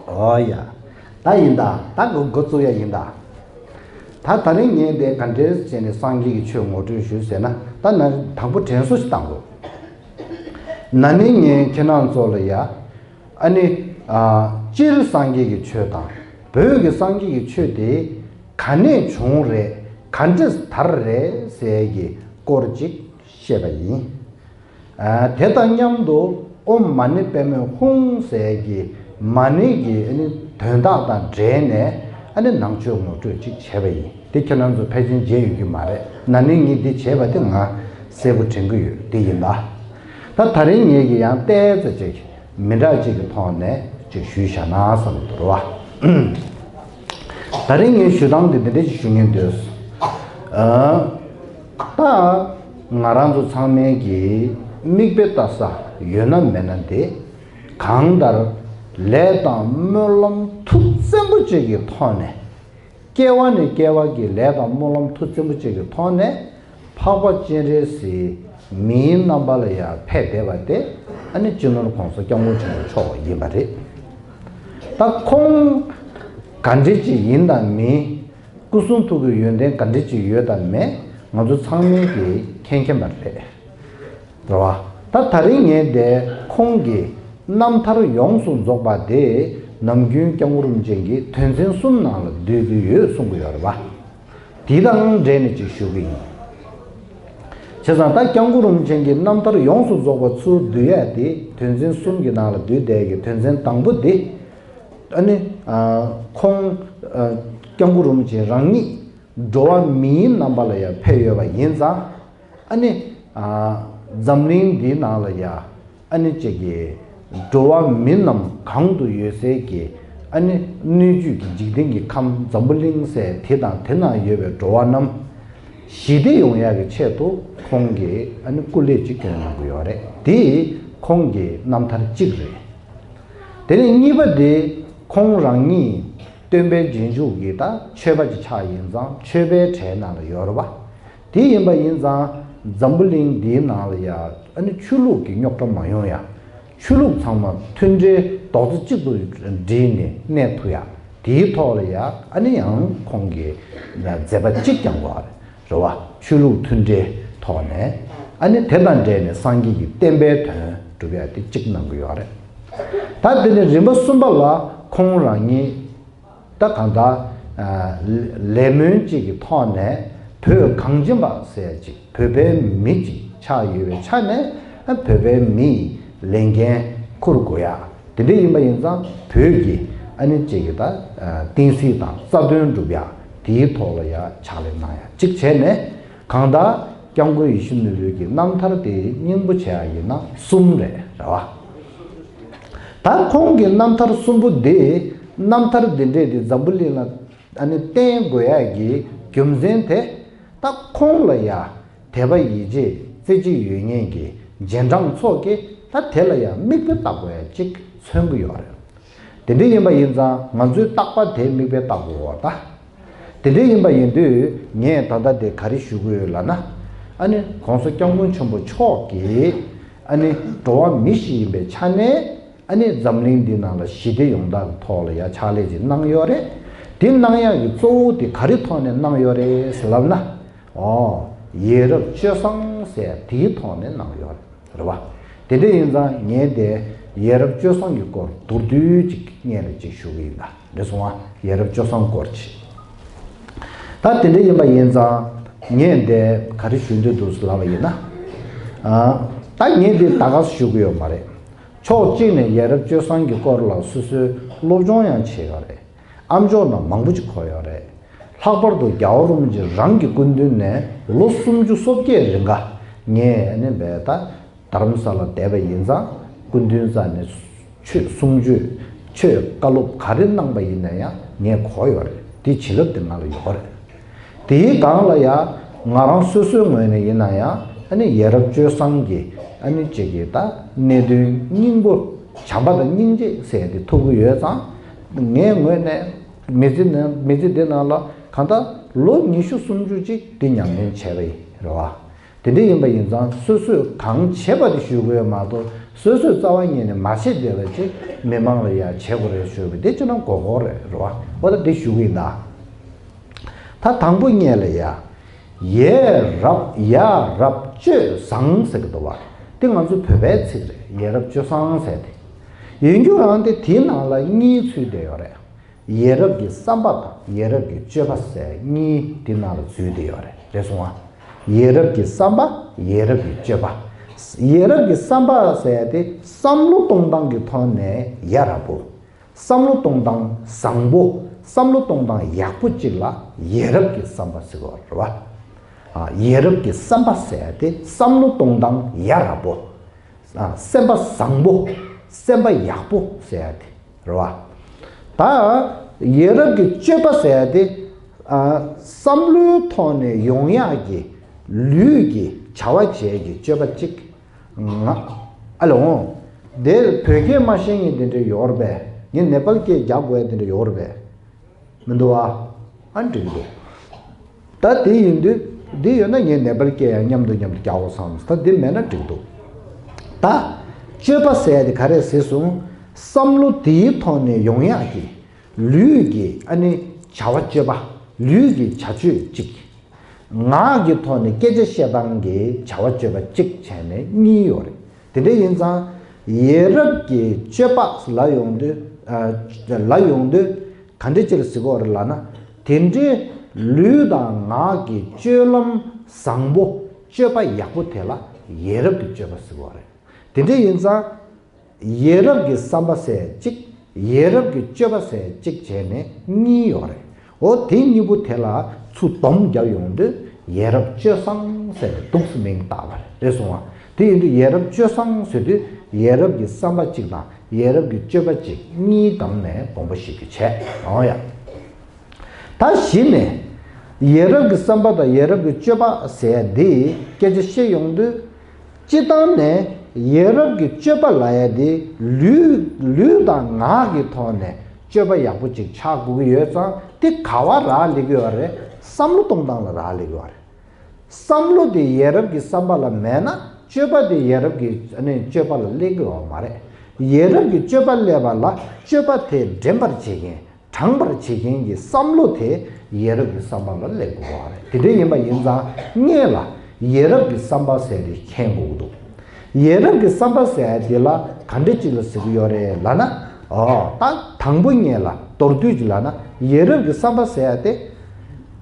ཨོ་ཡ། ད་ཡིན་ད། ད་འགོ་འགོ་བཙུགས་ཡ་ཡིན་ད། ད་ད་རིང་ངས་དེ་ག་འདྲས་བྱས་ནས་སངས་རྒྱས་ཀྱི་ཆོས་ངོ་སྤྲོད་ཞུས་ཟེར་ན། ད་ན་དང་པོ་དྲན་གསོ་ཞིག་བཏང་དགོས། ན་ནིང་ངས་ཁྱེད་རང་ཚོ་ལ་ཡ། ཨ་ནི། ཨ། སྤྱིར་སངས་རྒྱས་ཀྱི་ཆོས་དང་། བོད་ཀྱི་སངས་རྒྱས་ཀྱི་ཆོས་དེ་ག་ནས་བྱུང་རེད། ག་འདྲས་དར་རེད་ཟེར་གྱི་སྐོར་ཅིག་བཤད་པ་ཡིན། ཨ། དེ་དང་མཉམ་དུ་ཨོཾ་མ་ཎི་པདྨེ་ཧཱུྃ་ཟེར་གྱི་མ་ཎི་གི་ཨ་ནི་དོན་དག་དང་འབྲེལ་ནས་ཨ་ནི་ནང་ཆོས་ངོ་སྤྲོད་ཅིག་བྱས་པ་ཡིན། དེ་ཁྱེད་རང་ཚོ་ཕལ་ཆེར་མཇལ་ཡོད་ཀྱི་མ་རེད། ན་ནིང་ངས་འདི་བྱས་པ་དེ་ང་གསལ་པོ་དྲན་གྱི་ཡོད། དེ་ཡིན་ད། ད་ད་རིང་ངེད་ཀྱིས་ཡང་ཏོག་ཙམ་ཅིག་མི་འདྲ་ཅིག་གི་ཐོག་ནས་ཅིག་ཞུས་བཞག་ན་བསམ་གྱི་འདུག་བ། ད་རིང་ངས་ཞུ་སྟངས་དེ་འདི་འདྲ་ཞིག་ཞུ་སྙིང་འདོད། ཨ། ད་ང་རང་ཚོ་ཚང་མས་ཀྱི་མིག་དཔེ་ལྟ་ས་ཡོད་ན་མེད་ན་དེ། གང་ལྟར་ལས་དང་སྨོན་ལམ་ཐུགས་བཙན་པོ་ཅིག་གི་ཐོག་ནས། སྐྱེ་བ་ནས་སྐྱེ་བ་གི་ལས་དང་སྨོན་ལམ་ཐུགས་བཙན་པོ་ཅིག་གི་ཐོག་ནས། འཕགས་པ་སྤྱན་རས་གཟིགས་མིའི་རྣམ་པ་ལ་ཡང་ཕེབས་བསྡད་པ་དེ་ཨ་ནི་སྤྱི་ནོར་༸གོང་ས་༸སྐྱབས་མགོན་ཆེན་པོ་མཆོག་ཡིན་པ་རེད། ད་ཁོང་ག་འདྲ་ཅིག་ཡིན་དང་མིན། སྐུ་གསུང་ཐུགས་ཀྱི་ཡོན་ཏན་ག་འདྲ་ཅིག་ཡོད་དང་མེད། ང་ཚོ་ཚང་མས་ཀྱིས་མཁྱེན་མཁྱེན་པ་རེད། རེད་བ། ད་ད་རིང་ངས་དེ་ཁོང་གི་རྣམ་ཐར་ཡོངས་སུ་རྫོགས་པ་དེ་ནམ་རྒྱུན་སྐྱབས་མགོན་རིན་པོ་ཆེ་གིས་དོན་ཚན་གསུམ་ནང་ལ་བསྡུས་ཀྱི་ཡོད་གསུང་གི་ཡོད་རེད་བ། དེ་དང་འབྲེལ་ནས་ཅིག་ཞུ་གི་ཡིན། བྱས་ཙང་ད་སྐྱབས་མགོན་རིན་པོ་ཆེ་གི་རྣམ་ཐར་ཡོངས་སུ་རྫོགས་པ་ཚུར་བསྡུ་ཡ་དེ་དོན་ཚན་གསུམ་གྱི་ནང་ལ་བསྡུས་བསྡད་ཀྱི་དོན་ཚན་དང་པོ་དེ། ཨ་ནི། ཨ། ཁོང་། ཨ། སྐྱབས་མགོན་རིན་པོ་ཆེ་རང་ཉིད་འགྲོ་བ་མིའི་རྣམ་པ་ལ་ཡང་ཕེབས་ཡོད་པ་ཡིན་ཙང་། ཨ་ནི། ཨ། འཛམ་གླིང་འདིའི་ནང་ལ་ཡ། ཨ་ནི་ཅིག་གི་འགྲོ་བ་མི་རྣམས་གང་དུ་ཡོད་སའི་གི། ཨ་ནི་སྣོད་བཅུད་ཀྱི་འཇིག་རྟེན་གྱི་ཁམས་འཛམ་བུ་གླིང་ཟེར་དེ་དང་དེ་ན་ཡོད་པའི་འགྲོ་བ་རྣམས་ཞི་བདེ་ཡོང་ཡག་གི་ཆེད་དུ་ཁོང་གིས་ཨ་ནི་སྐུ་ལས་ཅིག་སྐྱོང་གནང་གི་ཡོད་རེད། དེ་ཁོང་གི་རྣམ་ཐར་གཅིག་རེད། དེ་ནས་གཉིས་པ་དེ་ཁོང་རང་ཉིད་སྟོན་པའི་རྗེས་འཇུག་གི་ད་ཆོས་པ་ཅིག་ཆགས་ཡིན་ཙང་ཆོས་པའི་གྲས་ནང་ལ་ཡོད་རེད་བ། དེ་ཡིན་པ་ཡིན་ཙང་འཛམ་བུ་གླིང་འདིའི་ནང་ལ་ཡ་ཨ་ནི་ཆོས་ལུགས་ཀྱི་རྙོག་དྲ་མ་ཡོང་ཡ། ཆོས་ལུགས་ཚང་མ་མཐུན་སྒྲིལ་རྡོག་རྩ་གཅིག་ཏུ་བསྒྲིལ་ནས་གནས་ཐུབ་ཡ། དེའི་ཐོག་ལ་ཡ་ཨ་ནི་ཡང་ཁོང་གིས་མཛད་པ་གཅིག་བསྐྱངས་པ་རེད་བ། ཆོས་ལུགས་མཐུན་སྒྲིལ་ཐོག་ནས། ཨ་ནི་དེ་དང་འབྲེལ་ནས་སངས་རྒྱས་ཀྱི་བསྟན་པའི་དོན་སྒྲུབ་ཡ་དེ་གཅིག་གནང་གི་ཡོད་རེད། ད་དེ་ནས་རིམ་པ་གསུམ་པ་ལ་ཁོང་རང་ཉིད། ད་གང་ལྟར། ཨ། ལས་སྨོན་གཅིག་གི་ཐོག་ནས་བོད་གངས་ཅན་པ་ཟེར་ཡ་གཅིག་བོད་པའི་མི་གཅིག་ཆགས་ཡོད་པའི་ཆ་ནས། ཨ། བོད་པའི་མིས་ལས་འགན་འཁུར་དགོས་ཡ། དེ་འདྲ་ཡིན་པ་ཡིན་ཙང་བོད་ཀྱི་ཨ་ནི་གཅིག་གི་ད། ཨ། བསྟན་སྲིད་དང་རྩ་དོན་སྒྲུབ་ཡ་དེའི་ཐོག་ལ་ཡ་ཕྱག་ལས་གནང་ཡ་གཅིག་བྱས་ནས། གང་ལྟར་སྐྱབས་མགོན་ཡིད་བཞིན་ནོར་བུའི་གི་རྣམ་ཐར་དེ་སྙིང་པོ་བྱས་ཡ་ཡིན་ན་གསུམ་རེད། རེད་བ། ད་ཁོང་གི་རྣམ་ཐར་གསུམ་པོ་འདི་རྣམ་ཐར་འདི་འདྲས་དེ་འཛམ་བུ་གླིང་ལ་ཨ་ནི་བསྟན་དགོས་ཡ་གི་རྒྱུ་མཚན་དེ། ད་ཁོང་ལ་ཡ་དད་པ་ཡིད་ཆེས་རྩེ་གཅིག་ཡོད་མཁན་གྱི་རྗེས་འབྲང་ཚོ་གིས་ད་དེ་ལ་ཡ་མིག་དཔེ་ལྟ་དགོས་ཡ་གཅིག་མཚོན་གྱི་ཡོད་རེད། དེ་འདྲ་ཡིན་པ་ཡིན་ཙང་ང་ཚོས་རྟག་པར་དེ་མིག་དཔེ་ལྟ་དགོས་པ་ད། དེ་འདྲ་ཡིན་པ་ཡིན་དུས་ངས་ད་ལྟ་དེ་ག་རེ་ཞུ་གི་ཡོད་ལབ་ན། ཨ་ནི་༸གོང་ས་༸སྐྱབས་མགོན་ཆེན་པོ་མཆོག་གིས་ཨ་ནི་འགྲོ་བ་མི་ཞིག་ཡིན་པའི་ཆ་ནས། ཨ་ནི་འཛམ་གླིང་འདི་ནང་ལ་ཞི་བདེ་ཡོང་སྟངས་ཐོག་ལ་ཡ་ཕྱག་ལས་ཅིག་གནང་ཡོད་རེད། དེ་གནང་ཡག་གི་གཙོ་བོ་དེ་ག་རེ་ཐོག་ནས་གནང་ཡོད་རེད་ཟེར་ལབ་ན། ཨོ། ཡ་རབས་སྤྱོད་བཟང་ཟེར་དེའི་ཐོག་ནས་གནང་ཡོད་རེད། རེད་བ། དེ་འདྲ་ཡིན་ཙང་ངས་དེ་ཡ་རབས་སྤྱོད་བཟང་གི་སྐོར་མདོར་བསྡུས་ཅིག་སྔོན་ལ་ཅིག་ཞུ་གི་ཡིན་ད། རེད་སོང་ང་། ཡ་རབས་སྤྱོད་བཟང་སྐོར་ཅིག་ད་དེ་འདྲ་ཡིན་པ་ཡིན་ཙང་ངས་དེ་ག་རེ་ཞུ་འདོད་འདུག་ཟེར་ལབ་པ་ཡིན་ན། ཨ། ད་ངས་དེ་ད་ག་སེ་ཞུ་གི་ཡོད་མ་རེད། ཕྱོགས་གཅིག་ནས་ཡ་རབས་སྤྱོད་བཟང་གི་སྐོར་ལ་སོ་སོའི་སློབ་སྦྱོང་ཡང་བྱས་ཡོད་རེད། ཨ་མཆོག་རྣམས་མང་པོ་ཅིག་གོ་ཡོད་རེད། ལྷག་པར་དུ་རྒྱལ་བ་རིན་པོ་ཆེ་རང་གི་སྐུ་མདུན་ནས་ལོ་སུམ་ཅུ་སོ་བརྒྱད་རིང་ག་ངས་ཨ་ནི་བས་ད་རྡ་རམ་ས་ལ་བསྡད་པ་ཡིན་ཙང་སྐུ་མདུན་རྩ་ནས་ཆོས་གསུང་ཆོས། ཆོས་བཀའ་སློབ་ག་རེ་གནང་པ་ཡིན་ན་ཡང་ངས་གོ་ཡོད་རེད། དེ་བྱིན་རླབས་དེ་ང་ལ་ཡོད་རེད། དེའི་སྒང་ལ་ཡང་ང་རང་སོ་སོའི་ངོས་ནས་ཡིན་ན་ཡང་ཨ་ནི་ཡ་རབས་སྤྱོད་བཟང་གི་ཨ་ནི་གཅིག་གི་ད་གནད་དོན་སྙིང་པོ་བྱམས་པ་དང་སྙིང་རྗེ་ཟེར་ཏེ་ཐུག་གི་ཡོད་ཙང་། ངའི་ངོས་ནས་མི་ཚེ་ནང་མི་ཚེ་འདི་ནང་ལ་གང་ལྟར་ལོ་ཉི་ཤུ་སུམ་ཅུ་ཅིག་འདི་ཉམས་ལེན་བྱས་པ་ཡིན་རེད་བ། དེ་འདྲ་ཡིན་པ་ཡིན་ཙང་སོ་སོས་གང་བྱེད་པ་དེ་ཞུ་དགོས་མ་གཏོགས་སོ་སོས་རྩ་བ་ཉིད་ནས་མ་བྱེད་བསྡད་པ་ཅིག་མི་མང་ལ་ཡང་བྱེད་དགོས་རེད་ཞུ་བའི་དེ་ཅི་ན་མགོ་སྐོར་རེད་རེད་བ། འོ་ད་དེ་ཞུ་གི་ཡིན་ད། ད་དང་པོ་ངེད་ལ་ཡ། ཡ་རབས་ཡ་རབས་སྤྱོད་བཟང་ཟེར་གི་འདུག་བ། དེ་ང་ཚོ་བོད་པའི་ཚིག་རེད། ཡ་རབས་སྤྱོད་བཟང་ཟེར་དེ། ཡིན་རྒྱུ་རང་དེ་དེའི་ནང་ལ་གཉིས་ཚུད་བསྡད་ཡོད་རེད། ཡ་རབས་ཀྱི་བསམ་པ་དང་ཡ་རབས་ཀྱི་སྤྱོད་པ་ཟེར་གཉིས་དེ་ནང་ལ་འཛུལ་བསྡད་ཡོད་རེད། རེད་སོང་ཨ། ཡ་རབས་ཀྱི་བསམ་པ། ཡ་རབས་ཀྱི་སྤྱོད་པ། ཡ་རབས་ཀྱི་བསམ་པ་ཟེར་དེ་བསམ་བློ་གཏོང་སྟངས་ཀྱི་ཐོག་ནས་ཡ་རབས་པོ། བསམ་བློ་གཏོང་སྟངས་བཟང་པོ། བསམ་བློ་གཏོང་སྟངས་ཡག་པོ་གཅིག་ལ་ཡ་རབས་ཀྱི་བསམ་པ་ཟེར་བ་རེད་བ། ཨ། ཡ་རབས་ཀྱི་བསམ་པ་ཟེར་ཡ་དེ་བསམ་བློ་གཏོང་སྟངས་ཡ་རབས་པོ། ཨ། སེམས་པ་བཟང་པོ། སེམས་པ་ཡག་པོ་ཟེར་ཡ་དེ་རེད་བ། ད་ཡ་རབས་ཀྱི་སྤྱོད་པ་ཟེར་ཡ་དེ། ཨ། བསམ་བློའི་ཐོག་ནས་ཡོང་ཡག་གི་ལུས་ཀྱི་བྱ་བ་བྱེད་ཀྱི་སྤྱོད་པ་གཅིག་ང་། ཨ་ལོ། འདིར་བོད་སྐད་མ་ཤེས་མཁན་དེ་འདྲ་ཡོད་རེད་པས། ངས་ནེ་པལ་སྐད་རྒྱག་དགོས་དེ་འདྲ་ཡོད་རེད་པས། མི་འདུག་ཨ། ཨ་འགྲིག་འདུག་ད་དེ་ཡིན་དུས་འདི་ཡོད་ན་ངས་ནེ་པལ་སྐད་ཡང་མཉམ་དུ་མཉམ་དུ་རྒྱག་དགོས་བསམ། ད་འདི་མེད་ན་འགྲིག་འདུག་ད་སྤྱོད་པ་ཟེར་ཡ་དེ་ག་རེ་ཟེར་སོང་། བསམ་བློ་དེའི་ཐོག་ནས་ཡོང་ཡག་གི་ལུས་ཀྱི་ཨ་ནི་བྱ་བ་སྤྱོད་པ། ལུས་ཀྱི་བྱ་སྤྱོད་གཅིག་ངག་གི་ཐོག་ནས་སྐད་ཆ་བཤད་སྟངས་ཀྱི་བྱ་བ་སྤྱོད་པ་གཅིག་བྱས་ནས་གཉིས་ཡོད་རེད། དེ་འདྲ་ཡིན་ཙང་ཡ་རབས་ཀྱི་སྤྱོད་པ་ལ་ཡོང་དུས། ཨ། ལ་ཡོང་དུས་ག་འདྲ་ཅིག་ལ་ཟེར་གྱི་ཡོད་རེད་ལབ་ན། དེ་འདྲའི་ལུས་དང་ངག་གི་སྤྱོད་ལམ་བཟང་པོ། སྤྱོད་པ་ཡག་པོ་དེ་ལ་ཡ་རབས་ཀྱི་སྤྱོད་པ་ཟེར་གྱི་ཡོད་རེད། དེ་འདྲ་ཡིན་ཙང་། ཡ་རབས་ཀྱི་བསམ་པ་ཟེར་གཅིག་ཡ་རབས་ཀྱི་སྤྱོད་པ་ཟེར་གཅིག་བྱས་ནས་གཉིས་ཡོད་རེད། འོ་དེ་གཉིས་པོ་དེ་ལ་ཚུར་སྡོམ་རྒྱབ་ཡོང་དུས་ཡ་རབས་སྤྱོད་བཟང་ཟེར་ནས་འདུག་སེ་མིང་བཏགས་པ་རེད། རེད་སོང་ཨ། དེ་ཡིན་དུས་ཡ་རབས་སྤྱོད་བཟང་ཟེར་དུས་ཡ་རབས་ཀྱི་བསམ་པ་གཅིག་དང་ཡ་རབས་ཀྱི་སྤྱོད་པ་གཅིག་གཉིས་བསྡོམས་ནས་དགོངས་པ་བཞེས་རྒྱུ་བྱས། འོ་ཡ། ད་གཞི་ནས་ཡ་རབས་ཀྱི་བསམ་པ་དང་ཡ་རབས་ཀྱི་སྤྱོད་པ་ཟེར་ཡ་འདི་སྐད་ཆ་བཤད་ཡོང་དུས། སྤྱིར་བཏང་ནས་ཡ་རབས་ཀྱི་སྤྱོད་པ་ལབ་ཡ་དེ་ལུས་ལུས་དང་ངག་གི་ཐོག་ནས་སྤྱོད་པ་ཡག་པོ་ཅིག་ཆགས་དགོས་ཀྱི་ཡོད་ཙང་དེ་ག་བ་རག་ལས་ཀྱི་ཡོད་རེད། བསམ་བློ་གཏོང་སྟངས་ལ་རག་ལས་ཀྱི་ཡོད་རེད། བསམ་བློ་དེ་ཡ་རབས་ཀྱི་བསམ་པ་ལ་མེད་ན་སྤྱོད་པ་དེ་ཡ་རབས་ཀྱི་ཨ་ནི་སྤྱོད་པ་ལ་སླེབས་ཀྱི་ཡོད་མ་རེད། ཡ་རབས་ཀྱི་སྤྱོད་པ་སླེབས་པ་ལ་སྤྱོད་པ་དེ་འདྲེན་པར་བྱེད་མཁན། དྲངས་པར་བྱེད་མཁན་གྱི་བསམ་བློ་དེ་ཡ་རབས་ཀྱི་བསམ་པ་ལ་སླེབས་དགོས་པ་རེད། དེ་འདྲ་ཡིན་པ་ཡིན་ཙང་ངེད་ལ་ཡ་རབས་ཀྱི་བསམ་པ་ཟེར་དེ་མཁྱེན་དགོས་ཀྱི་འདུག་ཡ་རབས་ཀྱི་བསམ་པ་ཟེར་དེ་ལ་ག་འདྲ་ཅིག་ལ་ཟེར་གྱི་ཡོད་རེད་ལབ་ན། ཨོ། ད་དང་པོ་ངེད་ལ་མདོར་བསྡུས་ཅིག་ལབ་ན་ཡ་རབས་ཀྱི་བསམ་པ་ཟེར་དེ།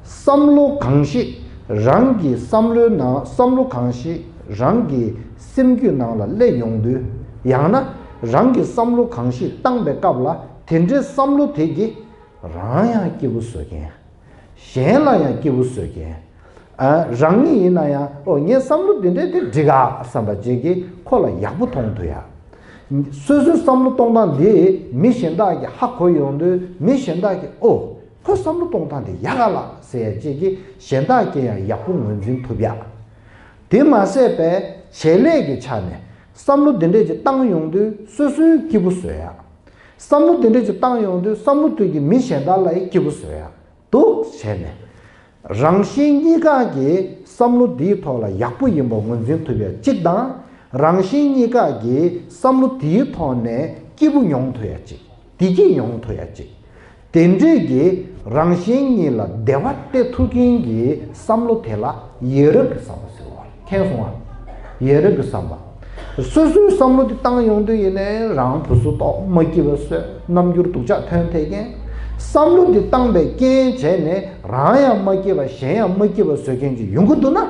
བསམ་བློ་གང་ཞིག་རང་གི་བསམ་བློའི་ནང་བསམ་བློ་གང་ཞིག་རང་གི་སེམས་རྒྱུད་ནང་ལ་སླེབས་ཡོང་དུས། ཡང་ན་རང་གི་བསམ་བློ་གང་ཞིག་བཏང་པའི་སྐབས་ལ་དེ་འདྲའི་བསམ་བློ་དེ་གིས་རང་ཡང་སྐྱིད་པོ་བཟོ་མཁན། གཞན་ལ་ཡང་སྐྱིད་པོ་བཟོ་མཁན། ཨ། རང་ཉིད་ཡིན་ན་ཡང་ཨོ་ངའི་བསམ་བློ་འདི་འདྲ་དེ་འགྲིག་ག་བསམ་པ་ཅིག་གིས་ཁོ་ལ་ཡག་པོ་མཐོང་ཐུབ་ཡ། སོ་སོའི་བསམ་བློ་གཏོང་སྟངས་འདི་མི་གཞན་དག་གིས་ཧ་གོ་ཡོང་དུས་མི་གཞན་དག་གིས་ཨོ། ཁོའི་བསམ་བློ་གཏོང་སྟངས་དེ་ཡག་ག་ལ་ཟེར་ཡ་ཅིག་གིས་གཞན་དག་གིས་ཡང་ཡག་པོ་ངོས་འཛིན་ཐུབ་ཡ། དེ་མ་ཟད་པའི་བྱེད་ལས་ཀྱི་ཆ་ནས་བསམ་བློ་འདི་འདྲས་ཅིག་བཏང་ཡོང་དུས་སོ་སོའི་སྐྱིད་པོ་བཟོ་ཡ། བསམ་བློ་འདི་འདྲས་ཅིག་བཏང་ཡོང་དུས་བསམ་བློ་དེ་གིས་མི་གཞན་དག་ལ་ཡང་སྐྱིད་པོ་བཟོ་ཡ་འདུག་བྱས་ནས། རང་གཞན་གཉིས་ཀ་གི་བསམ་བློ་འདིའི་ཐོག་ལ་ཡག་པོ་ཡིན་པ་ངོས་འཛིན་ཐུབ་ཡ་གཅིག་དང་། རང་གཞན་གཉིས་ཀ་གི་བསམ་བློ་དེའི་ཐོག་ནས་སྐྱིད་པོ་མྱོང་ཐུབ་ཡ་གཅིག་བདེ་སྐྱིད་མྱོང་ཐུབ་ཡ་གཅིག་དེ་འདྲས་ཀྱི་རང་གཞན་གཉིས་ལ་བདེ་བ་སྟེར་ཐུབ་མཁན་གྱི་བསམ་བློ་དེ་ལ་ཡ་རབས་ཀྱི་བསམ་པ་ཟེར་བ་རེད། མཁྱེན་སོང་ང་། ཡ་རབས་ཀྱི་བསམ་པ། སོ་སོའི་བསམ་བློ་དེ་བཏང་ཡོང་དུས་ཡིན་ནའི་རང་བུ་སུ་ཏོག་མ་སྐྱིད་པ་བཟོས། རྣམ་འགྱུར་སྡུག་ཅག་ཐོན་ཐེ་མཁན། བསམ་བློ་དེ་བཏང་པའི་རྐྱེན་བྱས་ནས་རང་ཡང་མ་སྐྱིད་པ་གཞན་ཡང་མ་སྐྱིད་པ་བཟོ་མཁན་ཅིག་ཡོང་གི་འདུག་ན།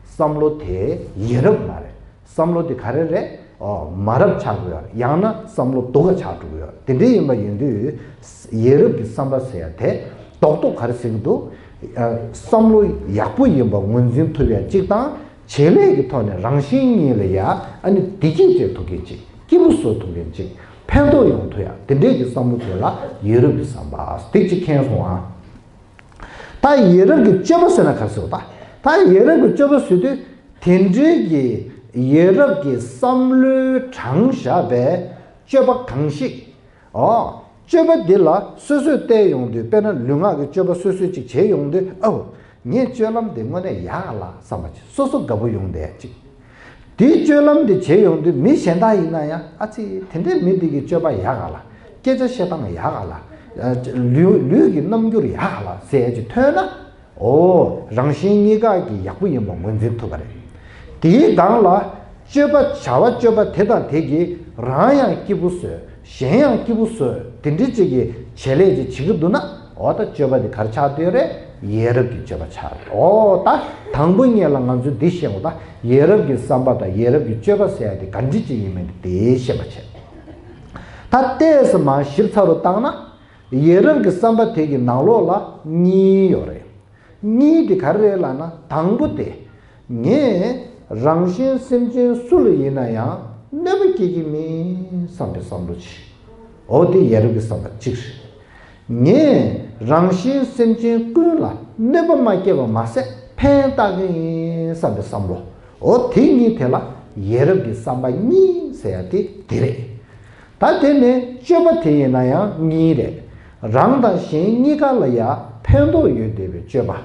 བསམ་བློ་དེ་ཡ་རབས་མ་རེད། བསམ་བློ་དེ་ག་རེ་རེད། ཨོ། མ་རབས་ཆགས་དགོས་ཡོད་རེད། ཡང་ན་བསམ་བློ་སྡུག་ག་ཆགས་འགྲོ་གི་ཡོད་རེད། དེ་འདྲ་ཡིན་པ་ཡིན་དུས་ཡ་རབས་ཀྱི་བསམ་པ་ཟེར་ཡ་དེ་རྡོག་རྡོག་ག་རེ་ཟེར་གི་འདུག་ཨ། བསམ་བློ་ཡག་པོ་ཡིན་པ་ངོས་འཛིན་ཐུབ་ཡ་གཅིག་དང་བྱེད་ལས་ཀྱི་ཐོག་ནས་རང་བཞིན་ཉིད་ལ་ཡ་ཨ་ནི་བདེ་སྐྱིད་སྤྲད་ཐུབ་མཁན་གཅིག་སྐྱིད་པོ་བཟོ་ཐུབ་མཁན་གཅིག་ཕན་ཐོགས་ཡོང་ཐུབ་ཡ་དེ་འདྲས་ཀྱི་བསམ་བློ་དེ་ལ་ཡ་རབས་ཀྱི་བསམ་པ་དེ་གཅིག་མཁྱེན་སོང་ཨ། ད་ཡ་རབས་ཀྱི་སྤྱོད་པ་ཟེར་ན་ག་རེ་ཟེར་བ། ད་ད་ཡ་རབས་ཀྱི་སྤྱོད་པ་ཟེར་དུས་དེ་འདྲའི་གི་ཡ་རབས་ཀྱི་བསམ་བློའི་དྲངས་བཞག་པའི་སྤྱོད་པ་གང་ཞིག་ཨོ། སྤྱོད་པ་འདི་ལ་སོ་སོས་བལྟས་ཡོང་དུས། དཔེར་ན་ལུས་ངག་གི་སྤྱོད་པ་སོ་སོས་ཅིག་བྱས་ཡོང་དུས། ཨོ། ངའི་སྤྱོད་ལམ་འདི་དངོས་གནས་ཡག་ག་ལ་བསམ་པ་ཅིག་སོ་སོ་དགའ་པོ་ཡོང་བསྡད་ཅིག་དེའི་སྤྱོད་ལམ་འདི་བྱས་ཡོང་དུས། མི་གཞན་དག་ཡིན་ན་ཡང་། ཨ་ཙི། དེ་འདྲའི་མི་འདི་གི་སྤྱོད་པ་ཡག་ག་ལ། སྐད་ཆ་བཤད་སྟངས་ཡག་ག་ལ། ལུས་ལུས་ཀྱི་རྣམ་འགྱུར་ཡག་ག་ལ་ཟེར་ཅིག་ཐོས་ན། ཨོ། རང་གཞན་གཉིས་ཀ་གི་ཡག་པོ་ཡིན་པ་ངོས་འཛིན་ཐུབ་པ་རེད། དེའི་སྒང་ལ་སྤྱོད་པ། བྱ་བ་སྤྱོད་པ་དེ་དང་དེ་གིས་རང་ཡང་སྐྱིད་པོ་བཟོས། གཞན་ཡང་སྐྱིད་པོ་བཟོས། དེ་འདྲའི་ཅིག་གི་བྱེད་ལས་ཅིག་བྱེད་ཀྱི་འདུག་ན། ཨོ། ད་སྤྱོད་པ་དེ་ག་རེ་ཆགས་བསྡད་རེད། ཡ་རབས་ཀྱི་སྤྱོད་པ་ཆགས་རེད། ཨོ། ད་དང་པོ་ཉིད་ལ་ང་ཚོས་འདི་ཤེས་དགོས། ད་ཡ་རབས་ཀྱི་བསམ་པ་དང་ཡ་རབས་ཀྱི་སྤྱོད་པ་ཟེར་ཡ་དེ་ག་འདྲ་ཅིག་ཡིན་མིན་དེ་ཤེས་པ་བྱས། ད་ཏོག་ཙམ་མར་ཞིབ་ཚགས་རུ་བཏང་ན། ཡ་རབས་ཀྱི་བསམ་པ་དེ་གི་ནང་ལོགས་ལ་གཉིས་ཡོད་རེད། གཉིས་དེ་ག་རེ་རེད་ལབ་ན། དང་པོ་དེ། ངས་རང་གཞན་སེམས་ཅན་སུ་ལ་ཡིན་ན་ཡང་གནོད་པ་སྐྱེལ་གྱི་མིན་བསམ་པའི་བསམ་བློ་ཅིག་ཨོ། དེ་ཡ་རབས་ཀྱི་བསམ་པ་གཅིག་རེད། ངས་རང་གཞན་སེམས་ཅན་ཀུན་ལ་གནོད་པ་མ་སྐྱེལ་བ་མ་ཟད་ཕན་བཏགས་ཀྱི་ཡིན་བསམ་པའི་བསམ་བློ། ཨོ། དེ་གཉིས་དེ་ལ་ཡ་རབས་ཀྱི་བསམ་པ་གཉིས་ཟེར་ཡ་དེ་དེ་རེད། ད་དེ་ནས་སྤྱོད་པ་དེ་ཡིན་ན་ཡང་གཉིས་རེད། རང་དང་གཞན་གཉིས་ཀ་ལ་ཡང་ཕན་ཐོགས་ཡོད་བསྡད་པའི་སྤྱོད་པ།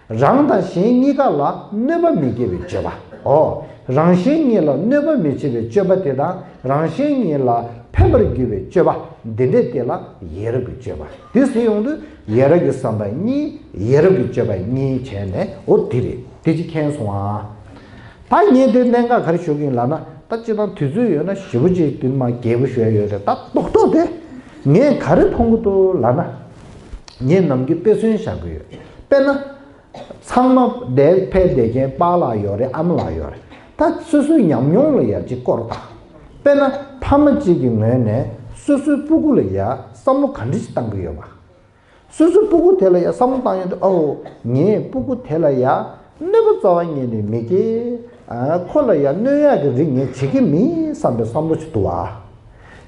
རང་དང་གཞན་གཉིས་ཀ་ལ་གནོད་པ་མི་སྐྱེལ་བའི་སྤྱོད་པ། ཨོ། རང་གཞན་གཉིས་ལ་གནོད་པ་མི་བྱེད་པའི་སྤྱོད་པ་དེ་དང་། རང་གཞན་གཉིས་ལ་ཕན་པར་གྱུར་པའི་སྤྱོད་པ། འདི་འདྲས་དེ་ལ་ཡ་རབས་ཀྱི་སྤྱོད་པ། དེ་ཟེར་ཡོང་དུས་ཡ་རབས་ཀྱི་བསམ་པ་གཉིས། ཡ་རབས་ཀྱི་སྤྱོད་པ་གཉིས་བྱས་ནས། ཨོ། དེ་རེད། དེ་གཅིག་མཁྱེན་སོང་ཨ། ད་ངས་དེ་གནད་འགག་ག་རེ་ཞུ་གི་ཡིན་ལབ་ན། ད་སྤྱིར་བཏང་དུས་ཚོད་ཡོད་ན་ཞེ་པོ་ཅིག་དེ་མར་རྒྱས་པོ་ཞུ་ཡ་ཡོད་རེད། ད་རྡོག་རྡོག་དེ་ངས་ག་རེ་མཐོང་གི་འདུག་ལབ་ན། ངས་ནམ་རྒྱུན་དཔེ་མཚོན་བཞག་གི་ཡོད། དཔེར་ན། ཚང་མ་འདིར་ཕེབས་བསྡད་མཁན་པཱ་ལགས་ཡོད་རེད། ཨ་མ་ལགས་ཡོད་རེད། ད་སོ་སོའི་ཉམས་མྱོང་ལ་ཡར་ཅིག་སྐོར་དང་། དཔེར་ན་ཕ་མ་གཅིག་གི་ངོས་ནས་སོ་སོའི་སྤུ་གུ་ལ་ཡར་བསམ་བློ་ག་འདྲ་ཞིག་བཏང་གི་ཡོད་པ། སོ་སོའི་སྤུ་གུ་དེ་ལ་ཡར་བསམ་བློ་བཏང་ཡོང་དུས། ཨོ། ངས་སྤུ་གུ་དེ་ལ་ཡར་གནོད་པ་རྩ་བ་ཉིད་ནས་མི་སྐྱེལ། ཨ། ཁོ་ལ་ཡར་གནོད་ཡག་གི་རིགས་ངས་བྱེད་ཀྱི་མིན་བསམ་པའི་བསམ་བློ་ཞིག་འདུག་བ།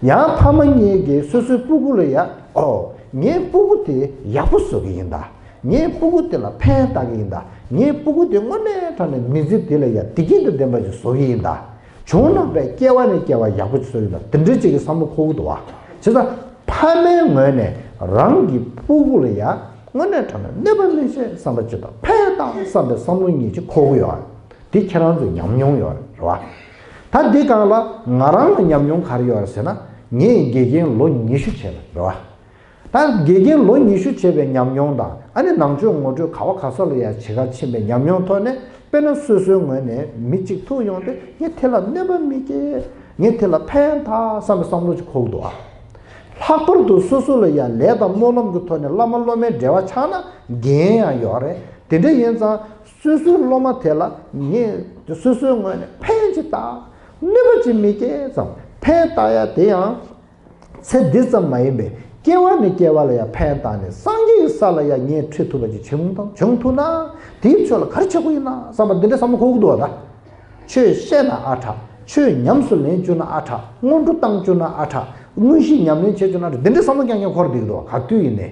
ཡང་ཕ་མ་གཉིས་ཀྱིས་སོ་སོའི་སྤུ་གུ་ལ་ཡར། ཨོ། ངའི་སྤུ་གུ་དེ་ཡག་པོ་བཟོ་གི་ཡིན་ད། ངའི་སྤུ་གུ་དེ་ལ་ཕན་བཏགས་ཀྱི་ཡིན་ད། ངའི་སྤུ་གུ་དེ་དངོས་གནས་དྲང་གནས་མི་ཚེ་འདི་ལ་ཡར་བདེ་སྐྱིད་དང་ལྡན་པ་ཞིག་བཟོ་གི་ཡིན་ད། བྱུང་ན་བས་སྐྱེ་བ་ནས་སྐྱེ་བ་ཡག་པོ་ཞིག་བཟོ་གི་ཡིན་ད། དེ་འདྲའི་ཅིག་གི་བསམ་བློ་འཁོར་གི་འདུག་བ། བྱས་ཙང་ཕ་མའི་ངོས་ནས་རང་གི་སྤུ་གུ་ལ་ཡར་དངོས་གནས་དྲང་གནས་གནོད་པ་མི་བྱེད་བསམ་པ་ཅིག་དང་། ཕན་བཏགས་བསམ་པའི་བསམ་བློ་གཉིས་ཅིག་འཁོར་གི་ཡོད། དེ་ཁྱེད་རང་ཚོའི་ཉམས་མྱོང་ཡོད་རེད་བ། ད་འདི་སྒང་ལ་ང་རང་ལ་ཉམས་མྱོང་ག་རེ་ཡོད་རེད་ཟེར་ན། ངས་དགེ་རྒན་ལོ་ཉི་ཤུ་བྱས་པ་རེད་བ། ད་དགེ་རྒན་ལོ་ཉི་ཤུ་བྱས་པའི་ཉམས་མྱོང་དང་། ཨ་ནི་ནང་ཆོས་ངོ་སྤྲོད་ག་བ་ག་ས་ལ་ཡར་བྱེད་གར་ཕྱིན་པའི་ཉམས་མྱོང་ཐོག་ནས། དཔེར་ན་སོ་སོའི་ངོས་ནས་མི་གཅིག་ཐུག་ཡོང་དུས། ངས་དེ་ལ་གནོད་པ་མི་སྐྱེལ། ངས་དེ་ལ་ཕན་བཏགས་བསམ་པའི་བསམ་བློ་ཅིག་འཁོར་གི་འདུག་ཨ། ལྷག་པར་དུ་སོ་སོ་ལ་ཡང་ལས་དང་སྨོན་ལམ་གྱི་ཐོག་ནས་བླ་མ་སློབ་མའི་འབྲེལ་བ་ཆགས་ན་འགན་ཡང་ཡོད་རེད། དེ་འདྲ་ཡིན་ཙང་སོ་སོའི་སློབ་མ་དེ་ལ་ངས་སོ་སོའི་ངོས་ནས་ཕན་ཅིག་བཏགས། གནོད་པ་ཅིག་མི་སྐྱེལ་ཙང་། ཕན་བཏགས་ཡ་དེ་ཡང་ཚེ་འདི་ཙམ་མ་ཡིན་པའི་སྐྱེ་བ་ནས་སྐྱེ་བ་ལ་ཡང་ཕན་བཏགས་ནས། སངས་རྒྱས་ཀྱི་ས་ལ་ཡང་ངས་ཁྲིད་ཐུབ་པ་ཅིག་བྱུང་དང་འབྱུང་ཐུབ་ན། དེའི་ཆོས་ལ་ག་རེ་བྱེད་དགོས་ཡིན་ན་བསམ་པ་འདི་འདྲའི་བསམ་བློ་འཁོར་གི་འདུག་བ། ད་ཆོས་བཤད་ན་ཨ་དྲག་ཆོས་ཉམས་སུ་ལེན་བཅུག་ན་ཨ་དྲག་སྔོན་འགྲོ་བཏང་བཅུག་ན་ཨ་དྲག་དངོས་གཞི་ཉམས་ལེན་བྱེད་བཅུག་ན་ཨ་དྲག་འདི་འདྲའི་བསམ་བློ་རྐྱང་རྐྱང་འཁོར་བསྡད་ཀྱི་འདུག་བ། ག་དུས་ཡིན་ནའི།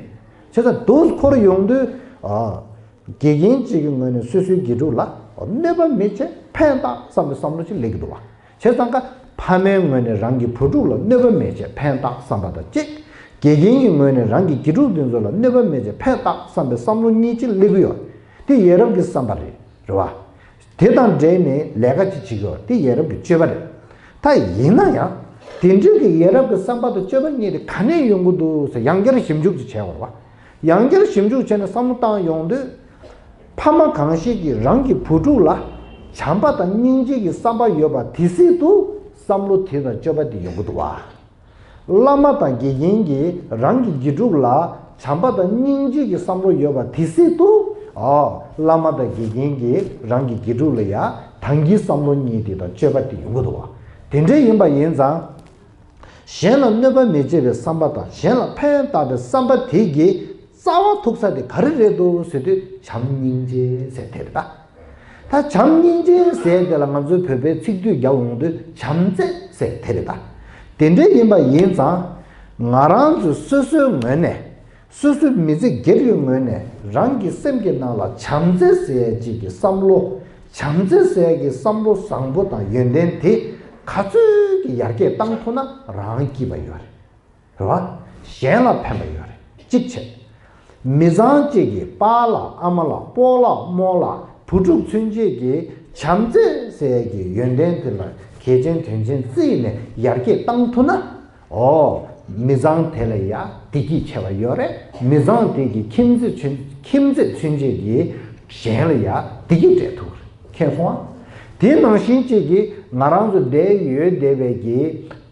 བྱས་ཙང་དུ་འཁོར་ཡོང་དུས། ཨ། དགེ་རྒན་གཅིག་གི་ངོས་ནས་སོ་སོའི་དགེ་ཕྲུག་ལ་གནོད་པ་མི་བྱེད། ཕན་བཏགས་བསམ་པའི་བསམ་བློ་ཅིག་སླེབས་ཀྱི་འདུག་བ། བྱས་ཙང་ཀ་ཕ་མའི་ངོས་ནས་རང་གི་བུ་ཕྲུག་ལ་གནོད་པ་མི་བྱེད། ཕན་བཏགས་བསམ་པ་དང་གཅིག་དགེ་རྒན་གྱི་ངོས་ནས་རང་གི་དགེ་ཕྲུག་དེ་ཚོ་ལ་གནོད་པ་མི་བྱེད། ཕན་བཏགས་བསམ་པའི་བསམ་བློ་གཉིས་ཅིག་སླེབས་ཀྱི་ཡོད། དེ་ཡ་རབས་ཀྱི་བསམ་པ་རེད། རེད་བ། དེ་དང་འབྲེལ་ནས་ལས་ཀ་ཅིག་བྱེད་ཀྱི་ཡོད། དེ་ཡ་རབས་ཀྱི་སྤྱོད་པ་རེད། ད་ཡིན་ན་ཡང་། དེ་འདྲའི་གི་ཡ་རབས་ཀྱི་བསམ་པ་དང་སྤྱོད་པ་གཉིས་དེ་ག་ནས་ཡོང་གི་འདུག་ཟེར་ཡང་བསྐྱར་ཞིབ་འཇུག་ཅིག་བྱས་པ་རེད་བ། ཡང་བསྐྱར་ཞིབ་འཇུག་བྱས་ནས་བསམ་བློ་བཏང་ཡོང་དུས། ཕ་མ་གང་ཞིག་གིས་རང་གི་བུ་ཕྲུག་ལ་བྱམས་པ་དང་སྙིང་རྗེ་གི་བསམ་པ་ཡོད་པ་དེ་སྲིད་དུ་བསམ་བློ་དེ་དང་སྤྱོད་པ་དེ་ཡོང་གི་འདུག་བ། བླ་མ་དང་དགེ་རྒན་གྱིས་རང་གི་དགེ་ཕྲུག་ལ་བྱམས་པ་དང་སྙིང་རྗེ་གི་བསམ་བློ་ཡོད་པ་དེ་སྲིད་དུ། ཨ། བླ་མ་དང་དགེ་རྒན་གྱིས་རང་གི་དགེ་ཕྲུག་ལ་ཡང་དང་གི་བསམ་བློ་གཉིས་དེ་དང་སྤྱོད་པ་དེ་ཡོང་གི་འདུག་བ། དེ་འདྲ་ཡིན་པ་ཡིན་ཙང་། གཞན་ལ་གནོད་པ་མི་བྱེད་པའི་བསམ་པ་དང་། གཞན་ལ་ཕན་བཏགས་པའི་བསམ་པ་དེ་གི་རྩ་བ་ཐུག་ས་དེ་ག་རེ་རེད་འདུག་ཟེར་དུས། བྱམས་སྙིང་རྗེ་ཟེར་དེ་རེད་ད། ད་བྱམས་སྙིང་རྗེ་ཟེར་དེ་ལ་ང་ཚོའི་བོད་པའི་ཚིག་སྡུད་རྒྱག་འོང་དུས་བྱམས་བརྩེ་ཟེར་དེ་རེད་ད། དེ་འདྲ་ཡིན་པ་ཡིན་ཙང་། ང་རང་ཚོས་སོ་སོའི་ངོས་ནས་ སོ་སོའི་མི་ཚེ་སྒེར་གྱི་ངོས་ནས་རང་གི་སེམས་ཀྱི་ནང་ལ་བྱམས་བརྩེ་ཟེར་ཡས་ཅིག་གི་བསམ་བློ། བྱམས་བརྩེ་ཟེར་ཡས་ཀྱི་བསམ་བློ་བཟང་པོ་དང་ཡོན་ཏན་དེ་ག་ཚོད་ཀྱི་ཡར་རྒྱས་བཏང་ཐུབ་ན་རང་སྐྱིད་པ་ཡོད་རེད། རེད་བ། གཞན་ལ་ཕན་པ་ཡོད་རེད། གཅིག་བྱས། མི་ཚང་གཅིག་གི་པཱ་ལགས་ཨ་མ་ལགས་སྤོ་ལགས་རྨོ་ལགས་བུ་ཕྲུག་ཚུན་ཆད་ཀྱི་བྱམས་བརྩེ་ཟེར་ཡས་ཀྱི་ཡོན་ཏན་དེ་ལ་གལ་ཆེན་དོན་ཆེན་བརྩིས་ནས་ཡར་རྒྱས་བཏང་ཐུབ་ན། ཨོ། མི་ཚང་དེ་ལ་ཡ་བདེ་སྐྱིད་ཆེ་བ་ཡོད་རེད། མི་ཚང་དེ་གི་ཁྱིམ་མཚེས་ཚུན་ཁྱིམ་མཚེས་ཚུན་ཆད་ཀྱི་གཞན་ལ་ཡ་བདེ་སྐྱིད་སྤྲད་ཐུབ་རེད། མཁྱེན་སོང་ཨ། དེ་ནང་བཞིན་གཅིག་གིས་ང་རང་ཚོ་བསྡད་ཡོད་བསྡད་པའི་གི་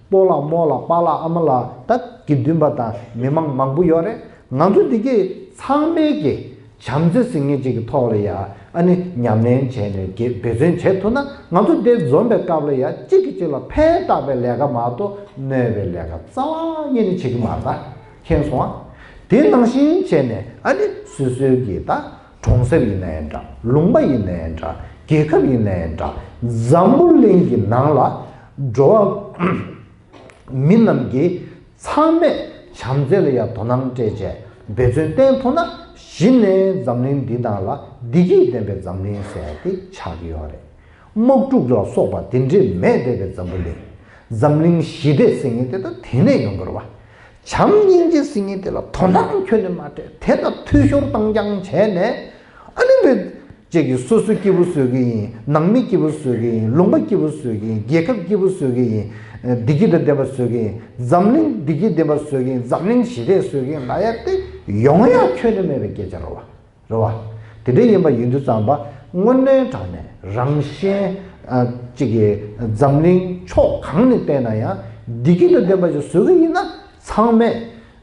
སྤོ་ལགས་རྨོ་ལགས་པཱ་ལགས་ཨ་མ་ལགས་ད་དགེ་འདུན་པ་དང་མི་མང་མང་པོ་ཡོད་རེད། ང་ཚོ་འདི་གས་ཚང་མས་ཀྱི་བྱམས་བརྩེ་ཟེར་མཁན་ཅིག་གི་ཐོག་ལ་ཡ་ཨ་ནི་ཉམས་ལེན་བྱས་ནས་དགེ་འབད་བརྩོན་བྱེད་ཐུབ་ན། ང་ཚོ་འདིར་འཛོམས་པའི་སྐབས་ལ་ཡ་གཅིག་གིས་གཅིག་ལ་ཕན་བཏགས་པའི་ལས་ཀ་མ་གཏོགས་གནོད་པའི་ལས་ཀ་རྩ་བ་ཉིད་ནས་བྱེད་ཀྱི་མ་རེད་ད། མཁྱེན་སོང་ཨ། དེ་ནང་བཞིན་བྱས་ནས་ཨ་ནི་སོ་སོའི་གི་ད་གྲོང་གསེབ་ཡིན་ན་ཡང་འདྲ། ལུང་པ་ཡིན་ན་ཡང་འདྲ། རྒྱལ་ཁབ་ཡིན་ན་ཡང་འདྲ། འཛམ་བུ་གླིང་གི་ནང་ལ་འགྲོ་བ་མི་རྣམས་ཀྱིས་ཚང་མས་བྱམས་བརྩེ་ལ་ཡང་དོ་སྣང་སྤྲད་བྱས་འབད་བརྩོན་བསྟེན་ཐུབ་ན། གཞི་ནས་འཛམ་གླིང་འདི་ནང་ལ་བདེ་སྐྱིད་ལྡན་པའི་འཛམ་གླིང་ཟེར་ཡ་དེ་ཆགས་ཀྱི་ཡོད་རེད། དམག་འཁྲུག་ལ་སོགས་པ་དེ་འདྲས་མེད་བསྡད་པའི་འཛམ་བུ་གླིང་། འཛམ་གླིང་ཞི་བདེ་ཟེར་མཁན་དེ་ད་དེ་ནས་ཡོང་གི་རེད་བ། བྱམས་སྙིང་རྗེ་ཟེར་མཁན་དེ་ལ་དོ་སྣང་ཁྱོན་ནས་མ་སྤྲད། དེ་ལ་འཐུས་ཤོར་བཏང་རྐྱང་བྱས་ནས་ཨ་ནི་བས་ཅིག་གིས་སོ་སོ་སྐྱིད་པོ་བཟོ་གི་ཡིན། ནང་མི་སྐྱིད་པོ་བཟོ་གི་ཡིན། ལུང་པ་སྐྱིད་པོ་བཟོ་གི་ཡིན། རྒྱལ་ཁབ་སྐྱིད་པོ་བཟོ་གི་ཡིན། བདེ་སྐྱིད་དང་ལྡན་པ་བཟོ་གི་ཡིན། འཛམ་གླིང་བདེ་སྐྱིད་ལྡན་པ་བཟོ་གི་ཡིན། འཛམ་གླིང་ཞི་བདེ་བཟོ་གི་ཡིན་ལབ་ཡ་དེ་ཡོང་ཡ་ཁྱོན་ནས་མེད་པའི་སྐད་ཆ་རེད་བ། རེད་བ། དེ་འདྲ་ཡིན་པ་ཡིན་དུས་ཙམ་པ་དངོས་གནས་དྲང་གནས་རང་གཞན་ཨ་གཅིག་གི་འཛམ་གླིང་ཕྱོགས་གང་ནས་བལྟས་ན་ཡང་བདེ་སྐྱིད་དང་ལྡན་པ་ཞིག་བཟོ་གི་ཡིན་ན། ཚང་མས་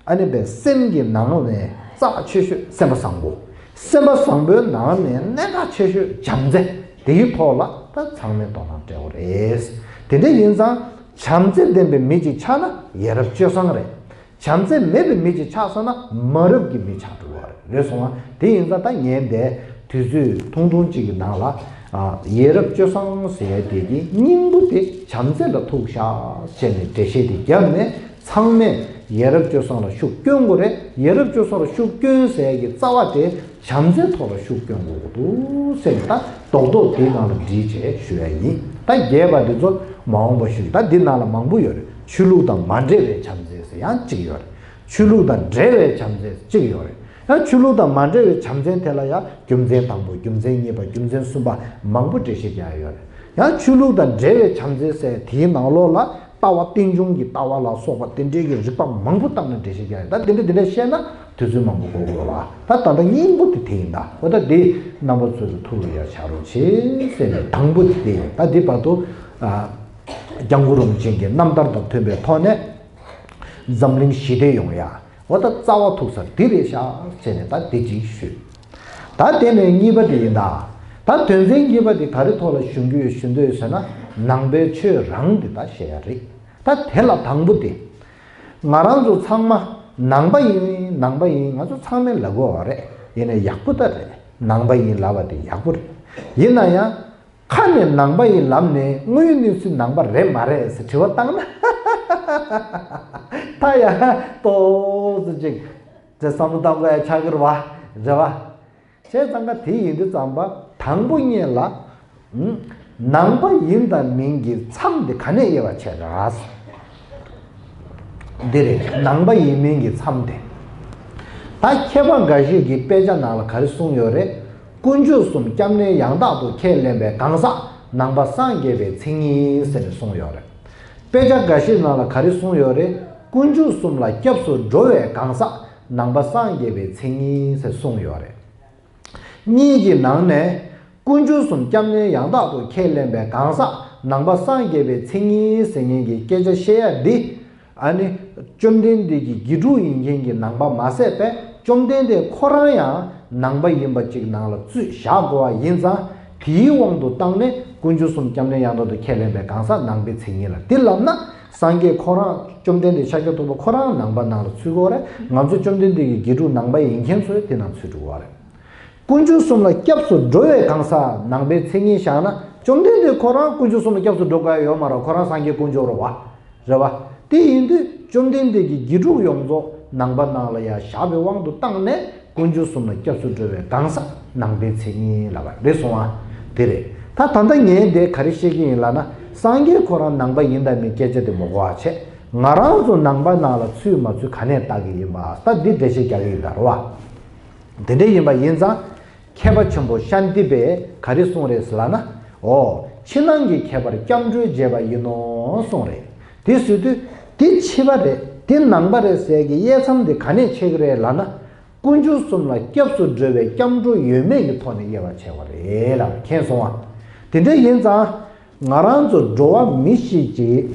ཨ་ནི་པའི་སེམས་ཀྱི་ནང་ནས་རྩ་ཆེ་ཤོས་སེམས་པ་བཟང་པོ། སེམས་པ་བཟང་པོའི་ནང་ནས་གནད་འགག་ཆེ་ཤོས་བྱམས་བརྩེ། དེའི་ཐོག་ལ་ད་ཚང་མས་དོ་སྣང་སྤྲད་དགོས་རེད། དེ་འདྲ་ཡིན་ཙང་བྱམས་བརྩེ་ལྡན་པའི་མི་ཅིག་ཆགས་ན་ཡ་རབས་སྤྱོད་བཟང་རེད། བྱམས་བརྩེ་མེད་པའི་མི་ཅིག་ཆགས་སོང་ན་མ་རབས་ཀྱི་མི་ཆགས་འགྲོ་བ་རེད། རེད་སོང་ང་། དེ་ཡིན་ཙང་ད་ངས་འདས་དུས་ཚོད་ཐུང་ཐུང་ཅིག་གི་ནང་ལ་ཨ་ཡ་རབས་སྤྱོད་བཟང་ཟེར་ཡ་དེ་གི་སྙིང་པོ་དེ་བྱམས་བརྩེ་ལ་ཐུག་ཤག་ཟེར་ནས་འགྲེལ་བཤད་དེ་བརྒྱབ་ནས། ཚང་མས་ཡ་རབས་སྤྱོད་བཟང་ལ་ཤུགས་སྐྱོན་དགོས་རེད། ཡ་རབས་སྤྱོད་བཟང་ལ་ཤུགས་སྐྱོན་ཟེར་ཡ་གི་རྩ་བ་དེ་བྱམས་བརྩེ་ཐོག་ལ་ཤུགས་སྐྱོན་དགོས་ཀྱི་འདུག་ཟེར་ནས་ད་རྡོག་རྡོག་དེའི་ནང་ལ་བསྒྲིལ་བྱས་ཞུ་ཡ་ཡིན། ད་རྒྱས་པ་འདི་ཚོ་མ་འོངས་པ་ཞུ། ད་འདི་ནང་ལ་མང་པོ་ཡོད་རེད། ཆོས་ལུགས་དང་མ་འབྲེལ་བའི་བྱམས་བརྩེ་ཟེར་ཡང་གཅིག་ཡོད་རེད། ཆོས་ལུགས་དང་འབྲེལ་བའི་བྱམས་བརྩེ་གཅིག་ཡོད་རེད། ཡང་ཆོས་ལུགས་དང་མ་འབྲེལ་བའི་བྱམས་བརྩེ་དེ་ལ་ཡང་རྒྱུ་མཚན་དང་པོ། རྒྱུ་མཚན་གཉིས་པ། རྒྱུ་མཚན་གསུམ་པ། མང་པོ་འགྲེལ་བཤད་རྒྱག་ཡ་ཡོད་རེད། ཡང་ཆོས་ལུགས་དང་འབྲེལ་བའི་བྱམས་བརྩེ་ཟེར་དེའི་ནང་ལོགས་ལ་ལྟ་བ་རྟེན་འབྱུང་གི་ལྟ་བ་ལ་སོགས་པ་དེ་འདྲའི་གི་རིགས་པ་མང་པོ་བཏང་ནས་འགྲེལ་བཤད་རྒྱག་ཡ། ད་དེ་འདྲ་དེ་འདྲ་བཤད་ན་དུས་ཚོད་མང་པོ་འགོར་གི་ཡོད་ལ། ད་ད་ལྟ་སྙིང་པོ་དེ་དེ་ཡིན། ད་འོ་ད་དེ་རྣམ་པ་ཚོས་ཐུགས་ལ་ཡ་བཞག་རོགས་བྱེད་ཟེར་ནས་དང་པོ་དེ་དེ་ཡིན། ད་དེ་བར་དུ་ཨ་སྐྱབས་མགོན་རིན་པོ་ཆེ་གི་རྣམ་ཐར་དང་མཐུན་པའི་ཐོག་ནས་འཛམ་གླིང་ཞི་བདེ་ཡོང་ཡ། འོ་ད་རྩ་བ་ཐུག་ས་འདི་རེད་ཤག་ཟེར་ནས་ད་འདི་གཅིག་ཞུས། ད་དེ་ནས་གཉིས་པ་དེ་ཡིན་ད། ད་དོན་ཚན་གཉིས་པ་དེ་ག་རེ་ཐོག་ལ་ཞུ་རྒྱུ་ཞུ་འདོད་ཟེར་ན། ནང་པའི་ཆོས་རང་འདི་ད་བཤད་ཡ་རེད། ད་དེ་ལ་དང་པོ་དེ། ང་རང་ཚོ་ཚང་མ་ནང་པ་ཡིན། ནང་པ་ཡིན། ང་ཚོ་ཚང་མས་ལབ་དགོས་པ་རེད། ཡིན་ན་ཡག་པོ་ད་རེད། ནང་པ་ཡིན་ལབ་པ་དེ་ཡག་པོ་རེད། ཡིན་ན་ཡང་། ཁ་ནས་ནང་པ་ཡིན་ལབ་ནས་དངོས་ཡོད་གནས་ཚུལ་ནང་པ་རེད་མ་རེད་ཟེར་དྲི་བ་བཏང་ན། ད་ཡ་ཏོག་ཙམ་ཅིག་དེ་བསམ་བློ་བཏང་དགོས་ཡ་ཆགས་ཀྱི་རེད་བ། རེད་བ། བྱས་ཙང་ཀ་དེ་ཡིན་དུས་ཙམ་པ་དང་པོ་ཉིད་ལ། ཨུམ། ནང་པ་ཡིན་དང་མིན་གྱི་མཚམས་དེ་ག་ནས་དབྱེ་བ་ཕྱེ་ར། འདི་རེད། ནང་པ་ཡིན་མིན་གྱི་མཚམས་དེ། ད་མཁས་པ་འགའ་ཞིག་གིས་དཔེ་ཆ་ནང་ལ་ག་རེ་གསུངས་ཡོད་རེད། དཀོན་མཆོག་གསུམ་སྐྱབས་གནས་ཡང་དག་ཏུ་ཁས་ལེན་པའི་གང་ཟག་ནང་པ་སངས་རྒྱས་པའི་མཚན་ཉིད་ཟེར་ནས་གསུངས་ཡོད་རེད། དཔེ་ཆ་འགའ་ཞིག་ནང་ལ་ག་རེ་གསུངས་ཡོད་རེད། དཀོན་མཆོག་གསུམ་ལ་སྐྱབས་སུ་འགྲོ་བའི་གང་ཟག་ནང་པ་སངས་རྒྱས་པའི་མཚན་ཉིད་ཟེར་གསུངས་ཡོད་རེད། གཉིས་ཀྱི་ནང་ནས་དཀོན་མཆོག་གསུམ་སྐྱབས་གནས་ཡང་དག་ཏུ་ཁས་ལེན་པའི་གང་ཟག་ནང་པ་སངས་རྒྱས་པའི་མཚན་ཉིད་ཟེར་མཁན་གྱི་སྐད་ཆ་བཤད་ཡ་འདི། ཨ་ནི། བཅོམ་ལྡན་འདས་ཀྱི་དགེ་ཕྲུག་ཡིན་མཁན་གྱི་ནང་པ་མ་ཟད་པས་བཅོམ་ལྡན་འདས་ཁོ་རང་ཡང་ནང་པ་ཡིན་པ་ཅིག་ནང་ལ་བཙུད་བཞག་དགོས་པ་ཡིན་ཙང་། དེའི་དབང་དུ་བཏང་ནས་དཀོན་མཆོག་གསུམ་སྐྱབས་གནས་ཡང་དག་ཏུ་ཁས་ལེན་པའི་གང་ཟག་ནང་པའི་མཚན་ཉིད་ལ་འདི་ལབ་ན། སངས་རྒྱས་ཁོ་རང་བཅོམ་ལྡན་འདས་ཤཱཀྱ་ཐུབ་པ་ཁོ་རང་ནང་པ་ནང་ལ་ཚུད་དགོས་རེད། ང་ཚོ་བཅོམ་ལྡན་འདས་ཀྱི་དགེ་ཕྲུག་ནང་པ་ཡིན་མཁན་ཚོས་དེ་ནང་ཚུད་འགྲོ་དགོས་རེད། དཀོན་མཆོག་གསུམ་ལ་སྐྱབས་སུ་འགྲོ་བའི་གང་ཟག་ནང་པའི་མཚན་ཉིད་བཞག་ན། བཅོམ་ལྡན་འདས་ཁོ་རང་དཀོན་མཆོག་གསུམ་ལ་སྐྱབས་སུ་འགྲོ་དགོས་ཡ་ཡོད་མ་རེད། ཁོ་རང་སངས་རྒྱས་དཀོན་མཆོག་རེད་བ། རེད་བ། དེ་ཡིན་དུས་བཅོམ་ལྡན་འདས་ཀྱི་དགེ་ཕྲུག་ཡོངས་རྫོགས་ ནང་པ་ནང་ལ་ཡང་བཞག་པའི་དབང་དུ་བཏང་ནས་དཀོན་མཆོག་གསུམ་ལ་སྐྱབས་སུ་འགྲོ་བའི་གང་ཟག་ནང་པའི་མཚན་ཉིད་ལབ་པ་རེད་སོང་བ། དེ་རེད། ད་ད་ལྟ་ངས་འདི་ག་རེ་བཤད་ཀྱི་ཡིན་ལབ་ན། སངས་རྒྱས་ཁོ་རང་ནང་པ་ཡིན་དང་མིན་སྐད་ཆ་དེ་མི་གོ་བ་བྱས། ང་རང་ཚོ་ནང་པ་ནང་ལ་ཚུད་མ་ཚུད་ག་ནས་བལྟ་གི་ཡིན་པ། ད་འདི་འགྲེལ་བཤད་རྒྱག་གི་ཡིན་ད་རེད་བ། དེ་འདྲ་ཡིན་པ་ཡིན་ཙང་། མཁས་པ་ཆེན་པོ་ཤཱནྟི་པས་ག་རེ་གསུངས་རེད་ཟེར་ལབ་ན། འོ། ཕྱི་ནང་གི་ཁྱད་པར་སྐྱབས་འགྲོས་འབྱེད་པ་ཡིན་ནོ་གསུངས་རེད། དེ་ཟེར་དུས་དེ་ཕྱི་པ་རེད། དེ་ནང་པ་རེད་ཟེར་གྱི་དབྱེ་མཚམས་དེ་ག་ནས་ཕྱེ་གི་རེད་ལབ་ན། དཀོན་མཆོག་གསུམ་ལ་སྐྱབས་སུ་འགྲོ་བའི་སྐྱབས་འགྲོ་ཡོད་མེད་ཀྱི་ཐོག་ནས་དབྱེ་བ་ཕྱེ་བ་རེད་ལབ། མཁྱེན་སོང་ང་། དེ་འདྲ་ཡིན་ཙང་། ང་རང་ཚོ་འགྲོ་བ་མི་ཞིག་ཅིག་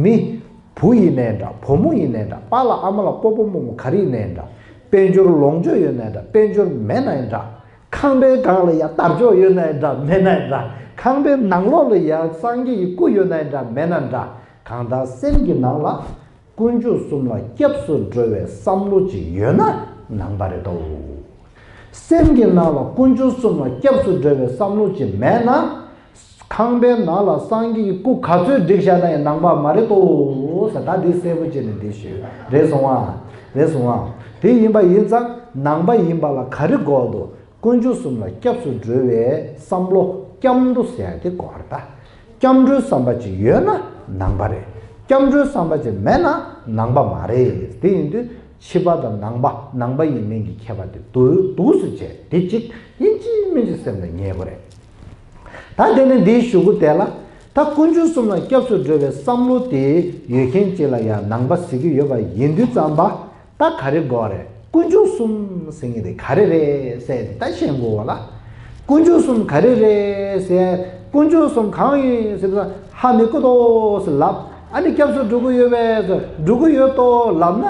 མི། བུ་ཡིན་ནའི་འདྲ། བུ་མོ་ཡིན་ནའི་འདྲ། པཱ་ལགས་ཨ་མ་ལགས་སྤོ་བོ་རྨོ་མོ་ག་རེ་ཡིན་ནའི་འདྲ། དཔལ་འབྱོར་ལོངས་སྤྱོད་ཡོད་ནའི་འདྲ། དཔལ་འབྱོར་མེད་ནའི་འདྲ། ཁང་པའི་སྒང་ལ་ཡ་དར་ལྕོག་ཡོད་ནའི་འདྲ། མེད་ནའི་འདྲ། ཁང་པའི་ནང་ལོགས་ལ་ཡ་སངས་རྒྱས་ཀྱི་སྐུ་ཡོད་ནའི་འདྲ། མེད་ན་འདྲ། གང་ལྟར་སེམས་ཀྱི་ནང་ལ་དཀོན་མཆོག་གསུམ་ལ་སྐྱབས་སུ་འགྲོ་བའི་བསམ་བློ་ཅིག་ཡོད་ན་ནང་པ་རེད་དོ། སེམས་ཀྱི་ནང་ལ་དཀོན་མཆོག་གསུམ་ལ་སྐྱབས་སུ་འགྲོ་བའི་བསམ་བློ་ཅིག་མེད་ན། ཁང་པའི་ནང་ལ་སངས་རྒྱས་ཀྱི་སྐུ་ག་ཚོད་བསྒྲིགས་བཞག་ན་ཡང་ནང་པ་མ་རེད་དོ་ཟེར། ད་འདི་གསལ་པོ་བྱས་ནས་འདི་ཞུས། རེད་སོང་ཨ། རེད་སོང་ཨ། དེ་ཡིན་པ་ཡིན་ཙང་ནང་པ་ཡིན་པ་ལ་ག་རེ་དགོས་འདུག་དཀོན་མཆོག་གསུམ་ལ་སྐྱབས་སུ་འགྲོ་བའི་བསམ་བློ། སྐྱབས་འགྲོ་ཟེར་ཡ་དེ་དགོས་རེད་ད། སྐྱབས་འགྲོའི་བསམ་པ་ཅིག་ཡོད་ན་ནང་པ་རེད། སྐྱབས་འགྲོའི་བསམ་པ་ཅིག་མེད་ན་ནང་པ་མ་རེད། དེ་ཡིན་དུས་ཕྱི་པ་དང་ནང་པ། ནང་པ་ཡིན་མིན་གྱི་ཁྱད་པར་དེ་འདུག་འདུག་སེ་བྱས་དེ་གཅིག་ཡིན་གཅིག་མིན་གཅིག་སེམས་ལ་ངེས་དགོས་རེད། ད་དེ་ནས་འདིའི་གཞུག་གུ་དེ་ལ། ད་དཀོན་མཆོག་གསུམ་ལ་སྐྱབས་སུ་འགྲོ་བའི་བསམ་བློ་དེ་ཡོད་མཁན་ཅིག་ལ་ཡང་ནང་པ་ཟེར་གྱི་ཡོད་པ་ཡིན་དུས་ཙམ་པ། ད་ག་རེ་དགོས་རེད། དཀོན་མཆོག་གསུམ་ཟེར་མཁན་དེ་ག་རེ་རེད་ཟེར་ཏེ་ད་ཤེས་དགོས་པ་ལ། དཀོན་མཆོག་གསུམ་ག་རེ་རེད་ཟེར། དཀོན་མཆོག་གསུམ་གང་ཡིན་ཟེར་ན་ཧ་མི་གོ་དོ་ཟེར་ལབ། ཨ་ནི་སྐྱབས་སུ་འགྲོ་གི་ཡོད་པས་ཟེར། འགྲོ་གི་ཡོད་དོ་ལབ་ན།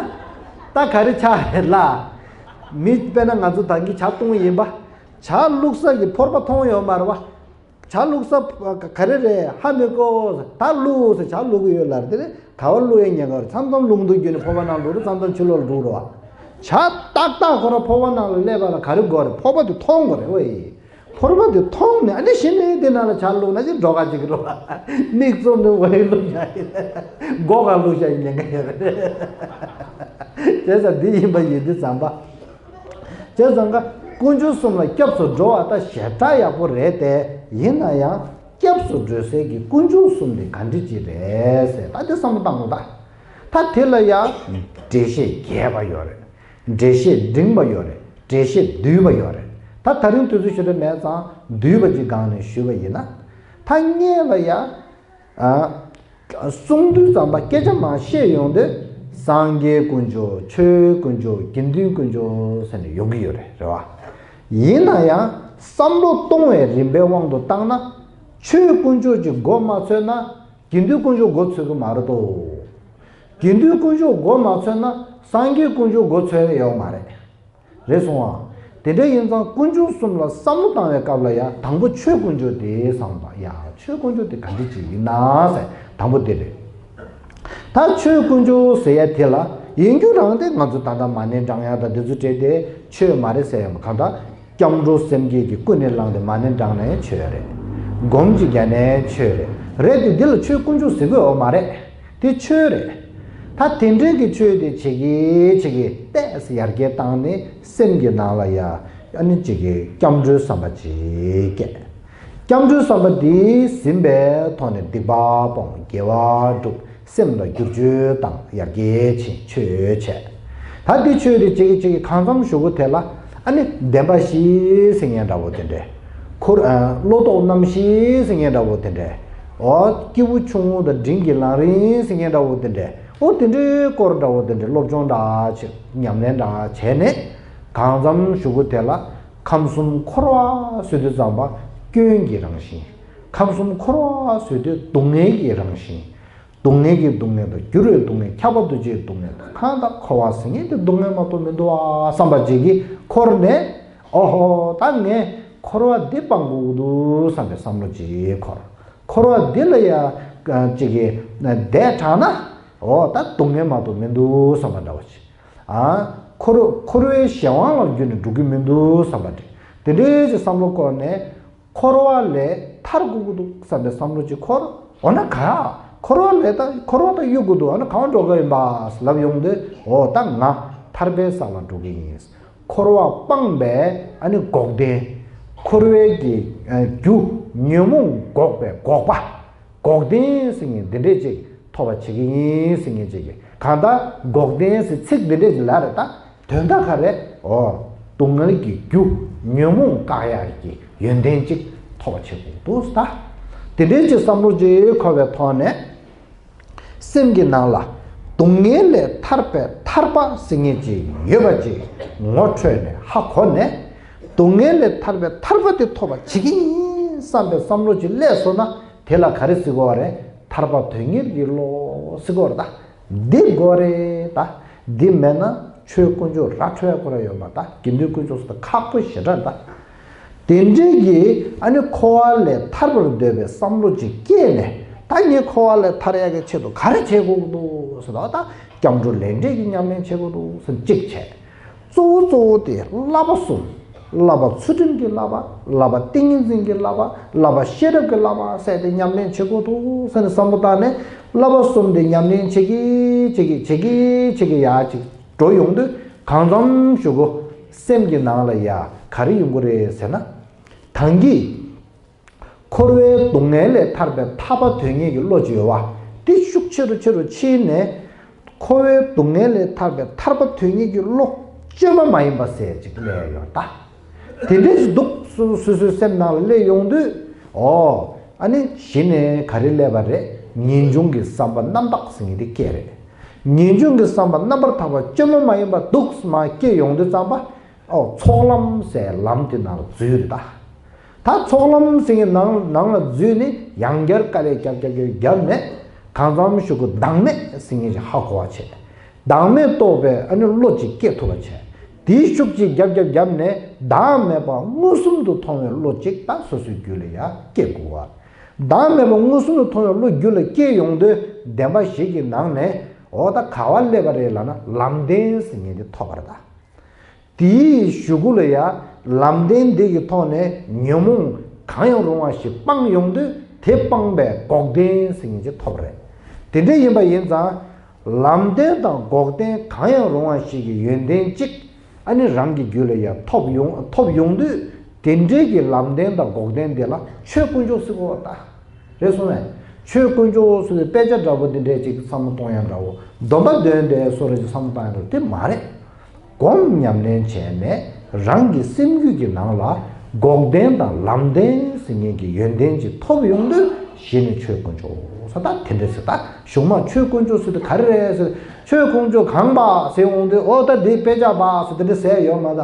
ད་ག་རེ་ཆགས་རེད་ལ། མི་དཔེར་ན་ང་ཚོ་ད་གིན་ཇ་བཏུང་ཡིན་པ། ཇ་བླུགས་ས་གི་ཕོར་པ་མཐོང་ཡོད་མ་རེད་བ། ཇ་བླུགས་ས་ག་རེ་རེད། ཧ་མི་གོ། ད་བླུགས་ཟེར། ཇ་བླུགས་ཀྱི་ཡོད་ལབ་དེ་ནས་ག་པར་བླུགས་ཡས་ཉེན་ཁ་རེད། མཚམས་མཚམས་རླུང་རྡོ་བརྒྱུད་ནས་ཕོར་པ་ནང་བླུགས་རེད། མཚམས་མཚམས་ཕྱི་ལོགས་ལ་བླུགས་རེད་བ། ཇ་ཏག་ཏག་ཁོ་རང་ཕོར་པ་ནང་ལ་སླེབས་པ་ལ་ག་རེ་དགོས་རེད། ཕོར་པ་དེ་མཐོང་དགོས་རེད་ཝེ། ཕོར་པ་དེ་མཐོང་ནས་ཨ་ནི་གཞི་ནས་དེ་ནང་ལ་ཇ་བླུགས་ན་ཅི་འགྲོ་ག་ཅིག་རེད་བ། མིག་བཙུམ་ནས་ཝེ་བླུགས་ཡ་ཡིན། མགོ་ག་བླུགས་ཡ་ཡིན་ཉེན་ཁ་ཡོད་རེད། བྱས་ཙང་འདི་ཡིན་པ་ཡིན་དུས་ཙམ་པ། བྱས་ཙང་ཀ་དཀོན་མཆོག་གསུམ་ལ་སྐྱབས་སུ་འགྲོ་བ་ད་ཞེ་དྲག་ཡག་པོ་རེད་དེ། ཡིན་ན་ཡང་སྐྱབས་སུ་འགྲོ་སའི་གི་དཀོན་མཆོག་གསུམ་དེ་ག་འདྲ་ཅིག་རེད་ཟེར། ད་དེ་བསམ་བློ་བཏང་དགོས་ད། ད་དེ་ལ་ཡང་འགྲེལ་བཤད་རྒྱས་པ་ཡོད་རེད། འགྲེལ་བཤད་འབྲིང་བ་ཡོད་རེད། འགྲེལ་བཤད་བསྡུས་པ་ཡོད་རེད། ད་ད་རིང་དུས་ཚོད་ཞེ་དྲག་མེད་ཙང་བསྡུས་པ་ཅིག་སྒང་ནས་ཞུས་པ་ཡིན་ན། ད་སྔོན་ལ་ཡང་། ཨ། གསུང་དུས་ཙམ་པ་སྐད་ཆ་མང་བཤད་ཡོང་དུས། སངས་རྒྱས་དཀོན་མཆོག་ཆོས་དཀོན་མཆོག་དགེ་འདུན་དཀོན་མཆོག་ཟེར་ནས་ཡོང་གི་ཡོད་རེད། རེད་བ། ཡིན་ན་ཡང་བསམ་བློ་གཏོང་བའི་རིམ་པའི་དབང་དུ་བཏང་ན། ཆོས་དཀོན་མཆོག་ཅིག་མགོ་མ་ཚོས་ན། དགེ་འདུན་དཀོན་མཆོག་མགོ་ཚོས་ཀྱི་མ་རེད་དོ། དགེ་འདུན་དཀོན་མཆོག་མགོ་མ་ཚོས་ན་སངས་རྒྱས་དཀོན་མཆོག་མགོ་ཚོས་ཡོད་མ་རེད། རེད་སོང་ཨ། དེ་འདྲ་ཡིན་ཙང་དཀོན་མཆོག་གསུམ་ལ་བསམ་བློ་བཏང་བའི་སྐབས་ལ་ཡ་དང་པོ་ཆོས་དཀོན་མཆོག་དེ་བསམ་པ། ཡ་ཆོས་དཀོན་མཆོག་དེ་ག་འདྲ་ཅིག་ཡིན་ན་ཟེར། དང་པོ་དེ་རེད། ད་ཆོས་དཀོན་མཆོག་ཟེར་ཡ་དེ་ལ་ཡིན་རྒྱུ་རང་དེ་ང་ཚོ་ད་ལྟ་མ་ཎི་བགྲང་ཡ་དང་དེ་ཚོ་བྲལ་ཏེ་ཆོས་མ་རེད་ཟེར་ཡ་མ། གང་ལྟར་སྐྱབས་འགྲོ་སེམས་བསྐྱེད་ཀྱི་ཀུན་ནས་བསླངས་ཏེ་མ་ཎི་བགྲང་ནའི་ཆོས་རེད། སྒོམ་གཅིག་རྒྱག་ནའི་ཆོས་རེད། རེད་དེ་འདི་ལ་ཆོས་དཀོན་མཆོག་ཟེར་དགོས་ཡོད་མ་རེད། དེ་ཆོས་རེད། ད་དེ་འདྲའི་གི་ཆོས་དེ་བྱེད་ཀྱི་བྱེད་ཀྱི་ཏོག་ཙམ་ཡར་རྒྱས་བཏང་ནས་སེམས་ཀྱི་ནང་ལ་ཡ་ཨ་ནི་ཅིག་གི་སྐྱབས་འགྲོའི་བསམ་པ་ཅིག་སྐྱེ། སྐྱབས་འགྲོའི་བསམ་པ་འདི་ཟིན་པའི་ཐོག་ནས་སྡིག་པ་སྤོང་དགེ་བ་སྒྲུབ། སེམས་ལ་བསྒྱུར་བཅོས་དང་ཡར་རྒྱས་ཕྱིན་ཆོས་བྱས། ད་འདི་ཆོས་དེ་བྱེད་ཀྱི་བྱེད་ཀྱི་གང་འཚམ་ཞུ་གི་དེ་ལ་ཨ་ནི་བདེན་པ་བཞི་ཟེར་མཁན་འདྲ་བོ་དེ་འདྲས། འཁོར་ཨ་བློ་ལྡོག་རྣམ་བཞི་ཟེར་མཁན་འདྲ་བོ་དེ་འདྲས། འོ་སྐྱེས་བུ་ཆུང་ངུ་དང་འབྲིང་གི་ལམ་རིམ་ཟེར་མཁན་འདྲ་བོ་དེ་འདྲས། འོ་དེ་འདྲའི་སྐོར་འདྲ་བོ་དེ་འདྲས་སློབ་སྦྱོང་འདྲ་བྱས་ཉམས་ལེན་འདྲ་བྱས་ནས་གང་འཚམ་ཞུ་གི་དེ་ལ་ཁམས་གསུམ་འཁོར་བ་ཟེར་དུས་ཙམ་པ་སྐྱོན་གྱི་རང་བཞིན། ཁམས་གསུམ་འཁོར་བ་ཟེར་དུས་སྡུག་བསྔལ་གྱི་རང་བཞིན། སྡུག་བསྔལ་གྱི་སྡུག་བསྔལ་དང་། འགྱུར་བའི་སྡུག་བསྔལ། ཁྱབ་པ་འདུ་བྱེད་སྡུག་བསྔལ་དང་། གང་ལྟར་འཁོར་བ་ཟེར་མཁན་དེ་སྡུག་བསྔལ་མ་གཏོགས་མི་འདུག་བ་བསམ་པ་ཅིག་གིས་འཁོར་ནས། ཨོ་ཧོ། ད་ངས་འཁོར་བ་འདི་སྤང་དགོས་ཀྱི་འདུག་བསམ་པའི་བསམ་བློ་ཅིག་འཁོར། འཁོར་བ་འདི་ལ་ཡ་ཅིག་གིས་བསྡད་དྲགས་ན། ཨོ་ད་སྡུག་བསྔལ་མ་གཏོགས་མི་འདུག་བསམ་པ་འདྲ་བ་ཅིག་ཨ། འཁོར་འཁོར་བའི་གཞན་དབང་ལ་བརྒྱུད་ནས་འགྲོ་གི་མི་འདུག་བསམ་པ་འདྲ། དེ་འདྲའི་ཅིག་བསམ་བློ་འཁོར་ནས། འཁོར་བ་ལས་ཐར་དགོས་ཀྱི་འདུག་བསམ་པའི་བསམ་བློ་ཅིག་འཁོར། འོ་ན་ག་འཁོར་བ་ལས་ད་འཁོར་བ་ད་གཡུག་དགོས་འདུག་འོ་ན་གང་འགྲོ་གི་ཡིན་པ་ལབ་ཡོང་དུས། འོ་ད་ང་ ཐར་པའི་ས་ལ་འགྲོ་གི་ཡིན། འཁོར་བ་སྤངས་པའི་ཨ་ནི་འགོག་བདེན། འཁོར་བའི་གི་ཨ་རྒྱུ་ཉོན་མོངས་འགོག་པའི་འགོག་པ། འགོག་བདེན་ཟེར་མཁན་འདི་འདྲས་ཅིག་ཐོབ་པ་བྱེད་ཀྱི་ཡིན་ཟེར་མཁན་ཅིག་གིས། གང་ལྟར་འགོག་བདེན་ཟེར་ཚིག་འདི་འདྲས་ཅིག་ལབ་རེད་ད། དོན་དག་ག་རེ། འོ། སྡུག་བསྔལ་གྱི་རྒྱུ་ཉོན་མོངས་བཀག་ཡག་གི་ཡོན་ཏན་ཅིག་ཐོབ་པ་བྱེད་དགོས་འདུག་ད། དེ་འདྲའི་ཅིག་བསམ་བློ་ཅིག་འཁོར་བའི་ཐོག་ནས། སེམས་ཀྱི་ནང་ལ་སྡུག་བསྔལ་ལས་ཐར་པའི་ཐར་པ་ཟེར་མཁན་ཅིག་ཡོད་པ་ཅིག་ངོ་འཕྲོད་ནས་ཧ་གོ་ནས། སྡུག་བསྔལ་ལས་ཐར་པའི་ཐར་པ་དེ་ཐོབ་པ་བྱེད་ཀྱི་ཡིན་བསམ་པའི་བསམ་བློ་ཅིག་སླེབས་སོང་ན། དེ་ལ་ག་རེ་ཟེར་དགོས་པ་རེད། ཐར་པ་དོན་གཉེར་གྱི་བློ་ཟེར་དགོས་རེད་ད། འདི་དགོས་རེད་ད། འདི་མེད་ན་ཆོས་དཀོན་མཆོག་ར་འཕྲོད་ཡ་ཁོ་ར་ཡོད་མ་ད། དགེ་འདུན་དཀོན་མཆོག་ཟེར་ད་ཁག་པོ་ཞེ་དྲག་ད། དེ་འདྲའི་གི་ཨ་ནི་འཁོར་བ་ལས་ཐར་པར་འདོད་པའི་བསམ་བློ་ཅིག་སྐྱེས་ནས། ད་ངས་འཁོར་བ་ལས་ཐར་ཡ་གི་ཆེད་དུ་ག་རེ་བྱེད་དགོས་འདུག་ཟེར་ད། ད་སྐྱབས་འགྲོ་ལས་འབྲས་ཀྱི་ཉམས་ལེན་བྱེད་དགོས་འདུག་ཟེར་གཅིག་བྱས། གཙོ་བོ་གཙོ་བོ་དེ་བསླབ་པ་གསུམ། བསླབ་པ་ཚུལ་ཁྲིམས་ཀྱི་བསླབ་པ། བསླབ་པ་ཏིང་ངེ་འཛིན་གྱི་བསླབ་པ། བསླབ་པ་ཤེས་རབ་ཀྱི་བསླབ་པ་ཟེར་ཏེ་ཉམས་ལེན་བྱེད་དགོས་འདུག་ཟེར་ནས་བསམ་བློ་བཏང་ནས། བསླབ་པ་གསུམ་དེ་ཉམས་ལེན་བྱེད་ཀྱི་བྱེད་ཀྱི་བྱེད་ཀྱི་བྱེད་ཀྱི་ཡ་ཅིག་འགྲོ་ཡོང་དུས། གང་འཚམ་ཞུ་གོ། སེམས་ཀྱི་ནང་ལ་ཡ་ག་རེ་ཡོང་གི་རེད་ཟེར་ན། ད་གིན་འཁོར་བའི་སྡུག་བསྔལ་ལས་ཐར་པའི་ཐར་པ་དོན་གཉེར་གྱི་བློ་ཅིག་ཡོད་པ། དེ་ཤུགས་ཆེ་རུ་ཆེ་རུ་ཕྱིན་ནས། འཁོར་བའི་སྡུག་བསྔལ་ལས་ཐར་པའི་ཐར་པ་དོན་གཉེར་གྱི་བློ་བཅོས་མ་མ་ཡིན་པ་ཟེར་ཅིག་སླེབས་ཡོང་ད། དེ་འདྲ་ཞིག་འདུག་སོ་སོ་སོའི་སེམས་ནང་ལ་སླེབས་ཡོང་དུས། ཨོ། ཨ་ནི་གཞི་ནས་ག་རེ་སླེབས་པ་རེད། ངེས་འབྱུང་གི་བསམ་པ་རྣམ་དག་ཟེར་མཁན་དེ་སྐྱེ་རེད། ངེས་འབྱུང་གི་བསམ་པ་རྣམ་པར་དག་པ་བཅོས་མ་མ་ཡིན་པ་འདུག་སེ་མར་སྐྱེ་ཡོང་དུས་ཙམ་པ། ཨོ། ཚོགས་ལམ་ཟེར་ལམ་དེ་ནང་ལ་འཛུལ་རེད་ད། ད་ཚོགས་ལམ་ཟེར་མཁན་ནང་ནང་ལ་འཛུལ་ནས་ཡང་བསྐྱར་དཀའ་ལས་རྒྱབ་རྒྱབ་རྒྱབ་རྒྱབ་ནས། གང་འཚམ་ཞུ་གོ། བདག་མེད་ཟེར་མཁན་ཞིག་ཧ་གོ་བ་བྱས། བདག་མེད་རྟོགས་པའི་ཨ་ནི་བློ་ཅིག་སྐྱེ་ཐུབ་པ་བྱས། དེའི་ཤུགས་ཀྱིས་རྒྱབ་རྒྱབ་རྒྱབ་ནས་བདག་མེད་པ་མངོན་སུམ་དུ་མཐོང་བའི་བློ་ཅིག་ད་སོ་སོའི་རྒྱུད་ལ་ཡ་སྐྱེ་དགོས་པ། བདག་མེད་པ་མངོན་སུམ་དུ་མཐོང་བའི་བློ་རྒྱུད་ལ་སྐྱེ་ཡོང་དུས། བདེན་པ་བཞི་གི་ནང་ནས། འོ། ད་ག་པར་སླེབས་པ་རེད་ལབ་ན། ལམ་བདེན་ཟེར་མཁན་དེ་ཐོབ་པ་རེད་ད། དེའི་གཞུག་གུ་ལ་ཡ། ལམ་བདེན་འདི་གི་ཐོག་ནས་ཉོན་མོངས་གང་ཡང་རུང་བ་ཞིག་སྤངས་ཡོང་དུས། དེ་སྤངས་པའི་འགོག་བདེན་ཟེར་མཁན་ཅིག་ཐོབ་པ་རེད། དེ་འདྲ་ཡིན་པ་ཡིན་ཙང་། ལམ་བདེན་དང་འགོག་བདེན་གང་ཡང་རུང་བ་ཞིག་གི་ཡོན་ཏན་གཅིག་ཨ་ནི་རང་གི་རྒྱུད་ལ་ཡ་ཐོབ་ཡོང་ཐོབ་ཡོང་དུས། དེ་འདྲའི་གི་ལམ་བདེན་དང་འགོག་བདེན་དེ་ལ་ཆོས་དཀོན་མཆོག་ཟེར་གོ་བ་ད། རེད་སོང་ངས། ཆོས་དཀོན་མཆོག་ཟེར་དུས་དཔེ་ཆ་འདྲ་པོ་འདི་འདྲའི་ཅིག་བསམ་བློ་གཏོང་ཡ་འདྲ་པོ། སྡོམ་པ་འདོན་དེ་སོ་རེ་ཅིག་བསམ་བློ་བཏང་ཡ་འདྲ་པོ་དེ་མ་རེད། སྒོམ་ཉམས་ལེན་བྱས་ནས་རང་གི་སེམས་རྒྱུད་ཀྱི་ནང་ལ་འགོག་བདེན་དང་ལམ་བདེན་ཟེར་མཁན་གྱི་ཡོན་ཏན་ཅིག་ཐོབ་ཡོང་དུས། གཞི་ནས་ཆོས་དཀོན་མཆོག་ཟེར་ད་དེ་འདྲ་ཟེར་ད། གཞུག་མ་ཆོས་དཀོན་མཆོག་ཟེར་དུས་ག་རེ་རེད་ཟེར། ཆོས་དཀོན་མཆོག་གང་པ་ཟེར་འོང་དུས། ཨོ། ད་འདི་དཔེ་ཆ་པ་ཟེར་དེ་འདྲ་ཟེར་ཡོད་མ་ད།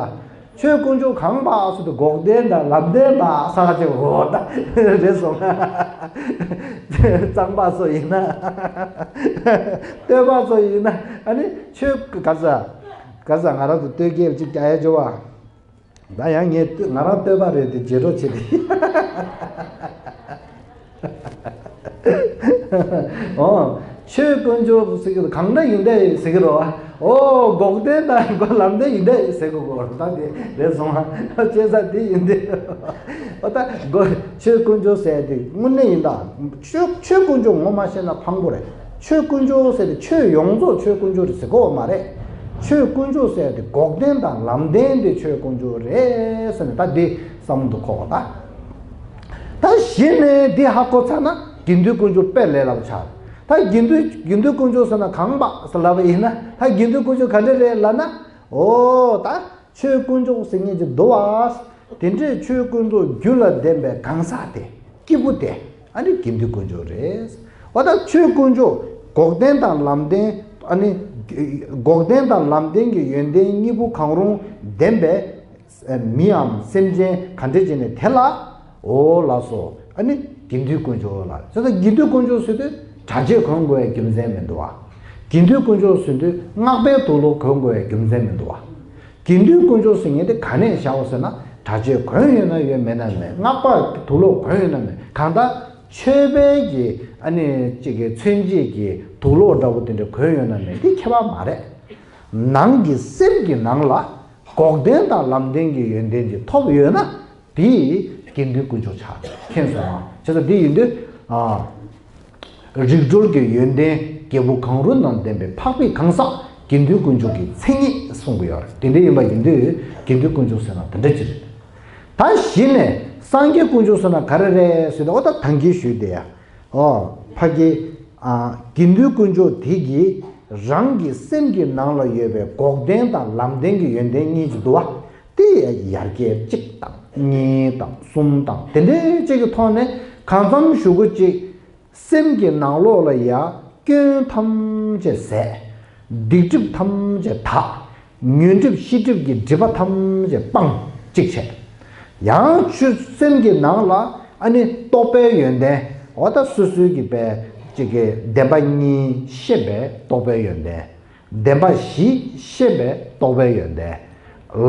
ཆོས་དཀོན་མཆོག་གང་པ་ཟེར་དུས། འགོག་བདེན་དང་ལམ་བདེན་པ་ཟེར་ག་ཅིག་འོ་ད་རེད་སོང་། གཙང་པ་ཚོ་ཡིན་ན། སྟོད་པ་ཚོ་ཡིན་ན། ཨ་ནི་ཆོས་ག་ས་ག་ས་ང་རང་ཚོ་སྟོད་སྐད་ཅིག་རྒྱག་ཡ་བྱོས་པ། ད་ཡང་ངས་སྟོད་ང་རང་སྟོད་པ་རེད་དེ་བརྗེད་འགྲོ་བྱེད་དེ། ཨོ། ཆོས་དཀོན་མཆོག་ཟེར་གི་གང་འདྲ་ཡིན་འདྲ་ཟེར་གི་རོ། ཨོ། འགོག་བདེན་དང་འགོག་ལམ་བདེན་ཡིན་འདྲ་ཟེར་གི་གོ། ད་དེ་རེད་སོང་ང་། བྱས་ཙང་དེ་ཡིན་ཏེ། ཨོ། ད་འགོག་ཆོས་དཀོན་མཆོག་ཟེར་དེ་དངོས་གནས་ཡིན་ད། ཆོས་ཆོས་དཀོན་མཆོག་ངོ་མ་ཤེས་ན་ཕངས་པོ་རེད། ཆོས་དཀོན་མཆོག་ཟེར་དེ་ཆོས་ཡོངས་རྫོགས་ཆོས་དཀོན་མཆོག་རེད་ཟེར་གོ་མ་རེད། ཆོས་དཀོན་མཆོག་ཟེར་དེ་འགོག་བདེན་དང་ལམ་བདེན་དེ་ཆོས་དཀོན་མཆོག་རེད་ཟེར་ནས། ད་དེ་བསམ་བློ་འཁོར་བ་ད། ད་གཞི་ནས་འདི་ཧ་གོ་ཚར་ན་དགེ་འདུན་དཀོན་མཆོག་དཔེ་ལས་སླ་པོ་ཆགས། ད་དགེ་འདུན་དགེ་འདུན་དཀོན་མཆོག་ཟེར་ན་གང་པ་ཟེར་ལབ་པ་ཡིན་ན། ད་དགེ་འདུན་དཀོན་མཆོག་ག་འདྲ་རེད་ལབ་ན། ཨོ། ད་ཆོས་དཀོན་མཆོག་ཟེར་མཁན་ཅིག་འདུག་པ། དེ་འདྲའི་ཆོས་དཀོན་མཆོག་རྒྱུད་ལ་ལྡན་པའི་གང་ཟག་དེ། སྐྱེས་བུ་དེ་ཨ་ནི་དགེ་འདུན་དཀོན་མཆོག་རེད། འོ། ད་ཆོས་དཀོན་མཆོག་འགོག་བདེན་དང་ལམ་བདེན། ཨ་ནི་འགོག་བདེན་དང་ལམ་བདེན་གྱི་ཡོན་ཏན་གཉིས་པོ་གང་རུང་ལྡན་པའི་མིའམ་སེམས་ཅན་ག་འདྲ་ཅིག་ནས་དེ་ལ། འོ་ལགས་སོ། ཨ་ནི་དགེ་འདུན་དཀོན་མཆོག་ལ། བྱས་ཙང་དགེ་འདུན་དཀོན་མཆོག་ཟེར་དུས་གྲྭ་ཆས་གོན་དགོས་པའི་རྒྱུ་མཚན་མི་འདུག་པ། དགེ་འདུན་དཀོན་མཆོག་ཟེར་དུས་སྔགས་པའི་དུག་ལོག་གོན་དགོས་པའི་རྒྱུ་མཚན་མི་འདུག་པ། དགེ་འདུན་དཀོན་མཆོག་ཟེར་མཁན་དེ་ག་ནས་བཞག་པ་ཟེར་ན། གྲྭ་ཆས་གོན་ཡོད་ན་ཡོད། མེད་ན་མེད། སྔགས་པ་དུག་ལོག་གོན་ཡོད་ན་མེད། གང་ལྟར་ཆོས་པའི་གི་ཨ་ནི་ཅིག་གི་མཚོན་བྱེད་ཀྱི་དུག་ལོག་འདྲ་པོ་དེ་འདྲ་གོན་ཡོད་ན་མེད། དེ་ཁྱད་པར་མ་རེད། ནང་གི་སེམས་ཀྱི་ནང་ལ་འགོག་བདེན་དང་ལམ་བདེན་གྱི་ཡོན་ཏན་ཅིག་ཐོབ་ཡོད་ན། དེ་དགེ་འདུན་དཀོན་མཆོག་ཆགས། མཁྱེན་སོང་ང་། བྱས་ཙང་དེ་ཡིན་དུས། ཨ། རིག་གྲོལ་གྱི་ཡོན་ཏན་རྒྱལ་པོ་གང་རུང་དང་ལྡན་པའི་འཕགས་པའི་གང་ཟག་ དགེ་འདུན་དཀོན་མཆོག་གི་མཚན་ཉིད་གསུང་གི་ཡོད་རེད། དེ་འདྲ་ཡིན་པ་ཡིན་དུས་དགེ་འདུན་དཀོན་མཆོག་ཟེར་ན་དེ་འདྲ་ཅིག་རེད། ད་གཞི་ནས་སངས་རྒྱས་དཀོན་མཆོག་ཟེར་ན་ག་རེ་རེད་ཟེར་ན། འོ་ད་ད་གིན་ཞུས་དེ་ཡ། ཨོ། ཕ་གི། ཨ། དགེ་འདུན་དཀོན་མཆོག་དེ་གིས་རང་གི་སེམས་ཀྱི་ནང་ལ་ཡོད་པའི་འགོག་བདེན་དང་ལམ་བདེན་གྱི་ཡོན་ཏན་གཉིས་ཀྱི་འདུ་བ་དེ་ཡར་རྒྱས་གཅིག་དང་གཉིས་དང་གསུམ་དང་དེ་འདྲའི་གཅིག་གི་ཐོག་ནས་གང་འཚམ་ཞུ་དགོས་གཅིག་སེམས་ཀྱི་ནང་ལོགས་ལ་ཡ་སྐྱོན་ཐམས་ཅད་ཟད། སྡིག་སྒྲིབ་ཐམས་ཅད་དག། ཉོན་སྒྲིབ་ཤེས་སྒྲིབ་ཀྱི་སྒྲིབ་པ་ཐམས་ཅད་སྤངས་གཅིག་བྱས། ཡང་ཆོས་སེམས་ཀྱི་ནང་ལ་ཨ་ནི་རྟོགས་པའི་ཡོན་ཏན། འོ་ད་སོ་སོའི་གི་པའི་གཅིག་གི་བདེན་པ་གཉིས་ཤེས་པའི་རྟོགས་པའི་ཡོན་ཏན། བདེན་པ་བཞི་ཤེས་པའི་རྟོགས་པའི་ཡོན་ཏན།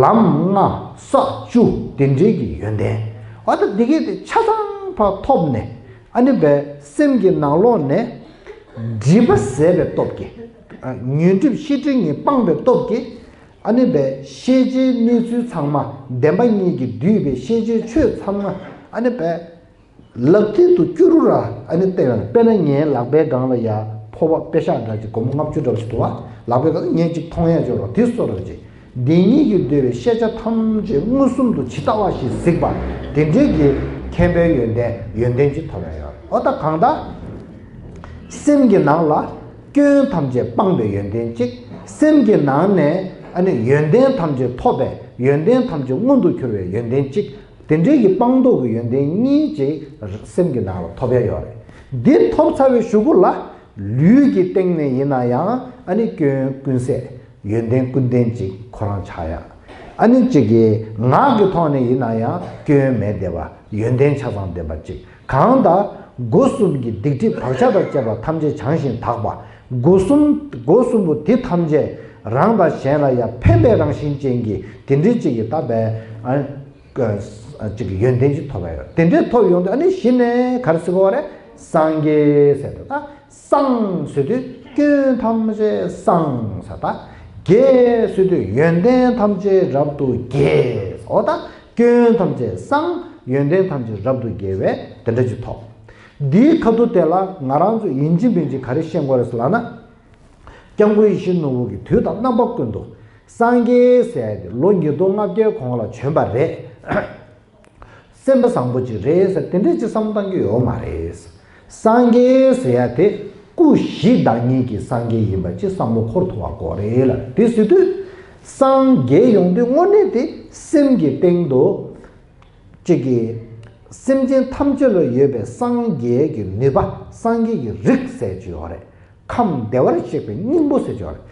ལམ་ལྔ་ས་བཅུ་དེ་འདྲའི་གི་ཡོན་ཏན། འོ་ད་འདི་གའི་དེ་ཆ་ཚང་ཕར་ཐོབ་ནས། ཨ་ནི་པའི་སེམས་ཀྱི་ནང་ལོགས་ནས་སྒྲིབ་པ་ཟད་པའི་སྟོབས་ཀྱིས། ཨ། ཉོན་སྒྲིབ་ཤེས་སྒྲིབ་གཉིས་སྤངས་པའི་སྟོབས་ཀྱིས། ཨ་ནི་པའི་ཤེས་བྱའི་གནས་ཚུལ་ཚང་མ། བདེན་པ་གཉིས་ཀྱིས་བསྡུས་པའི་ཤེས་བྱའི་ཆོས་ཚང་མ། ཨ་ནི་པའི་ལག་མཐིལ་དུ་སྐྱུ་རུ་ར། ཨ་ནི་བལྟས་ན། དཔེར་ན་ངའི་ལག་པའི་སྒང་ལ་ཡ་ཕོར་པ་པེ་ཤག་འདྲ་ཅིག་སྒོར་མོ་ལྔ་བཅུ་འདྲ་ཅིག་འདུག་བ། ལག་པའི་སྒང་ལ་ངས་ཅིག་མཐོང་ཡ་ཅིག་ཡོད་རེད་བ། དེ་བཟོ་འདྲ་ཅིག་འདི་གཉིས་ཀྱིས་བསྡུས་པའི་ཤེས་བྱ་ཐམས་ཅད་མངོན་སུམ་དུ་ཇི་ལྟ་བ་བཞིན་གཟིགས་པ། དེ་འདྲའི་གི་མཁྱེན་པའི་ཡོན་ཏན། ཡོན་ཏན་ཅིག་ཐོབ་ཡ་ཡོད་རེད། འོ་ད་གང་ལྟར་སེམས་ཀྱི་ནང་ལ་སྐྱོན་ཐམས་ཅད་སྤངས་པའི་ཡོན་ཏན་གཅིག་སེམས་ཀྱི་ནང་ནས་ཨ་ནི་ཡོན་ཏན་ཐམས་ཅད་ཐོབ་པའི། ཡོན་ཏན་ཐམས་ཅད་མངོན་དུ་གྱུར་བའི་ཡོན་ཏན་གཅིག་དེ་འདྲའི་གི་སྤངས་རྟོགས་ཀྱི་ཡོན་ཏན་གཉིས་ཅིག་སེམས་ཀྱི་ནང་ལ་ཐོབ་ཡ་ཡོད་རེད། འདི་ཐོབ་ཚར་བའི་གཞུག་གུ་ལ་ལུས་ཀྱི་སྟེང་ནས་ཡིན་ན་ཡང་ཨ་ནི་སྐྱོན་ཀུན་ཟད། ཡོན་ཏན་ཀུན་ལྡན་ཅིག་ཁོ་རང་ཆགས་ཡ། ཨ་ནི་གཅིག་གི་ངག་གི་ཐོག་ནས་ཡིན་ན་ཡང་སྐྱོན་མེད་བསྡད་པ། ཡོན་ཏན་ཆ་ཚང་ལྡན་པ་ཅིག་གང་ལྟར་སྒོ་གསུམ་གྱི་སྡིག་སྒྲིབ་བག་ཆགས་དང་བཅས་པ་ཐམས་ཅད་བྱང་ཞིང་དག་པ། སྒོ་གསུམ། སྒོ་གསུམ་པོ་དེ་ཐམས་ཅད་རང་དང་གཞན་ལ་ཡང་ཕན་པའི་རང་བཞིན་ཅན་གྱི་དེ་འདྲའི་ཅིག་གི་ལྟ་བའི། ཨ། ཅིག་གི་ཡོན་ཏན་ཅིག་ཐོབ་པ་ཡོད། དེ་འདྲའི་ཐོབ་ཡོང་དུས་ཨ་ནི་གཞི་ནས་ག་རེ་ཟེར་དགོས་པ་རེད། སངས་རྒྱས་ཟེར་དུས་ད། སངས་ཟེར་དུས་སྐྱོན་ཐམས་ཅད་སངས་ཟེར། ད་རྒྱས་ཟེར་དུས་ཡོན་ཏན་ཐམས་ཅད་རབ་ཏུ་རྒྱས། འོ་ད་སྐྱོན་ཐམས་ཅད་སངས། ཡོན་ཏན་ཐམས་ཅད་རབ་ཏུ་རྒྱས་པའི་དེ་འདྲ་ཅིག་ཐོབ། འདིའི་ཁ་ཐུག་དེ་ལ་ང་རང་ཚོ་ཡིན་གཅིག་མིན་གཅིག་ག་རེ་ཤེས་དགོས་རེད་ཟེར་ལབ་ན། སྐྱབས་མགོན་ཡིད་བཞིན་ནོར་བུ་གིས་དུས་དང་རྣམ་པ་ཀུན་ཏུ་སངས་རྒྱས་ཟེར་ཡ་དེ་ལོ་ཉིས་སྟོང་ལྔ་བརྒྱའི་གོང་ལ་བྱོན་པ་རེད། སེམས་པ་བཟང་པོ་ཅིག་རེད་ཟེར་དེ་འདྲས་ཅིག་བསམ་བློ་གཏང་རྒྱུ་ཡོད་མ་རེད། སངས་རྒྱས་ཟེར་ཡ་དེ་སྐུ་བཞི་བདག་ཉིད་ཀྱི་སངས་རྒྱས་ཡིན་པ་ཅིག་བསམ་བློ་འཁོར་ཐུབ་པ་དགོས་རེད་ལ། དེ་ཟེར་དུས་སངས་རྒྱས་ཡོང་དུས་དངོས་གནས་དེ་སེམས་ཀྱི་སྟེང་དུ་གཅིག་གིས་སེམས་ཅན་ཐམས་ཅད་ལ་ཡོད་པའི་སངས་རྒྱས་ཀྱི་ནུས་པ། སངས་རྒྱས་ཀྱི་རིགས་ཟེར་གྱི་ཡོད་རེད། ཁམས་བདེ་བར་གཤེགས་པའི་སྙིང་པོ་ཟེར་གྱི་ཡོད་རེད།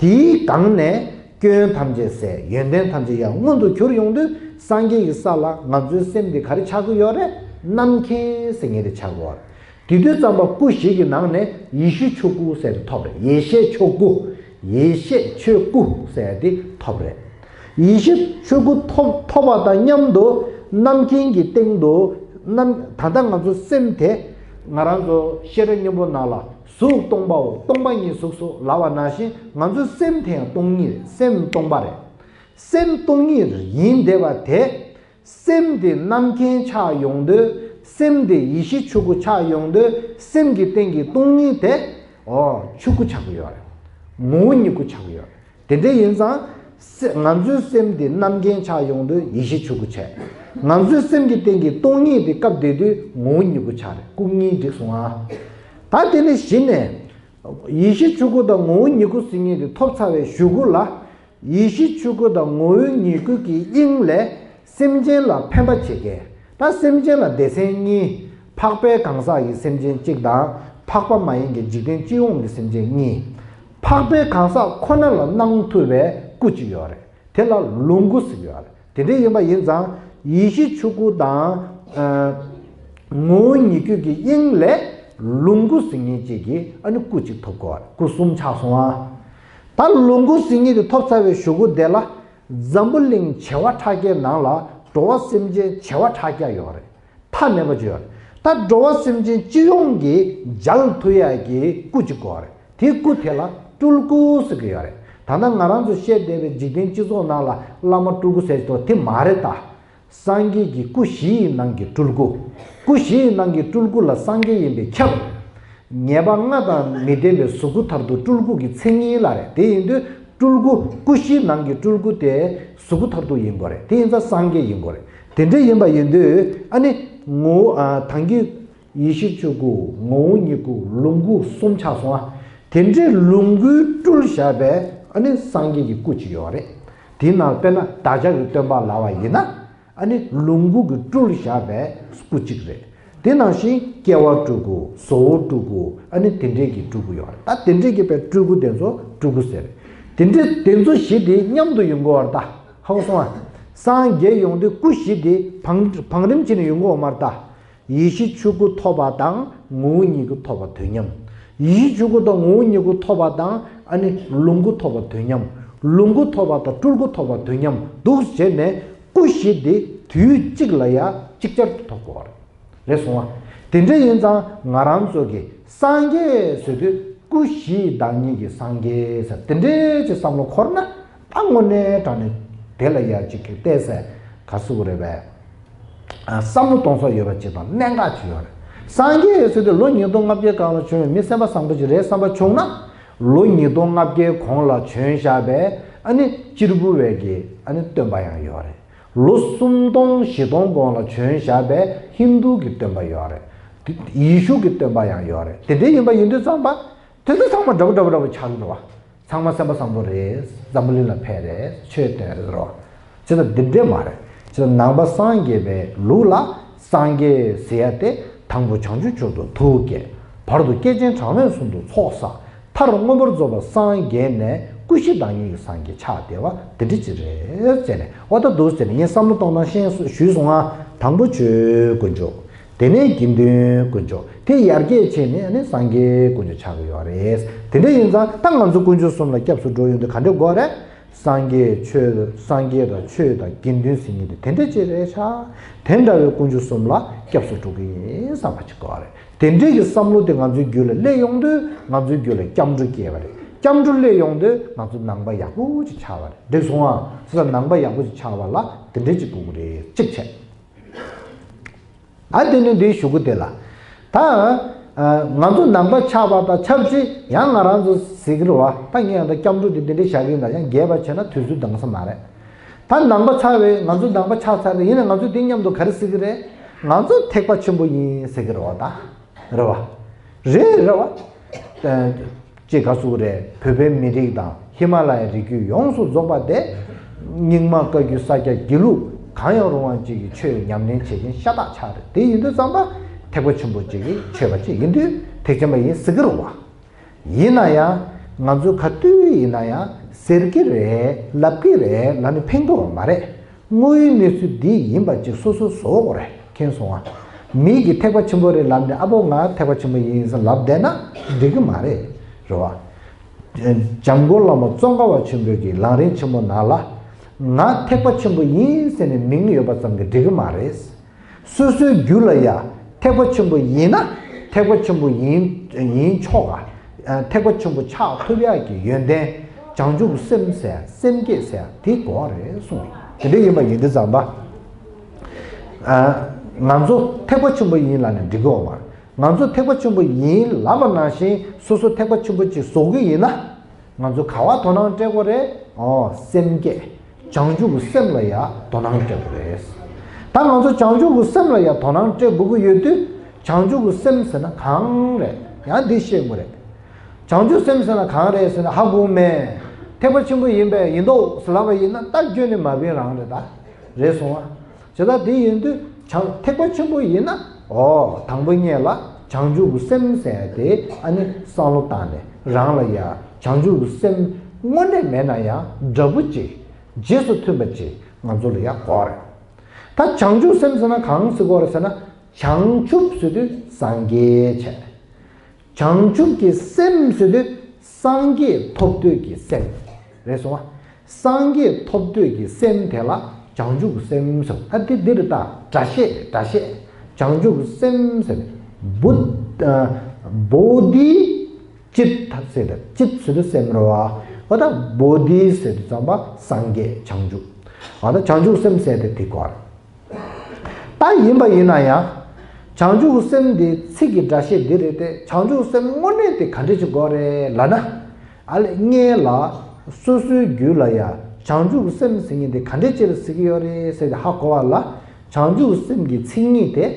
དེའི་སྒང་ནས་སྐྱོན་ཐམས་ཅད་ཟད། ཡོན་ཏན་ཐམས་ཅད་ཡང་མངོན་དུ་གྱུར་ཡོང་དུས་སངས་རྒྱས་ཀྱི་ས་ལ་ང་ཚོའི་སེམས་དེ་ག་རེ་ཆགས་ཀྱི་ཡོད་རེད། རྣམ་མཁྱེན་ཟེར་མཁན་དེ་ཆགས་ཀྱི་ཡོད་རེད། དེ་དུས་ཙམ་པ་སྐུ་བཞི་གི་ནང་ནས་ཡེ་ཤེས་ཆོས་སྐུ་ཟེར་དེ་ཐོབ་རེད། ཡེ་ཤེས་ཆོས་སྐུ། ཡེ་ཤེས་ཆོས་སྐུ་ཟེར་དེ་ཐོབ་རེད། ཡེ་ཤེས་ཆོས་སྐུ་ཐོབ་ཐོབ་པ་དང་མཉམ་དུ་རྣམ་མཁྱེན་གྱི་སྟེང་དུ་རྣམ། ད་ལྟ་ང་ཚོ་སེམས་དེ་ང་རང་ཚོ་བཤད་གྲྭ་སྙིང་པོ་ནང་ལ་གཟུགས་སྟོང་པའོ། སྟོང་པ་ཉིད་གཟུགས་སོ་ལབ་པ་ནང་བཞིན་ང་ཚོའི་སེམས་དེ་ཡང་སྟོང་ཉིད་རེད། སེམས་སྟོང་པ་རེད། སེམས་སྟོང་ཉིད་ཡིན་བསྡད་པ་དེ། སེམས་དེ་རྣམ་མཁྱེན་ཆགས་ཡོང་དུས། སེམས་དེ་ཡེ་ཤེས་ཆོས་སྐུ་ཆགས་ཡོང་དུས། སེམས་ཀྱི་སྟེང་གི་སྟོང་ཉིད་དེ། ཨོ། ཆོས་སྐུ་ཆགས་ཀྱི་ཡོད་རེད། ངོ་བོ་ཉིད་སྐུ་ཆགས་ཀྱི་ཡོད་རེད། དེ་འདྲ་ཡིན་ཙང་། སེ། ང་ཚོའི་སེམས་དེ་རྣམ་མཁྱེན་ཆགས་ཡོང་དུས་ཡེ་ཤེས་ཆོས་སྐུ་བྱས། ང་ཚོའི་སེམས་ཀྱི་སྟེང་གི་སྟོང་ཉིད་དེ་སྐབས་དེ་དུས་ངོ་བོ་ཉིད་སྐུ་ཆགས་རེད། སྐུ་གཉིས་འགྲིག་སོང་ཨ། ད་དེ་ནས་གཞི་ནས། ཡེ་ཤེས་ཆོས་སྐུ་དང་ངོ་བོ་ཉིད་སྐུ་ཟེར་མཁན་དེ་ཐོབ་ཚར་བའི་གཞུག་གུ་ལ། ཡེ་ཤེས་ཆོས་སྐུ་དང་ངོ་བོ་ཉིད་སྐུ་གི་དབྱིངས་ལས་སེམས་ཅན་ལ་ཕན་པ་བྱེད་མཁན། ད་སེམས་ཅན་ལ་སྡེ་ཚན་གཉིས། འཕགས་པའི་གང་ཟག་གི་སེམས་ཅན་གཅིག་དང་། འཕགས་པ་མ་ཡིན་གྱི་འཇིག་རྟེན་སྤྱི་ཡོངས་ཀྱི་སེམས་ཅན་གཉིས། འཕགས་པའི་གང་ཟག་ཁོ་ན་ལ་སྣང་ཐུབ་པའི་སྐུ་གཅིག་ཡོད་རེད། དེ་ལ་ལོངས་སྐུ་ཟེར་གྱི་ཡོད་རེད། དེ་འདྲ་ཡིན་པ་ཡིན་ཙང་། ཡེ་ཤེས་ཆོས་སྐུ་དང་། ཨ། ངོ་བོ་ཉིད་སྐུ་གི་དབྱིངས་ལས་ལོངས་སྐུ་ཟེར་མཁན་གཅིག་གི་ཨ་ནི་སྐུ་གཅིག་ཐོབ་དགོས་རེད། སྐུ་གསུམ་ཆགས་སོང་ཨ། ད་ལོངས་སྐུ་ཟེར་མཁན་དེ་ཐོབ་ཚར་བའི་གཞུག་གུ་དེ་ལ། འཛམ་བུ་གླིང་བྱེ་བ་ཕྲག་བརྒྱའི་ནང་ལ་འགྲོ་བ་སེམས་ཅན་བྱེ་བ་ཕྲག་བརྒྱ་ཡོད་རེད། མཐའ་མེད་པ་ཅིག་ཡོད་རེད། ད་འགྲོ་བ་སེམས་ཅན་སྤྱི་ཡོངས་ཀྱི་མཇལ་ཐུབ་ཡག་གི་སྐུ་གཅིག་དགོས་རེད། དེའི་སྐུ་དེ་ལ་སྤྲུལ་སྐུ་ཟེར་གྱི་ཡོད་རེད། ད་ལྟ་ང་རང་ཚོ་བཤད་བསྡད་པའི་འཇིག་རྟེན་སྤྱི་ཚོགས་ནང་ལ་བླ་མ་སྤྲུལ་སྐུ་ཟེར་གྱི་འདུག་དེ་མ་རེད་ད། སངས་རྒྱས་ཀྱི་སྐུ་བཞི་ཡི་ནང་གི་སྤྲུལ་སྐུ། སྐུ་བཞི་ཡི་ནང་གི་སྤྲུལ་སྐུ་ལ་སངས་རྒྱས་ཡིན་པས་ཁྱབ། ཉེས་པ་ལྔ་དང་མི་ལྡན་པའི་གཟུགས་སྐུ་མཐར་ཐུག་སྤྲུལ་སྐུ་གི་མཚན་ཉིད་ལ་རེད། དེ་ཡིན་དུས་སྤྲུལ་སྐུ་སྐུ་བཞིའི་ནང་གི་སྤྲུལ་སྐུ་དེ་གཟུགས་སྐུ་མཐར་ཐུག་ཡིན་དགོས་རེད། དེ་ཡིན་ཙང་སངས་རྒྱས་ཡིན་དགོས་རེད། དེ་འདྲ་ཡིན་པ་ཡིན་དུས་ཨ་ནི་ངོ་བོ་ཨ་དང་གི་ཡེ་ཤེས་ཆོས་སྐུ། ངོ་བོ་ཉིད་སྐུ། ལོངས་སྐུ་གསུམ་ཆགས་སོང་ཨ། དེ་འདྲའི་ལོངས་སྐུའི་སྤྲུལ་བཞག་པའི་ཨ་ནི་སངས་རྒྱས་ཀྱི་སྐུ་ཅིག་ཡོད་རེད། དེའི་ནང་དཔེར་ན་བདག་ཅག་གི་སྟོན་པ་ལབ་པ་ཡིན་ན། ཨ་ནི་ལོངས་སྐུ་གི་སྤྲུལ་བཞག་པའི་སྐུ་གཅིག་རེད། དེ་ནང་བཞིན་སྐྱེ་བ་སྤྲུལ་སྐུ། བཟོ་བོ་སྤྲུལ་སྐུ། ཨ་ནི་དེ་འདྲས་ཀྱི་སྤྲུལ་སྐུ་ཡོད་རེད། ད་དེ་འདྲས་ཀྱི་པའི་སྤྲུལ་སྐུ་དེ་ཚོ་སྤྲུལ་སྐུ་ཟེར། དེ་འདྲས་དེ་ཚོ་བཞི་དེ་མཉམ་དུ་ཡོང་གི་ཡོད་རེད། ད་ཧ་གོ་སོང་ཨ། སངས་རྒྱས་ཡོང་དུས་སྐུ་བཞི་དེ་བང་བང་རིམ་བྱས་ནས་ཡོང་གི་ཡོད་མ་རེད་ད། ཡེ་ཤེས་ཆོས་སྐུ་ཐོབ་པ་དང་ངོ་བོ་ཉིད་སྐུ་ཐོབ་པ་དུས་མཉམ། ཡེ་ཤེས་ཆོས་སྐུ་དང་ངོ་བོ་ཉིད་སྐུ་ཐོབ་པ་དང་ཨ་ནི་ལོངས་སྐུ་ཐོབ་པ་དུས་མཉམ། ལོངས་སྐུ་ཐོབ་པ་དང་སྤྲུལ་སྐུ་ཐོབ་པ་དུས་མཉམ་འདུག་བྱས་ནས། སྐུ་བཞི་དེ་དུས་གཅིག་ལ་ཡ་ཅིག་ཅར་དུ་ཐོབ་དགོས་པ་རེད། རེད་སོང་བ། དེ་འདྲ་ཡིན་ཙང་ང་རང་ཚོ་གི་སངས་རྒྱས་ཟེར་དུས་སྐུ་བཞིའི་བདག་ཉིད་ཀྱི་སངས་རྒྱས་ཟེར་དེ་འདྲའི་ཅིག་བསམ་བློ་འཁོར་ན། ད་དངོས་གནས་དྲང་གནས་དེ་ལ་ཡ་ཅིག་གི་བལྟས་ཟེར་ག་སུ་རེད་པས། ཨ་བསམ་བློ་གཏོང་ས་ཡོད་པ་ཅིག་དང་གནད་འགག་ཅིག་ཡོད་རེད། སངས་རྒྱས་ཟེར་དུས་ལོ་ཉིས་སྟོང་ལྔ་བརྒྱའི་སྒང་ལ་བྱོན་པའི་མི་སེམས་པ་བཟང་པོ་ཅིག་རེད་བསམ་པ་བྱུང་ན། ལོ་ཉིས་སྟོང་ལྔ་བརྒྱའི་གོང་ལ་བྱོན་བཞག་པའི་ཨ་ནི་གཅེར་བུ་བའི་གི་ཨ་ནི་སྟོན་པ་ཡང་ཡོད་རེད། ལོ་སུམ་སྟོང་བཞི་སྟོང་གོང་ལ་བྱོན་བཞག་པའི་ཧིན་རྡུ་གི་སྟོན་པ་ཡོད་རེད། དེ་ཡེ་ཤུ་གི་སྟོན་པ་ཡང་ཡོད་རེད། དེ་འདྲ་ཡིན་པ་ཡིན་དུས་ཙམ་པ། དེ་ཚོ་ཚང་མ་འདྲ་པོ་འདྲ་པོ་འདྲ་པོ་ཆགས་ཀྱི་འདུག་བ། ཚང་མ་སེམས་པ་བཟང་པོ་རེད། འཛམ་བུ་གླིང་ལ་ཕེབས་རེད། ཆོས་སྟོན་རེད་རོ། ཅི་ལྟར་འདི་འདྲས་མ་རེད། ཅི་ལྟར་ནང་པ་སངས་རྒྱས་པའི་ལུགས་ལ་སངས་རྒྱས་ཟེར་ཡ་དེ། དང་པོ་བྱང་ཆུབ་མཆོག་ཏུ་ཐུགས་བསྐྱེད། བར་དུ་བསྐལ་ཆེན་གྲངས་མེད་གསུམ་དུ་ཚོགས་བསགས། མཐར་མངོན་པར་རྫོགས་པར་སངས་རྒྱས་ནས། སྐུ་བཞི་བདག་ཉིད་ཀྱི་སངས་རྒྱས་ཆགས་བསྡད་པ་དེ་འདྲ་ཅིག་རེད་ཟེར་ནས། འོ་ད་འདུག་ཟེར་ནས་ངས་བསམ་བློ་གཏོང་སྟངས་ཤེས་ཞུས་སོང་ང་། དང་པོ་ཆོས་དཀོན་མཆོག་དེ་ནས་དགེ་འདུན་དཀོན་མཆོག་དེ་ཡར་རྒྱས་བྱས་ནས་ཨ་ནི་སངས་རྒྱས་དཀོན་མཆོག་ཆགས་ཀྱི་ཡོད་རེད། དེ་འདྲ་ཡིན་ཙང་ད་ང་ཚོ་དཀོན་མཆོག་གསུམ་ལ་སྐྱབས་སུ་འགྲོ་ཡོང་དུས་ག་འདྲ་དགོས་རེད། སངས་རྒྱས་ཆོས། སངས་རྒྱས་དང་ཆོས་དང་དགེ་འདུན་ཟེར་མཁན་དེ་དེ་འདྲ་ཅིག་རེད་ཤག་དེ་འདྲ་བའི་དཀོན་མཆོག་གསུམ་ལ་སྐྱབས་སུ་འགྲོ་གི་ཡིན་བསམ་པ་ཅིག་དགོས་རེད། དེ་འདྲའི་གི་བསམ་བློ་དེ་ང་ཚོའི་རྒྱུད་ལ་སླེབས་ཡོང་དུས་ང་ཚོའི་རྒྱུད་ལ་སྐྱབས་འགྲོ་སྐྱེས་པ་རེད། སྐྱབས་འགྲོ་སླེབས་ཡོང་དུས་ང་ཚོ་ནང་པ་ཡག་པོ་ཅིག་ཆགས་པ་རེད། འགྲིག་སོང་ཨ། ས་ནང་པ་ཡག་པོ་ཅིག་ཆགས་པ་ལ་དེ་འདྲ་ཅིག་དགོས་ཀྱི་རེད། གཅིག་བྱས། ཨ་དེ་ནས་འདིའི་གཞུག་གུ་དེ་ལ། ད་ཨ་ང་ཚོ་ནང་པ་ཆགས་པ་དང་ཆབས་ཅིག་ཡང་ང་རང་ཚོ་ཟེར་གྱི་རེད་བ། ད་ངས་ཡང་ད་སྐྱབས་འགྲོ་དེ་འདི་འདྲ་བཞག་གི་ཡིན། ད་ཡང་རྒྱས་པ་བྱས་ན་དུས་ཚོད་འདང་ས་མ་རེད། ད་ནང་པ་ཆགས་པའི་ང་ཚོ་ནང་པ་ཆགས་ཚར་ཏེ་ཡིན་ན་ང་ཚོ་དེ་མཉམ་དུ་ག་རེ་ཟེར་གྱི་རེད། ང་ཚོ་ཐེག་པ་ཆེན་པོ་ཡིན་ཟེར་གྱི་རེད་བ་ད། རེད་བ། རེད་རེད་བ། ཅེས་ག་ཟེར་གྱི་རེད། བོད་པའི་མི་རིགས་དང་ཧི་མ་ལ་ཡའི་རི་རྒྱུད་ཡོངས་སུ་རྫོགས་པ་དེ། རྙིང་མ་བཀའ་བརྒྱུད་ས་སྐྱ་དགེ་ལུགས་གང་ཡང་རུང་བ་ཅིག་གི་ཆོས་ཉམས་ལེན་བྱེད་མཁན་ཤ་སྟག་ཆགས་རེད། དེ་ཡིན་དུས་ཙམ་པ་ཐེག་པ་ཆེན་པོ་ཅིག་གི་ཆོས་པ་ཅིག་ཡིན་དུས་ཐེག་ཆེན་པ་ཡིན་ཟེར་གྱི་རེད་བ། ཡིན་ན་ཡང་ང་ཚོས་ག་དུས་ཡིན་ན་ཡང་ཟེར་གྱི་རེད། ལབ་ཀྱི་རེད། ལབ་ནས་ཕན་ཐོགས་མ་རེད། དངོས་ཡོད་གནས་ཚུལ་འདི་ཡིན་པ་ཅིག་སོ་སོས་བཟོ་དགོས་རེད། མཁྱེན་སོང་ང་། མི་གིས་ཐེག་པ་ཆེན་པོ་རེད་ལབ་ནས་ཨ་ཕོ་ང་ཐེག་པ་ཆེན་པོ་ཡིན་ཟེར་ལབ་བསྡད་ན་འགྲིག་གི་མ་རེད། རེད་བ། འཇམ་མགོན་བླ་མ་ཙོང་ཁ་པ་ཆེན་པོའི་གི་ལམ་རིམ་ཆེན་མོ་ནང་ལ། ང་ཐེག་པ་ཆེན་པོ་ཡིན་ཟེར་ནས་མིང་ཡོད་པ་ཙམ་གྱིས་འགྲིག་གི་མ་རེད། སོ་སོའི་རྒྱུད་ལ་ཡ་ཐེག་པ་ཆེན་པོ་ཡིན་ན། ཐེག་པ་ཆེན་པོ་ཡིན་ཡིན་ཆོག་ག་ཐེག་པ་ཆེན་པོ་ཆགས་ཐུབ་ཡག་གི་ཡོན་ཏན། བྱང་ཆུབ་སེམས་ཟེར་སེམས་བསྐྱེད་ཟེར་དེ་དགོས་རེད་གསུངས། དེ་འདྲ་ཡིན་པ་ཡིན་དུས་ཙམ་པ། ང་ཚོ་ཐེག་པ་ཆེན་པོ་ཡིན་ལབ་ནས་འགྲིག་གི་ཡོད་མ་རེད། ང་ཚོ་ཐེག་པ་ཆེན་པོ་ཡིན་ལབ་པ་ནང་བཞིན་སོ་སོ་ཐེག་པ་ཆེན་པོ་ཅིག་བཟོ་གི་ཡིན་ན། ང་ཚོ་ག་བ་དོ་སྣང་སྤྲད་དགོས་རེད། ཨོ་སེམས་བསྐྱེད། བྱང་ཆུབ་ཀྱི་སེམས་ལ་ཡ་དོ་སྣང་སྤྲད་དགོས་རེད། ད་ང་ཚོ་བྱང་ཆུབ་ཀྱི་སེམས་ལ་ཡ་དོ་སྣང་སྤྲད་དགོས་ཀྱི་ཡོད་དུས་བྱང་ཆུབ་ཀྱི་སེམས་ཟེར་ན་གང་རེད། ཡང་འདི་ཤེས་དགོས་རེད། བྱང་ཆུབ་སེམས་ཟེར་ན་གང་རེད་ཟེར་ན་ཧ་གོ་མེད། ཐེག་པ་ཆེན་པོ་ཡིན་པས་ཡིན་མདོག་ཟེར་ལབ་པ་ཡིན་ན་ད་ཁྱོན་ནས་མ་བིན་རང་རེད་ད། རེད་སོང་ཨ། བྱས་ཙང་དེ་ཡིན་དུས་བྱང་ཐེག་པ་ཆེན་པོ་ཡིན་ན། ཨོ་དང་པོ་ཉིད་ལ་བྱང་ཆུབ་ཀྱི་སེམས་ཟེར་ཡ་དེ་ཨ་ནི་བསམ་བློ་བཏང་ནས་རང་ལ་ཡ་བྱང་ཆུབ་ཀྱི་སེམས་དངོས་གནས་མེད་ན་ཡང་འདྲ་པོ་ཅིག་རྗེས་སུ་མཐུན་པ་ཅིག་ང་ཚོ་ལ་ཡ་དགོས་རེད། ད་བྱང་ཆུབ་སེམས་ཟེར་ན་གང་ཟེར་དགོས་རེད་ཟེར་ན། བྱང་ཆུབ་ཟེར་དུས་སངས་རྒྱས་བྱས། བྱང་ཆུབ་ཀྱི་སེམས་ཟེར་དུས་སངས་རྒྱས་ཐོབ་འདོད་ཀྱི་སེམས། རེད་སོང་ཨ། སངས་རྒྱས་ཐོབ་འདོད་ཀྱི་སེམས་དེ་ལ་བྱང་ཆུབ་ཀྱི་སེམས་ཟེར། ད་འདི་འདི་རེད་ད། སྒྲ་བཤད་སྒྲ་བཤད། བྱང་ཆུབ་ཀྱི་སེམས་ཟེར། བོ་ཨ་བོ་དྷི་ཙིཏྟ་ཟེར་ཏེ། ཙིཏྟ་ཟེར་དུས་སེམས་རེད་བ། འོ་ད་བོ་དྷི་ཟེར་དུས་ཙམ་པ་སངས་རྒྱས་བྱང་ཆུབ། འོ་ད་བྱང་ཆུབ་སེམས་ཟེར་ཏེ་དེ་གོ་རེད། ད་ཡིན་པ་ཡིན་ན་ཡང་ བྱང་ཆུབ་སེམས་དེ་ཚིག་གི་སྒྲ་བཤད་འདི་རེད་དེ། བྱང་ཆུབ་སེམས་དངོས་གནས་དེ་ག་འདྲ་ཅིག་དགོས་རེད་ལབ་ན། ཨ་ལས་སྔོན་ལ་སོ་སོའི་རྒྱུད་ལ་ཡ་བྱང་ཆུབ་སེམས་ཟེར་མཁན་དེ་ག་འདྲ་ཅིག་ལ་ཟེར་གྱི་ཡོད་རེད་ཟེར་ཏེ་ཧ་གོ་བ་ལ། བྱང་ཆུབ་སེམས་ཀྱི་མཚན་ཉིད་དེ།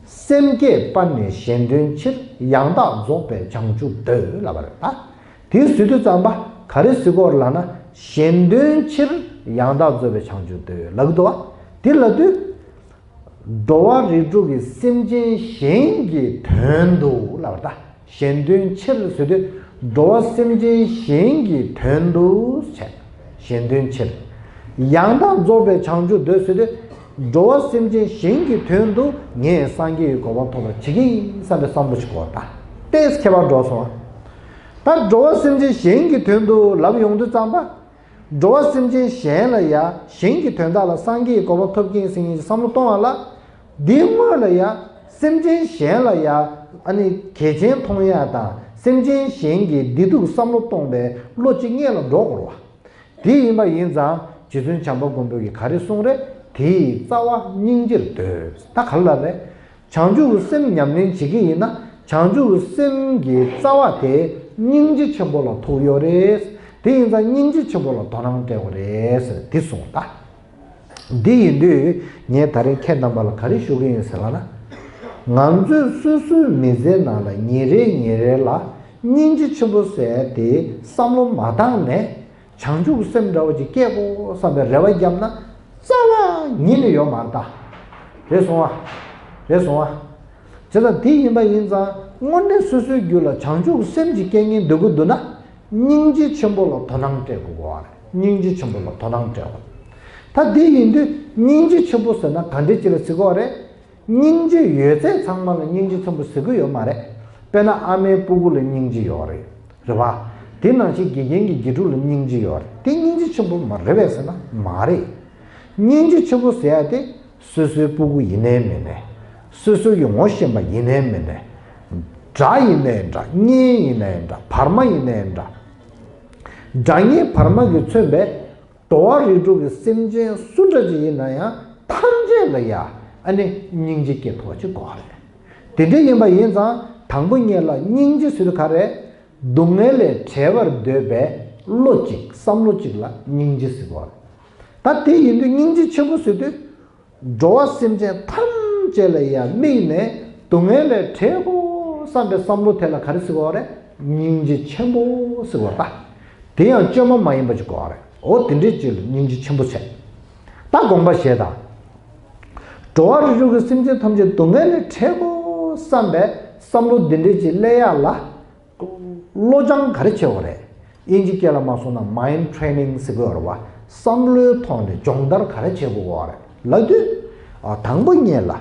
སེམས་བསྐྱེད་པ་ནི་གཞན་དོན་ཕྱིར། ཡང་དག་རྫོགས་པའི་བྱང་ཆུབ་འདོད་ལབ་པ་རེད་ད། དེ་ཟེར་དུས་ཙམ་པ་ག་རེ་ཟེར་གྱི་ཡོད་རེད་ལབ་ན། གཞན་དོན་ཕྱིར་ཡང་དག་རྫོགས་པའི་བྱང་ཆུབ་འདོད་ལབ་ཀྱི་འདུག་བ། དེ་ལབ་དུས། འགྲོ་བ་རིགས་དྲུག་གི་སེམས་ཅན་གཞན་གྱི་དོན་དུ་ལབ་པ་ད། གཞན་དོན་ཕྱིར་ཟེར་དུས། འགྲོ་བ་སེམས་ཅན་གཞན་གྱི་དོན་དུ་བྱས། གཞན་དོན་ཕྱིར། ཡང་དག་རྫོགས་པའི་བྱང་ཆུབ་འདོད་ཟེར་དུས། འགྲོ་བ་སེམས་ཅན་གཞན་གྱི་དོན་དུ་ངས་སངས་རྒྱས་ཀྱི་གོ་འཕང་ཐོབ་པར་བྱེད་ཀྱི་ཡིན་བསམ་པའི་བསམ་བློ་ཞིག་དགོས་ད། ཏོག་ཙམ་ཁྱད་པར་འགྲོ་སོང་བ། ད་འགྲོ་བ་སེམས་ཅན་གཞན་གྱི་དོན་དུ་ལབ་ཡོང་དུས་ཙམ་པ། འགྲོ་བ་སེམས་ཅན་གཞན་ལ་ཡ་གཞན་གྱི་དོན་དག་ལ་སངས་རྒྱས་ཀྱི་གོ་འཕང་ཐོབ་ཀྱི་ཡིན་ཟེར་མཁན་གྱི་བསམ་བློ་གཏོང་བ་ལ། འདིའི་སྔོན་ལ་ཡ་སེམས་ཅན་གཞན་ལ་ཡ་ཨ་ནི་གལ་ཆེན་མཐོང་ཡ་དང་སེམས་ཅན་གཞན་གྱི་བདེ་སྡུག་བསམ་བློ་གཏོང་བའི་བློ་གཅིག་སྔོན་ལ་འགྲོ་དགོས་རེད་བ། དེ་ཡིན་པ་ཡིན་ཙང་རྗེ་བཙུན་བྱམས་པ་མགོན་པོ་གིས་ག་རེ་གསུངས་རེད། དེའི་རྩ་བ་སྙིང་རྗེར་འདོད། ད་ག་རེ་ལབ་རེད། བྱང་ཆུབ་སེམས་ཉམས་ལེན་བྱེད་ཀྱི་ཡིན་ན། བྱང་ཆུབ་སེམས་ཀྱི་རྩ་བ་དེ་སྙིང་རྗེ་ཆེན་པོ་ལ་ཐུག་ཡོད་རེད། དེ་ཡིན་ཙང་སྙིང་རྗེ་ཆེན་པོ་ལ་དོ་སྣང་སྤྲད་དགོས་རེད་ཟེར་འདི་གསུངས་ད། འདི་ཡིན་དུས་ངས་ད་རེས་ཁྱེད་རྣམ་པ་ལ་ག་རེ་ཞུ་གི་ཡིན་ཟེར་ལབ་ན། ང་ཚོས་སོ་སོའི་མི་ཚེའི་ནང་ལ་ཉིན་རེ་ཉིན་རེ་ལ་སྙིང་རྗེ་ཆེན་པོ་ཟེར་དེ་བསམ་བློ་མ་བཏང་ནས། བྱང་ཆུབ་སེམས་འདྲ་བོ་ཅིག་སྐྱེ་དགོས་བསམ་པའི་རེ་བ་བརྒྱབ་ན་རྩ་བ་ཉིད་ནས་ཡོད་མ་རེད་ད། རེད་སོང་ཨ། རེད་སོང་ཨ། བྱས་ཙང་དེ་ཡིན་པ་ཡིན་ཙང་དངོས་གནས་སོ་སོའི་རྒྱུད་ལ་བྱང་ཆུབ་སེམས་ཅིག་སྐྱེ་སྙིང་འདོད་ཀྱི་འདུག་ན། སྙིང་རྗེ་ཆེན་པོ་ལ་དོ་སྣང་སྤྲད་དགོས་པ་རེད། སྙིང་རྗེ་ཆེན་པོ་ལ་དོ་སྣང་སྤྲད་དགོས། ད་དེ་ཡིན་དུས་སྙིང་རྗེ་ཆེན་པོ་ཟེར་ན་ག་འདྲ་ཅིག་ལ་ཟེར་གྱི་ཡོད་རེད། སྙིང་རྗེ་ཡོད་ཚད་ཚང་མ་ལ་སྙིང་རྗེ་ཆེན་པོ་ཟེར་གྱི་ཡོད་མ་རེད། དཔེར་ན་ཨ་མའི་སྤུ་གུ་ལ་སྙིང་རྗེ་ཡོད་རེད། རེད་བ། དེ་ནང་བཞིན་དགེ་རྒན་གྱི་དགེ་ཕྲུག་ལ་སྙིང་རྗེ་ཡོད་རེད། དེ་སྙིང་རྗེ་ཆེན་པོ་མ་རེད་པས་ཟེར་ན་མ་རེད། སྙིང་རྗེ་ཆེན་པོ་ཟེར་ཡ་དེ་སོ་སོའི་སྤུ་གུ་ཡིན་ནའི་མིན་ནའི། སོ་སོ་ཡི་ངོ་ཤེས་པ་ཡིན་ནའི་མིན་ནའི། དགྲ་ཡིན་ནའི་འདྲ། གཉེན་ཡིན་ནའི་འདྲ། བར་མ་ཡིན་ནའི་འདྲ། དགྲ་གཉེན་བར་མ་གིས་མཚོན་པའི་འགྲོ་བ་རིགས་དྲུག་གི་སེམས་ཅན་སུ་འདྲ་ཅིག་ཡིན་ན་ཡང་ཐམས་ཅད་ལ་ཡ་ཨ་ནི་སྙིང་རྗེ་སྐྱེ་ཐུབ་པ་ཅིག་དགོས་རེད། དེ་འདྲ་ཡིན་པ་ཡིན་ཙང་དང་པོ་ཉིད་ལ་སྙིང་རྗེ་ཟེར་དུས་ག་རེ། སྡུག་བསྔལ་ལས་བྲལ་བར་འདོད་པའི་བློ་གཅིག་བསམ་བློ་གཅིག་ལ་སྙིང་རྗེ་ཟེར་དགོས་རེད། ད་དེ་ཡིན་དུས་སྙིང་རྗེ་ཆེན་པོ་ཟེར་དུས། འགྲོ་བ་སེམས་ཅན་ཐམས་ཅད་ལ་ཡང་དམིགས་ནས་སྡུག་བསྔལ་ལས་བྲལ་དགོས་བསམ་པའི་བསམ་བློ་དེ་ལ་ག་རེ་ཟེར་དགོས་རེད། སྙིང་རྗེ་ཆེན་པོ་ཟེར་དགོས་རེད་ད། དེ་ཡང་བཅོས་མ་མ་ཡིན་པ་ཅིག་དགོས་རེད། འོ་དེ་འདྲའི་ཅིག་ལ་སྙིང་རྗེ་ཆེན་པོ་བྱས། ད་དགོངས་པ་བཞེས་དང་། འགྲོ་བ་རིགས་དྲུག་གི་སེམས་ཅན་ཐམས་ཅད་སྡུག་བསྔལ་ལས་བྲལ་དགོས་བསམ་པའི་བསམ་བློ་འདི་འདྲའི་ཅིག་སླེབས་ཡག་ལ། བློ་སྦྱང་ག་རེ་བྱེད་དགོས་རེད། དབྱིན་ཇི་སྐད་ལ་མ་སོང་ན་mind training་ཟེར་གྱི་ཡོད་རེད་བ། བསམ་བློའི་ཐོག་ནས་སྦྱོང་བརྡར་ག་རེ་བྱེད་དགོས་རེད་ལབ་དུས། ཨ། དང་པོ་ཉིད་ལ་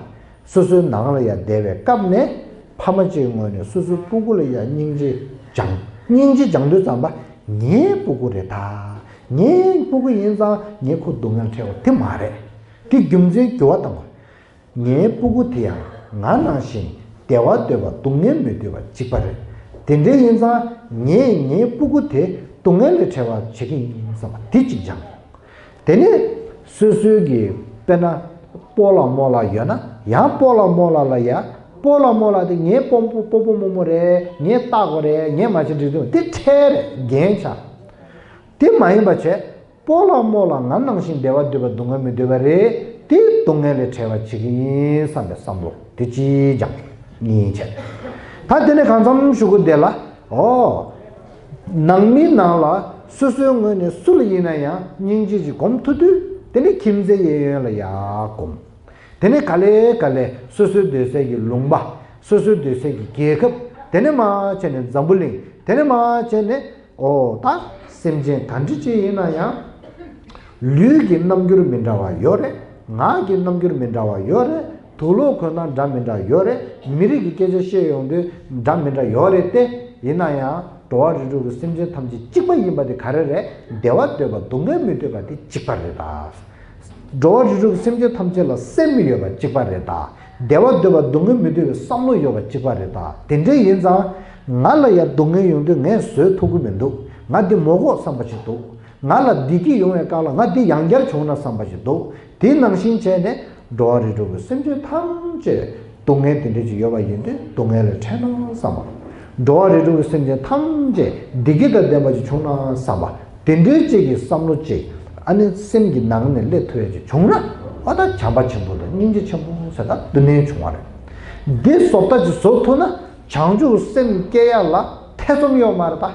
སོ་སོའི་ནང་ལ་ཡ་བསྡད་པའི་སྐབས་ནས་ཕ་མ་གཅིག་ངོས་ནས་སོ་སོའི་སྤུ་གུ་ལ་ཡ་སྙིང་རྗེ་སྦྱང་། སྙིང་རྗེ་སྦྱང་དུས་ཙམ་པ་ངའི་སྤུ་གུ་རེད་ད། ངའི་སྤུ་གུ་ཡིན་ཙང་ངས་ཁོ་སྡུག་བསྔལ་འཕྲད་དགོས་དེ་མ་རེད། དེ་རྒྱུ་མཚན་འགྱུར་བ་བཏང་དགོས། ངའི་སྤུ་གུ་དེ་ཡང་ང་ནང་བཞིན་བདེ་བ་འདོད་པ་སྡུག་བསྔལ་མི་འདོད་པ་གཅིག་པ་རེད། དེ་འདྲ་ཡིན་ཙང་ངས་ངའི་སྤུ་གུ་དེ་སྡུག་བསྔལ་ལས་བྲལ་བ་བྱེད་ཀྱི་ཡིན་བསམ་པ་དེ་གཅིག་སྦྱངས། དེ་ནས་སོ་སོའི་གི་དཔེར་ན་སྤོ་ལགས་རྨོ་ལགས་ཡོད་ན་ཡང་སྤོ་ལགས་རྨོ་ལགས་ལ་ཡ་སྤོ་ལགས་རྨོ་ལགས་དེ་ངའི་སྤོ་སྤོ་སྤོ་རྨོ་རྨོ་རེད། ངས་བལྟ་དགོས་རེད། ངས་མ་བྱེད་འགྲིག་འདུག་དེ་ཁྲལ་རེད། འགན་ཆགས། དེ་མ་ཡིན་པ་བྱས། སྤོ་ལགས་རྨོ་ལགས་ང་ནང་བཞིན་བདེ་བ་འདོད་པ་སྡུག་བསྔལ་མི་འདོད་པ་རེད། དེ་སྡུག་བསྔལ་ལས་བྲལ་བ་བྱེད་ཀྱི་ཡིན་བསམ་པའི་བསམ་བློ་དེ་གཅིག་སྦྱངས། གཉིས་བྱས། ད་དེ་ནས་གང་འཚམ་ཞུ་དགོས་བསྡད་ལ། ཨོ། ནང་མིའི་ནང་ལ་སོ་སོའི་ངོས་ནས་སུ་ལ་ཡིན་ན་ཡང་སྙིང་རྗེ་ཅིག་སྒོམ་ཐུབ་དུས་དེ་ནས་ཁྱིམ་མཚེས་གཡས་གཡོན་ལ་ཡར་སྒོམ། དེ་ནས་ག་ལེ་ག་ལེ་སོ་སོའི་སྡོད་སའི་གི་ལུང་པ། སོ་སོའི་སྡོད་སའི་གི་རྒྱལ་ཁབ། དེ་ནས་མར་བྱས་ནས་འཛམ་བུ་གླིང་། དེ་ནས་མར་བྱས་ནས། ཨོ་ད། སེམས་ཅན་ག་འདྲ་ཅིག་ཡིན་ན་ཡང་། ལུས་ཀྱི་རྣམ་འགྱུར་མི་འདྲ་བ་ཡོད་རེད། ངག་གི་རྣམ་འགྱུར་མི་འདྲ་བ་ཡོད་རེད། དུག་ལོག་གོན་སྟངས་འདྲ་མི་འདྲ་ཡོད་རེད། མི་རིགས་ཀྱི་སྐད་ཆ་བཤད་ཡོང་དུས་འདྲ་མི་འདྲ་ཡོད་རེད་དེ། ཡིན་ན་ཡང་འགྲོ་བ་རིགས་དྲུག་གི་སེམས་ཅན་ཐམས་ཅད་གཅིག་པ་ཡིན་པ་དེ་ག་རེ་རེད། བདེ་བ་འདོད་པ་སྡུག་བསྔལ་མི་འདོད་པ་དེ་གཅིག་པ་རེད་ད། འགྲོ་བ་རིགས་དྲུག་གི་སེམས་ཅན་ཐམས་ཅད་ལ་སེམས་ཡོད་པ་གཅིག་པ་རེད་ད། བདེ་བ་འདོད་པ་སྡུག་བསྔལ་མི་འདོད་པའི་བསམ་བློ་ཡོད་པ་གཅིག་པ་རེད་ད། དེ་འདྲ་ཡིན་ཙང་། ང་ལ་ཡ་སྡུག་བསྔལ་ཡོང་དུས་ངས་བཟོད་ཐུབ་ཀྱི་མི་འདུག་ང་འདི་མ་དགོས་བསམ་པ་ཞིག་འདུག་ང་ལ་བདེ་སྐྱིད་ཡོང་བའི་སྐབས་ལ་ང་འདི་ཡང་བསྐྱར་བྱུང་ན་བསམ་པ་ཞིག་འདུག་དེ་ནང་བཞིན་བྱས་ནས་འགྲོ་བ་རིགས་དྲུག་གི་སེམས་ཅན་ཐམས་ཅད་ སྡུག་བསྔལ་དེ་འདྲ་ཅིག་ཡོད་པ་ཡིན་དུས་སྡུག་བསྔལ་ལས་ཁྲེལ་ན་བསམ་པ། འགྲོ་བ་རིགས་དྲུག་གི་སེམས་ཅན་ཐམས་ཅད་བདེ་སྐྱིད་དང་ལྡན་པ་ཅིག་བྱུང་ན་བསམ་པ། དེ་འདྲའི་ཅིག་གི་བསམ་བློ་ཅིག་ཨ་ནི་སེམས་ཀྱི་ནང་ནས་སླེབས་ཐུབ་ཡ་ཅིག་བྱུང་ན། འོ་ད་བྱམས་པ་ཆེན་པོ་དང་སྙིང་རྗེ་ཆེན་པོ་ཟེར་ད་འདི་ནས་བྱུང་བ་རེད། འདི་བཟོ་ལྟ་ཅིག་བཟོ་ཐུབ་ན་བྱང་ཆུབ་སེམས་སྐྱེ་ཡ་ལ་ཐེ་ཚོམ་ཡོད་མ་རེད་ད།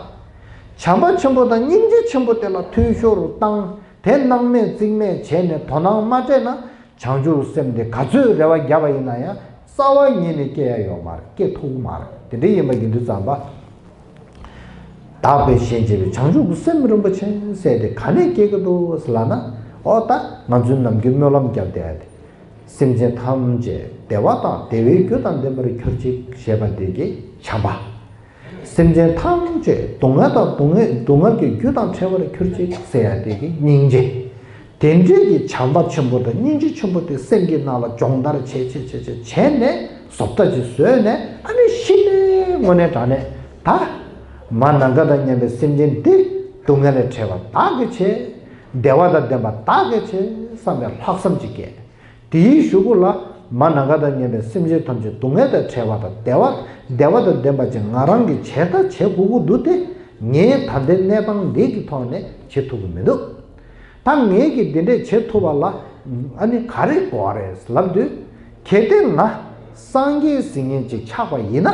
བྱམས་པ་ཆེན་པོ་དང་སྙིང་རྗེ་ཆེན་པོ་དེ་ལ་འཐུས་ཤོར་བཏང་། དེ་སྣང་མེད་རྩིས་མེད་བྱས་ནས་དོ་སྣང་མ་སྤྲད་ན། བྱང་ཆུབ་སེམས་དེ་ག་ཚོད་རེ་བ་བརྒྱབ་པ་ཡིན་ན་ཡང་རྩ་བ་ཉིད་ནས་སྐྱེ་ཡ་ཡོད་མ་རེད། སྐྱེ་ཐུབ་ཀྱི་མ་རེད། དེ་འདྲ་ཡིན་པ་ཡིན་དུས་ཙམ་པ། བདག་པས་གཞན་གཅེས་པའི་བྱང་ཆུབ་ཀྱི་སེམས་རིན་པོ་ཆེ་ཟེར་དེ་ག་ནས་སྐྱེ་གི་འདུག་ཟེར་ལབ་ན། འོ་ད་ང་ཚོའི་ནམ་རྒྱུན་སྨོན་ལམ་བརྒྱབ་བསྡད་ཡ་དེ། སེམས་ཅན་ཐམས་ཅད་བདེ་བ་དང་བདེ་བའི་རྒྱུ་དང་ལྡན་པར་གྱུར་ཅིག་ཞེས་པ་འདི་གི་བྱམས་པ། སེམས་ཅན་ཐམས་ཅད་སྡུག་བསྔལ་དང་སྡུག་བསྔལ་སྡུག་བསྔལ་གྱི་རྒྱུ་དང་བྲལ་བར་གྱུར་ཅིག་ཟེར་ཡ་དེ་གི་སྙིང་རྗེ། དེ་འདྲའི་གི་བྱམས་པ་ཆེན་པོ་དང་སྙིང་རྗེ་ཆེན་པོ་དེ་སེམས་ཀྱི་ནང་ལ་སྦྱོང་བརྡར་བྱས་བྱས་བྱས་བྱས་བྱས་ནས་བཟོ་ལྟ་ཅིག་བཟོས་ནས། ཨ་ནི་གཞི་ནས་དངོས་གནས་དྲང་གནས་ད་མ་ནམ་མཁའ་དང་མཉམ་པའི་སེམས་ཅན་འདི་སྡུག་བསྔལ་ལས་བྲལ་བ་བདག་གིས་བྱེད། བདེ་བ་དང་ལྡན་པ་བདག་གིས་བྱེད་བསམ་པའི་ལྷག་བསམ་ཅིག་སྐྱེས། དེའི་གཞུག་གུ་ལ་མ་ནམ་མཁའ་དང་མཉམ་པའི་སེམས་ཅན་ཐམས་ཅད་སྡུག་བསྔལ་དང་བྲལ་བ་དང་བདེ་བ་བདེ་བ་དང་ལྡན་པ་ཅིག་ང་རང་གིས་བྱེད་ད་བྱེད་དགོས་ཀྱི་འདུག་སྟེ། ངས་ད་ལྟའི་གནས་སྟངས་འདི་གི་ཐོག་ནས་བྱེད་ཐུབ་ཀྱི་མི་འདུག་ད་ངས་ཀྱིས་འདི་འདྲས་བྱེད་ཐུབ་པ་ལ་ཨ་ནི་ག་རེ་དགོས་པ་རེད་ལབ་དུས། གལ་ཏེ་ང་སངས་རྒྱས་ཟེར་མཁན་ཅིག་ཆགས་པ་ཡིན་ན།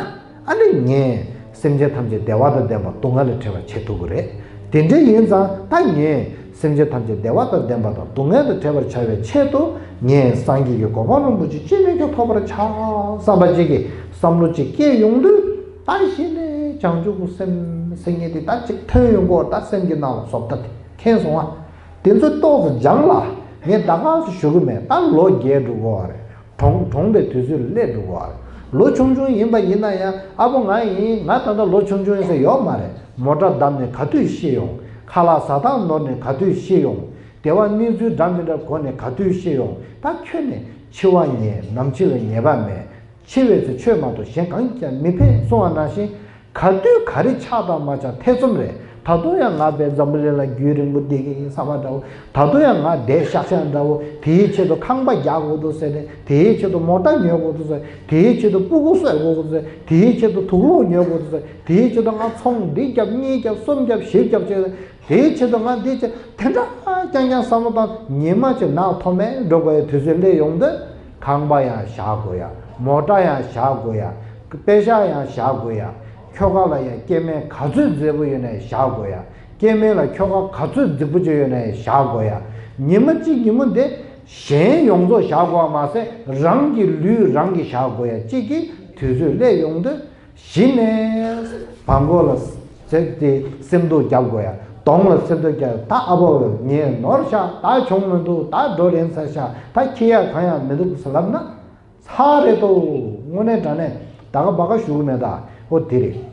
ཨ་ནི་ངས་སེམས་ཅན་ཐམས་ཅད་བདེ་བ་དང་ལྡན་པ་སྡུག་བསྔལ་ལས་བྲལ་བ་བྱེད་ཐུབ་ཀྱི་རེད། དེ་འདྲ་ཡིན་ཙང་ད་ངས་སེམས་ཅན་ཐམས་ཅད་བདེ་བ་དང་ལྡན་པ་དང་སྡུག་བསྔལ་དང་བྲལ་བར་བྱ་བའི་ཆེད་དུ། ངས་སངས་རྒྱས་ཀྱི་གོ་འཕང་རིན་པོ་ཆེ་ཅི་ནས་ཀྱང་ཐོབ་པར་བྱ་བསམ་པ་ཅིག་གི་བསམ་བློ་ཅིག་སྐྱེས་ཡོང་དུས། ད་གཞི་ནས་བྱང་ཆུབ་ཀྱི་སེམས་ཟེར་མཁན་དེ་ད་ཅིག་ཐོན་ཡོང་གི་ཡོད་རེད། ད་སེམས་ཀྱི་ནང་ལ་བཟོ་ལྟ་དེ་ཁེངས་སོང་ང་། དེ་ཚོ་ཏོག་ཙམ་སྦྱངས་ལ། ངས་ད་ག་ཟེ་ཞུ་གི་མེད། ད་ལོ་རྒས་འགྲོ་གི་ཡོད་རེད། གྲོངས་གྲོངས་པའི་དུས་ཚོད་སླེབས་འགྲོ་གི་ཡོད་རེད། ལོ་ཆུང་ཆུང་ཡིན་པ་ཡིན་ན་ཡང་ཨ་ཕོ་ང་ཡིན། ང་ད་ལྟ་ལོ་ཆུང་ཆུང་ཡིན་ཟེར་ཡོད་མ་རེད། མོ་ཊ་བརྡབས་ནས་ག་དུས་ཤི་ཡོང་། ཁ་ལག་ཟ་སྟངས་ནོར་ནས་ག་དུས་ཤི་ཡོང་། སྡེ་བ་གནས་ཚུལ་འདྲ་མི་འདྲ་གོ་ནས་ག་དུས་ཤི་ཡོང་། ད་ཁྱོན་ནས་འཆི་བ་ཉེ། ནམ་འཆི་བའི་ངེས་པ་མེད། འཆི་བའི་ཚེ་ཆོས་མ་གཏོགས་གཞན་གང་ཡང་མི་ཕན་གསུངས་པ་ནང་བཞིན། ག་དུས་ག་རེ་ཆགས་དང་མ་ཆགས་ཐེ་ཚོམ་རེད། ད་དུང་ཡང་ང་བས་འཛམ་བུ་གླིང་ལ་རྒྱུན་རིང་པོ་བསྡད་ཀྱི་ཡིན་བསམ་པ་འདྲ་བོ། ད་དུང་ཡང་ང་བསྡད་ཤག་ཤག་འདྲ་བོ། དེའི་ཆེད་དུ་ཁང་པ་རྒྱག་དགོས་འདུག་ཟེར་ནས། དེའི་ཆེད་དུ་མོ་ཊ་ཉོ་དགོས་འདུག་ཟེར། དེའི་ཆེད་དུ་སྤུ་གུ་གསོ་དགོས་འདུག་ཟེར། དེའི་ཆེད་དུ་དུག་ལོག་ཉོ་དགོས་འདུག་ཟེར། དེའི་ཆེད་དུ་ང་ཚོང་འདི་རྒྱབ་གཉིས་རྒྱབ་གསུམ་རྒྱབ་བཞི་རྒྱབ་བྱས། དེའི་ཆེད་དུ་ང་འདི་བྱས། དེ་འདྲ་རྐྱང་རྐྱང་བསམ་བློ་བཏང་། ཉི་མ་གཅིག་ནག་ཐོམ་མེ་འགྲོ་དགོས་ཡ་དུས་ཚོད་སླེབས་ཡོང་དུས། ཁང་པ་ཡང་བཞག་དགོས་ཡ། མོ་ཊ་ཡང་བཞག་དགོས་ཡ། པེ་ཤག་ཡང་བཞག་དགོས་ཡ། ཁྱོ་ག་ལ་ཡང་སྐྱེ་དམན་ག་ཚོད་མཛེས་པོ་ཡོད་ནའི་བཞག་དགོས་ཡ། སྐྱེ་དམན་ལ་ཁྱོ་ག་ག་ཚོད་རྫིག་པོ་ཅིག་ཡོད་ནའི་བཞག་དགོས་ཡ། ཉི་མ་གཅིག་ཉིན་མོ་འདི་གཞན་ཡོངས་རྫོགས་བཞག་དགོས་པ་མ་ཟད། རང་གི་ལུས་རང་གིས་བཞག་དགོས་ཡ་གཅིག་གི་དུས་ཚོད་སླེབས་ཡོང་དུས། གཞི་ནས་བང་མགོ་ལ་ཟེར་ཏེ་སེམས་སྡུག་རྒྱབ་དགོས་ཡ། གདོང་ལ་སེམས་སྡུག་རྒྱབ། ད་ཨ་ཕོ་ངས་ནོར་ཤག་ད་བྱུང་མི་འདུག་ད་འགྲོ་རན་ཚར་ཤག་ད་ཁྱི་ཡག་གང་ཡང་མི་འདུག་ཟེར་ལབ་ན། ཚར་རེད་དོ། དངོས་གནས་དྲང་གནས་ད་ག་བ་ག་ཞུ་གི་མེད་ད། ཨོ་དེ་རེད།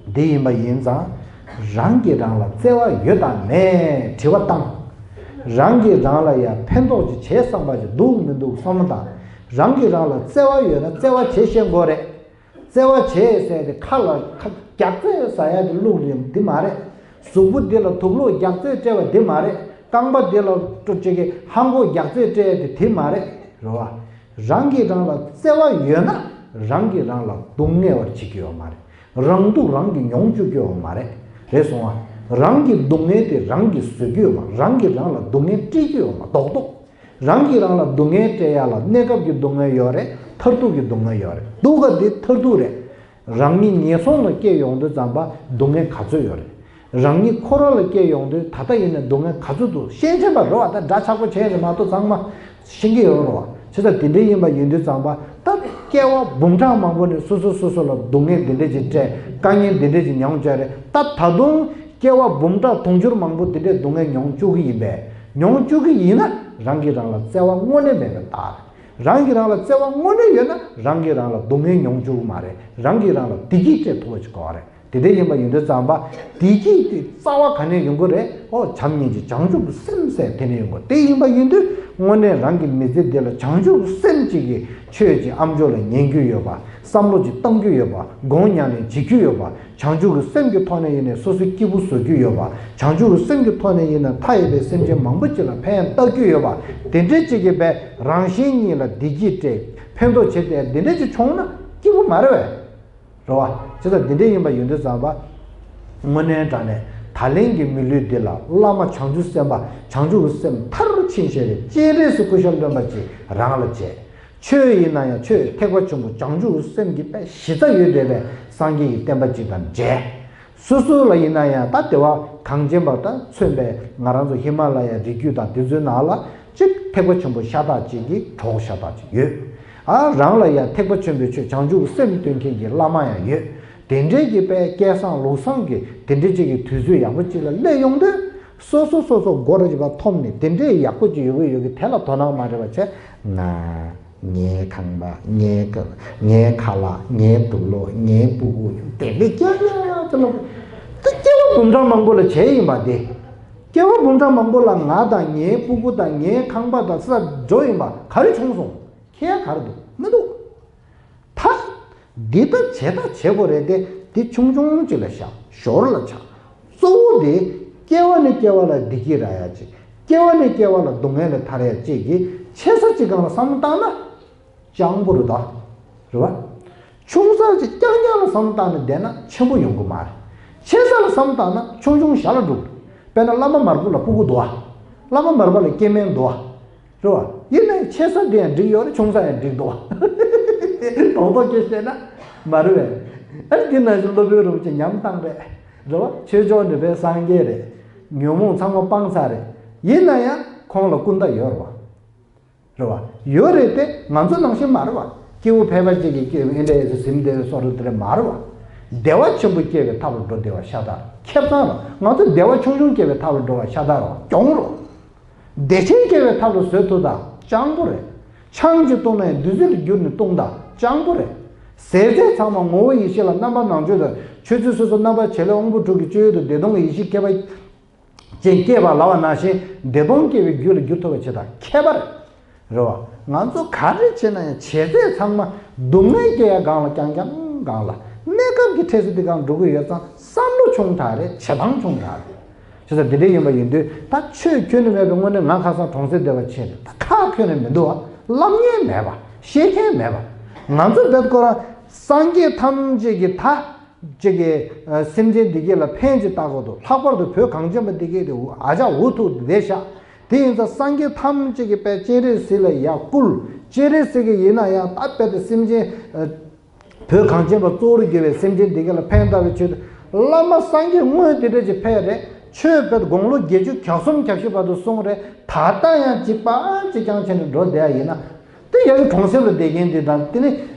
འདི་ཡིན་པ་ཡིན་ཙང་། རང་གིས་རང་ལ་བརྩེ་བ་ཡོད་དང་མེད་དྲི་བ་བཏང་། རང་གིས་རང་ལ་ཡ་ཕན་ཐོགས་ཅིག་བྱེད་བསམ་པ་ཅིག་འདུག་མི་འདུག་བསམ་བློ་བཏང་། རང་གིས་རང་ལ་བརྩེ་བ་ཡོད་ན་བརྩེ་བ་བྱེད་ཤེས་དགོས་རེད། བརྩེ་བ་བྱེད་ཟེར་ཏེ་ཁ་ལ་ཁ་རྒྱག་རྩེ་ཟ་ཡ་དེ་བླུགས་རེད་འདི་མ་རེད། གཟུགས་པོ་འདི་ལ་དུག་ལོག་རྒྱག་རྩེ་སྤྲད་པ་འདི་མ་རེད། རྐང་པ་འདི་ལ་སྤྲོ་ཅིག་གི་ཧང་གོ་རྒྱག་རྩེ་སྤྲད་ཡ་དེ་དེ་མ་རེད། རེད་བ། རང་གིས་རང་ལ་བརྩེ་བ་ཡོད་ན་རང་གིས་རང་ལ་སྡུག་བསྔལ་བར་བྱེད་ཀྱི་ཡོད་མ་རེད། རང་སྡུག་རང་གིས་མྱོང་བཅུག་གི་ཡོད་མ་རེད། རེད་སོང་ང་། རང་གི་སྡུག་བསྔལ་དེ་རང་གིས་བཟོ་གི་ཡོད་མ། རང་གིས་རང་ལ་སྡུག་བསྔལ་སྤྲད་ཀྱི་ཡོད་མ་རྡོག་རྡོག་རང་གིས་རང་ལ་སྡུག་བསྔལ་སྤྲད་ཡ་ལ་གནས་སྐབས་ཀྱི་སྡུག་བསྔལ་ཡོད་རེད། མཐར་ཐུག་གི་སྡུག་བསྔལ་ཡོད་རེད། སྡུག་ག་འདི་མཐར་ཐུག་རེད། རང་ཉིད་ངན་སོང་ལ་སྐྱེས་ཡོང་དུས་ཙམ་པ་སྡུག་བསྔལ་ག་ཚོད་ཡོད་རེད། རང་ཉིད་འཁོར་བ་ལ་སྐྱེས་ཡོང་དུས་ད་ལྟ་ཡིན་ན་སྡུག་བསྔལ་ག་ཚོད་འདུག་ཤེས་བྱ་བ་རེད་བ། ད་འདྲ་ཆགས་པོ་བྱས་ནས་མ་གཏོགས་ཚང་མ་ཤེས་ཀྱི་ཡོད་རེད་བ། བྱས་ཙང་དེ་འདྲ་ཡིན་པ་ཡིན་དུས་ཙམ་པ་ད་སྐྱེ་བ་འབུམ་ཕྲག་མང་པོ་ནས་སོ་སོ་སོ་སོ་ལ་སྡུག་བསྔལ་འདི་འདྲ་ཅིག་སྤྲད། དཀའ་ངལ་འདི་འདྲ་ཅིག་མྱོང་བྱས་རེད། ད་ད་དུང་སྐྱེ་བ་འབུམ་ཕྲག་དུང་ཕྱུར་མང་པོ་འདི་འདྲའི་སྡུག་བསྔལ་མྱོང་བཅུག་གི་ཡིན་པས། མྱོང་བཅུག་གི་ཡིན་ན་རང་གིས་རང་ལ་བརྩེ་བ་དངོས་གནས་མེད་པའི་རྟགས་རེད། རང་གིས་རང་ལ་བརྩེ་བ་དངོས་གནས་ཡོད་ན་རང་གིས་རང་ལ་སྡུག་བསྔལ་མྱོང་བཅུག་གི་མ་རེད། རང་གིས་རང་ལ་བདེ་སྐྱིད་སྤྲད་ཐུབ་པ་ཞིག་དགོས་པ་རེད། དེ་འདྲ་ཡིན་པ་ཡིན་དུས་ཙམ་པ། བདེ་སྐྱིད་དེ་རྩ་བ་ག་ནས་ཡོང་གི་རེད། ཨོ་བྱམས་སྙིང་རྗེ་བྱང་ཆུབ་སེམས་ཟེར་དེ་ནས་ཡོང་གི། དེ་ཡིན་པ་ཡིན་དུས་དངོས་གནས་རང་གི་མི་ཚེ་འདི་ལ་བྱང་ཆུབ་སེམས་གཅིག་གིས་ཆོས་ཀྱི་ཨ་མཆོག་ལ་ཉན་རྒྱུ་ཡོད་པ། བསམ་བློ་ཅིག་གཏོང་རྒྱུ་ཡོད་པ། སྒོམ་ཉམས་ལེན་བྱེད་རྒྱུ་ཡོད་པ། བྱང་ཆུབ་ཀྱི་སེམས་ཀྱི་ཐོག་ནས་ཡིན་ནའི་སོ་སོའི་སྐྱིད་པོ་བཟོ་རྒྱུ་ཡོད་པ། བྱང་ཆུབ་ཀྱི་སེམས་ཀྱི་ཐོག་ནས་ཡིན་ན་མཐའ་ཡས་པའི་སེམས་ཅན་མང་པོ་ཅིག་ལ་ཕན་བཏགས་རྒྱུ་ཡོད་པ། དེ་འདྲའི་ཅིག་གིས་པའི་རང་གཞན་གཉིས་ལ་བདེ་སྐྱིད་སྤྲད། ཕན་ཐོགས་བྱེད་དེ་འདི་འདྲའི་ཅིག་བྱུང་ན་སྐྱིད་པོ་མ་རེད་བས། རེད་བ། བྱས་ཙང་འདི་འདྲའི་ཡིན་པ་ཡིན་དུས་ཙམ་པ། དངོས་གནས་དྲང་གནས་ད་ལན་གྱི་མི་ལུས་འདི་ལ་བླ་མ་བྱང་ཆུབ་སེམས་དཔའ་བྱང་ཆུབ་ཀྱི་སེམས་མཐར་ཕྱིན་ཤེས་རིག་སྤྱན་རས་གཟིགས་སྐུ་ཤ་རློན་པ་ཅིག་རང་ལ་བྱས། ཆོས་ཡིན་ན་ཡང་ཆོས་ཐེག་པ་ཆེན་པོ་བྱང་ཆུབ་ཀྱི་སེམས་ཀྱི་དཔེ་གཞི་རྩ་ཡོད་བསྡད་པའི་སངས་རྒྱས་ཀྱི་བསྟན་པ་ཅིག་དང་མཇལ། སོ་སོ་ལ་ཡིན་ན་ཡང་ད་བདེ་བ་གང་ཅན་པ་དང་མཚོན་པའི་ང་རང་ཚོ་ཧི་མ་ལ་ཡའི་རི་རྒྱུད་དང་དེ་ཚོའི་ནང་ལ་གཅིག་ཐེག་པ་ཆེན་པོ་ཤ་སྟག་ཅིག་གི་གྲོགས་ཤ་སྟག་ཅིག་ཡོད། ཨ་རང་ལ་ཡང་ཐེག་པ་ཆེན་པོའི་ཆོས་བྱང་ཆུབ་ཀྱི་སེམས་སྟོན་མཁན་གྱི་བླ་མ་ཡང་ཡོད། དེ་འདྲའི་གི་དཔེ་སྐལ་བཟང་ལུགས་བཟང་གི་དེ་འདྲའི་ཅིག་གི་དུས་ཚོད་ཡག་པོ་ཅིག་ལ་སླེབས་ཡོང་དུས། སོ་སོ་སོ་སོ་སྒོ་ར་ཅིག་པ་འཐོམ་ནས་དེ་འདྲའི་ཡག་པོ་ཅིག་ཡོད་གི་ཡོད་གི་དེ་ལ་དོ་སྣང་མ་རེད་པ་བྱས། ང་ངའི་ཁང་པ། ངའི་ཁ། ངའི་ཁ་ལག། ངའི་དུག་ལོག། ངའི་སྤུ་གུ་དེ་འདྲའི་སྐྱོ་སྐྱོ་ཅིག་ལ། དེ་སྐྱེ་བ་འབུམ་ཕྲག་མང་པོ་ལ་བྱས་ཡིན་པ་དེ། སྐྱེ་བ་འབུམ་ཕྲག་མང་པོ་ལ་ང་དང་ངའི་སྤུ་གུ་དང་ངའི་ཁང་པ་དང་ས་འགྲོ་ཡིན་པ་ག་རེ་བྱུང་སོང་། ཁྱད་ག་རེ་འདུག་མི་འདུག་ད། འདི་ལྟ་བྱེད་ད་བྱེད་དགོས་རེད་དེ། འདི་ཆུང་ཆུང་ཅིག་ལ་བཞག་ཞོར་ལ་ཆགས། གཙོ་བོ་དེ་སྐྱེ་བ་ནས་སྐྱེ་བ་ལ་བདེ་སྐྱིད་རག་ཡ་ཅིག་སྐྱེ་བ་ནས་སྐྱེ་བ་ལ་སྡུག་བསྔལ་ལས་ཐར་ཡ་ཅིག་གི་ཆེ་ས་ཅིག་སྒང་ལ་བསམ་བློ་བཏང་ན་སྤྱང་པོ་རེད་ད། རེད་བ། ཆུང་ས་ཅིག་རྐྱང་རྐྱང་ལ་བསམ་བློ་བཏང་ནས་བསྡད་ན་ཆེན་པོ་ཡོང་གི་མ་རེད། ཆེ་ས་ལ་བསམ་བློ་བཏང་ན་ཆུང་ཆུང་ཞར་ལ་འགྲོ་གི་རེད། དཔེར་ན་བླ་མ་མར་པོ་ལ་སྤུ་གུ་འདུག་བ། བླ་མ་མར་པ་ལ་སྐྱེ་དམན་འདུག་བ། རེད་བ། ཡིན་ནའི་ཆེ་ས་དེ་ཡང་འགྲིག་ཡོད་རེད། ཆུང་ས་ཡང་འགྲིག་འདུག་བ། རྡོག་རྡོག་སྐད་བཤད་ན་མ་རེད་བས། ཨ་ནི་དེ་ནང་བཞིན་སློབ་དཔོན་རིན་པོ་ཆེ་ཉམས་བཏང་རེད། རེད་བ། ཆོས་ཕྱོགས་འདི་པའི་སངས་རྒྱས་རེད། ཉོན་མོངས་ཚང་མ་སྤངས་ཚར་རེད། ཡིན་ན་ཡང་ཁོང་ལ་ཀུན་ད་ཡོད་རེད་བ། རེད་བ། ཡོད་རེད་དེ་ང་ཚོ་ནང་བཞིན་མ་རེད་བ། སྐྱེ་བོ་ཕལ་པ་ཅིག་གིས་སྐྱེ་བའི་ཨེ་འདྲ་ཨེ་ཟེར་ཟིན་བསྡད་པའི་བཟོ་འདྲ་དེ་འདྲ་མ་རེད་བ། བདེ་བ་ཆེན་པོ་སྐྱེ་བའི་ཐབས་ལ་འགྲོ་བདེ་བ་ཤ་སྟག་ཁེ་བཟང་རེད། ང་ཚོ་བདེ་བ་ཆུང་ཆུང་སྐྱེ་བའི་ཐབས་ལ་འགྲོ་བ་ཤ་སྟག་རེད་བ། གྱོང་རེད། བདེ་ཆེན་སྐྱེ་བའི་ཐབས་ལ་བཟོད་ཐུབ་ད་སྤྱང་པོ་རེད། ཆང་ཅིག་བཏུང་ན་ཡང་བདུད་རྩི་ལ་བསྒྱུར་ནས་བཏུང་ད་སྤྱང་པོ་རེད། ཟས་རྫས་ཚང་མ་ངོ་བོ་ཡེ་ཤེས་ལ་རྣམ་པར་སྣང་མཆོག་ལ་ཆོས་ཚུལ་སོ་སོ་རྣམ་པར་བྱེད་ལས་དབང་པོ་དྲུག་གི་སྤྱོད་ཡུལ་དུ་བདེ་སྟོང་གི་ཡེ་ཤེས་སྐྱེ་བ་ཅན་སྐྱེས་པ་ལབ་པ་ནང་བཞིན་བདེ་སྟོང་སྐྱེ་བའི་རྒྱུ་ལ་འགྱུར་ཐུབ་པ་བྱེད་ད་མཁས་པ་རེད། རེད་བ། ང་ཚོ་ག་རེ་བྱེད་ན་ཡང་བྱས་ཚད་ཚང་མ་སྡུག་བསྔལ་སྐྱེ་ཡ་སྒང་ལ་རྐྱང་རྐྱང་སྒང་ལ་གནས་སྐབས་ཀྱི་འཕྲལ་སེལ་འདི་སྒང་འགྲོ་གི་ཡོད་ཙང་བསམ་བློ་ཆུང་དྲགས་རེད། བྱེད་སྟངས་ཆུང་དྲགས་རེད། བྱས་ཙང་འདི་འདྲ་ཡིན་པ་ཡིན་དུས་ད་ཆོས་ཁྱོན་ནས་མེད་པའི་དངོས་གནས་ང་ཁ་སང་གྲོང་གསེབ་བསྡད་པ་ཆེ་རེད། ད་ཁག་ཁྱོན་ནས་མི་འདུག་བ། བསླབ་མཁན་མེད་པ། ཤེས་མཁན་མེད་པ། ང་ཚོ་བོད་ཁོ་རང་སངས་རྒྱས་ཐམས་ཅད་ཀྱི་ད་ཅིག་གི་ཨ་སེམས་ཅན་འདི་གས་ལ་ཕན་ཅིག་བཏགས་དགོས་འདུག་ལྷག་པར་དུ་བོད་གངས་ཅན་པ་འདི་གས་དེ་ཨ་ཅག་འུ་ཐུག་བསྡད་ཤག་དེ་ཡིན་ཙང་སངས་རྒྱས་ཐམས་ཅད་ཀྱི་དཔལ་སྤྱན་རས་གཟིགས་ལ་ཡར་བསྐུལ། སྤྱན་རས་གཟིགས་ཀྱིས་ཡིན་ན་ཡང་ད་དཔེ་དེ་སེམས་ཅན་ཨ་བོད་གངས་ཅན་པ་གཙོ་བོར་གྱུར་པའི་སེམས་ཅན་འདི་གས་ལ་ཕན་བཏགས་པའི་ཆེད་དུ་བླ་མ་སངས་རྒྱས་དངོས་དེ་འདྲ་ཅིག་ཕེབས་རེད། ཆོས་དཔེ་དགུང་ལོ་བརྒྱད་ཅུ་གྱ་གསུམ་གྱ་བཞི་བར་དུ་གསུངས་རེད། ད་ལྟ་ཡང་གཅིག་པ་གཅིག་རྐྱང་བྱས་ནས་འགྲོ་བསྡད་ཡ་ཡིན་ན། དེ་ཡ་གི་གྲོང་གསེབ་ལ་བསྡད་མཁན་འདི་དང་དེ་ནི་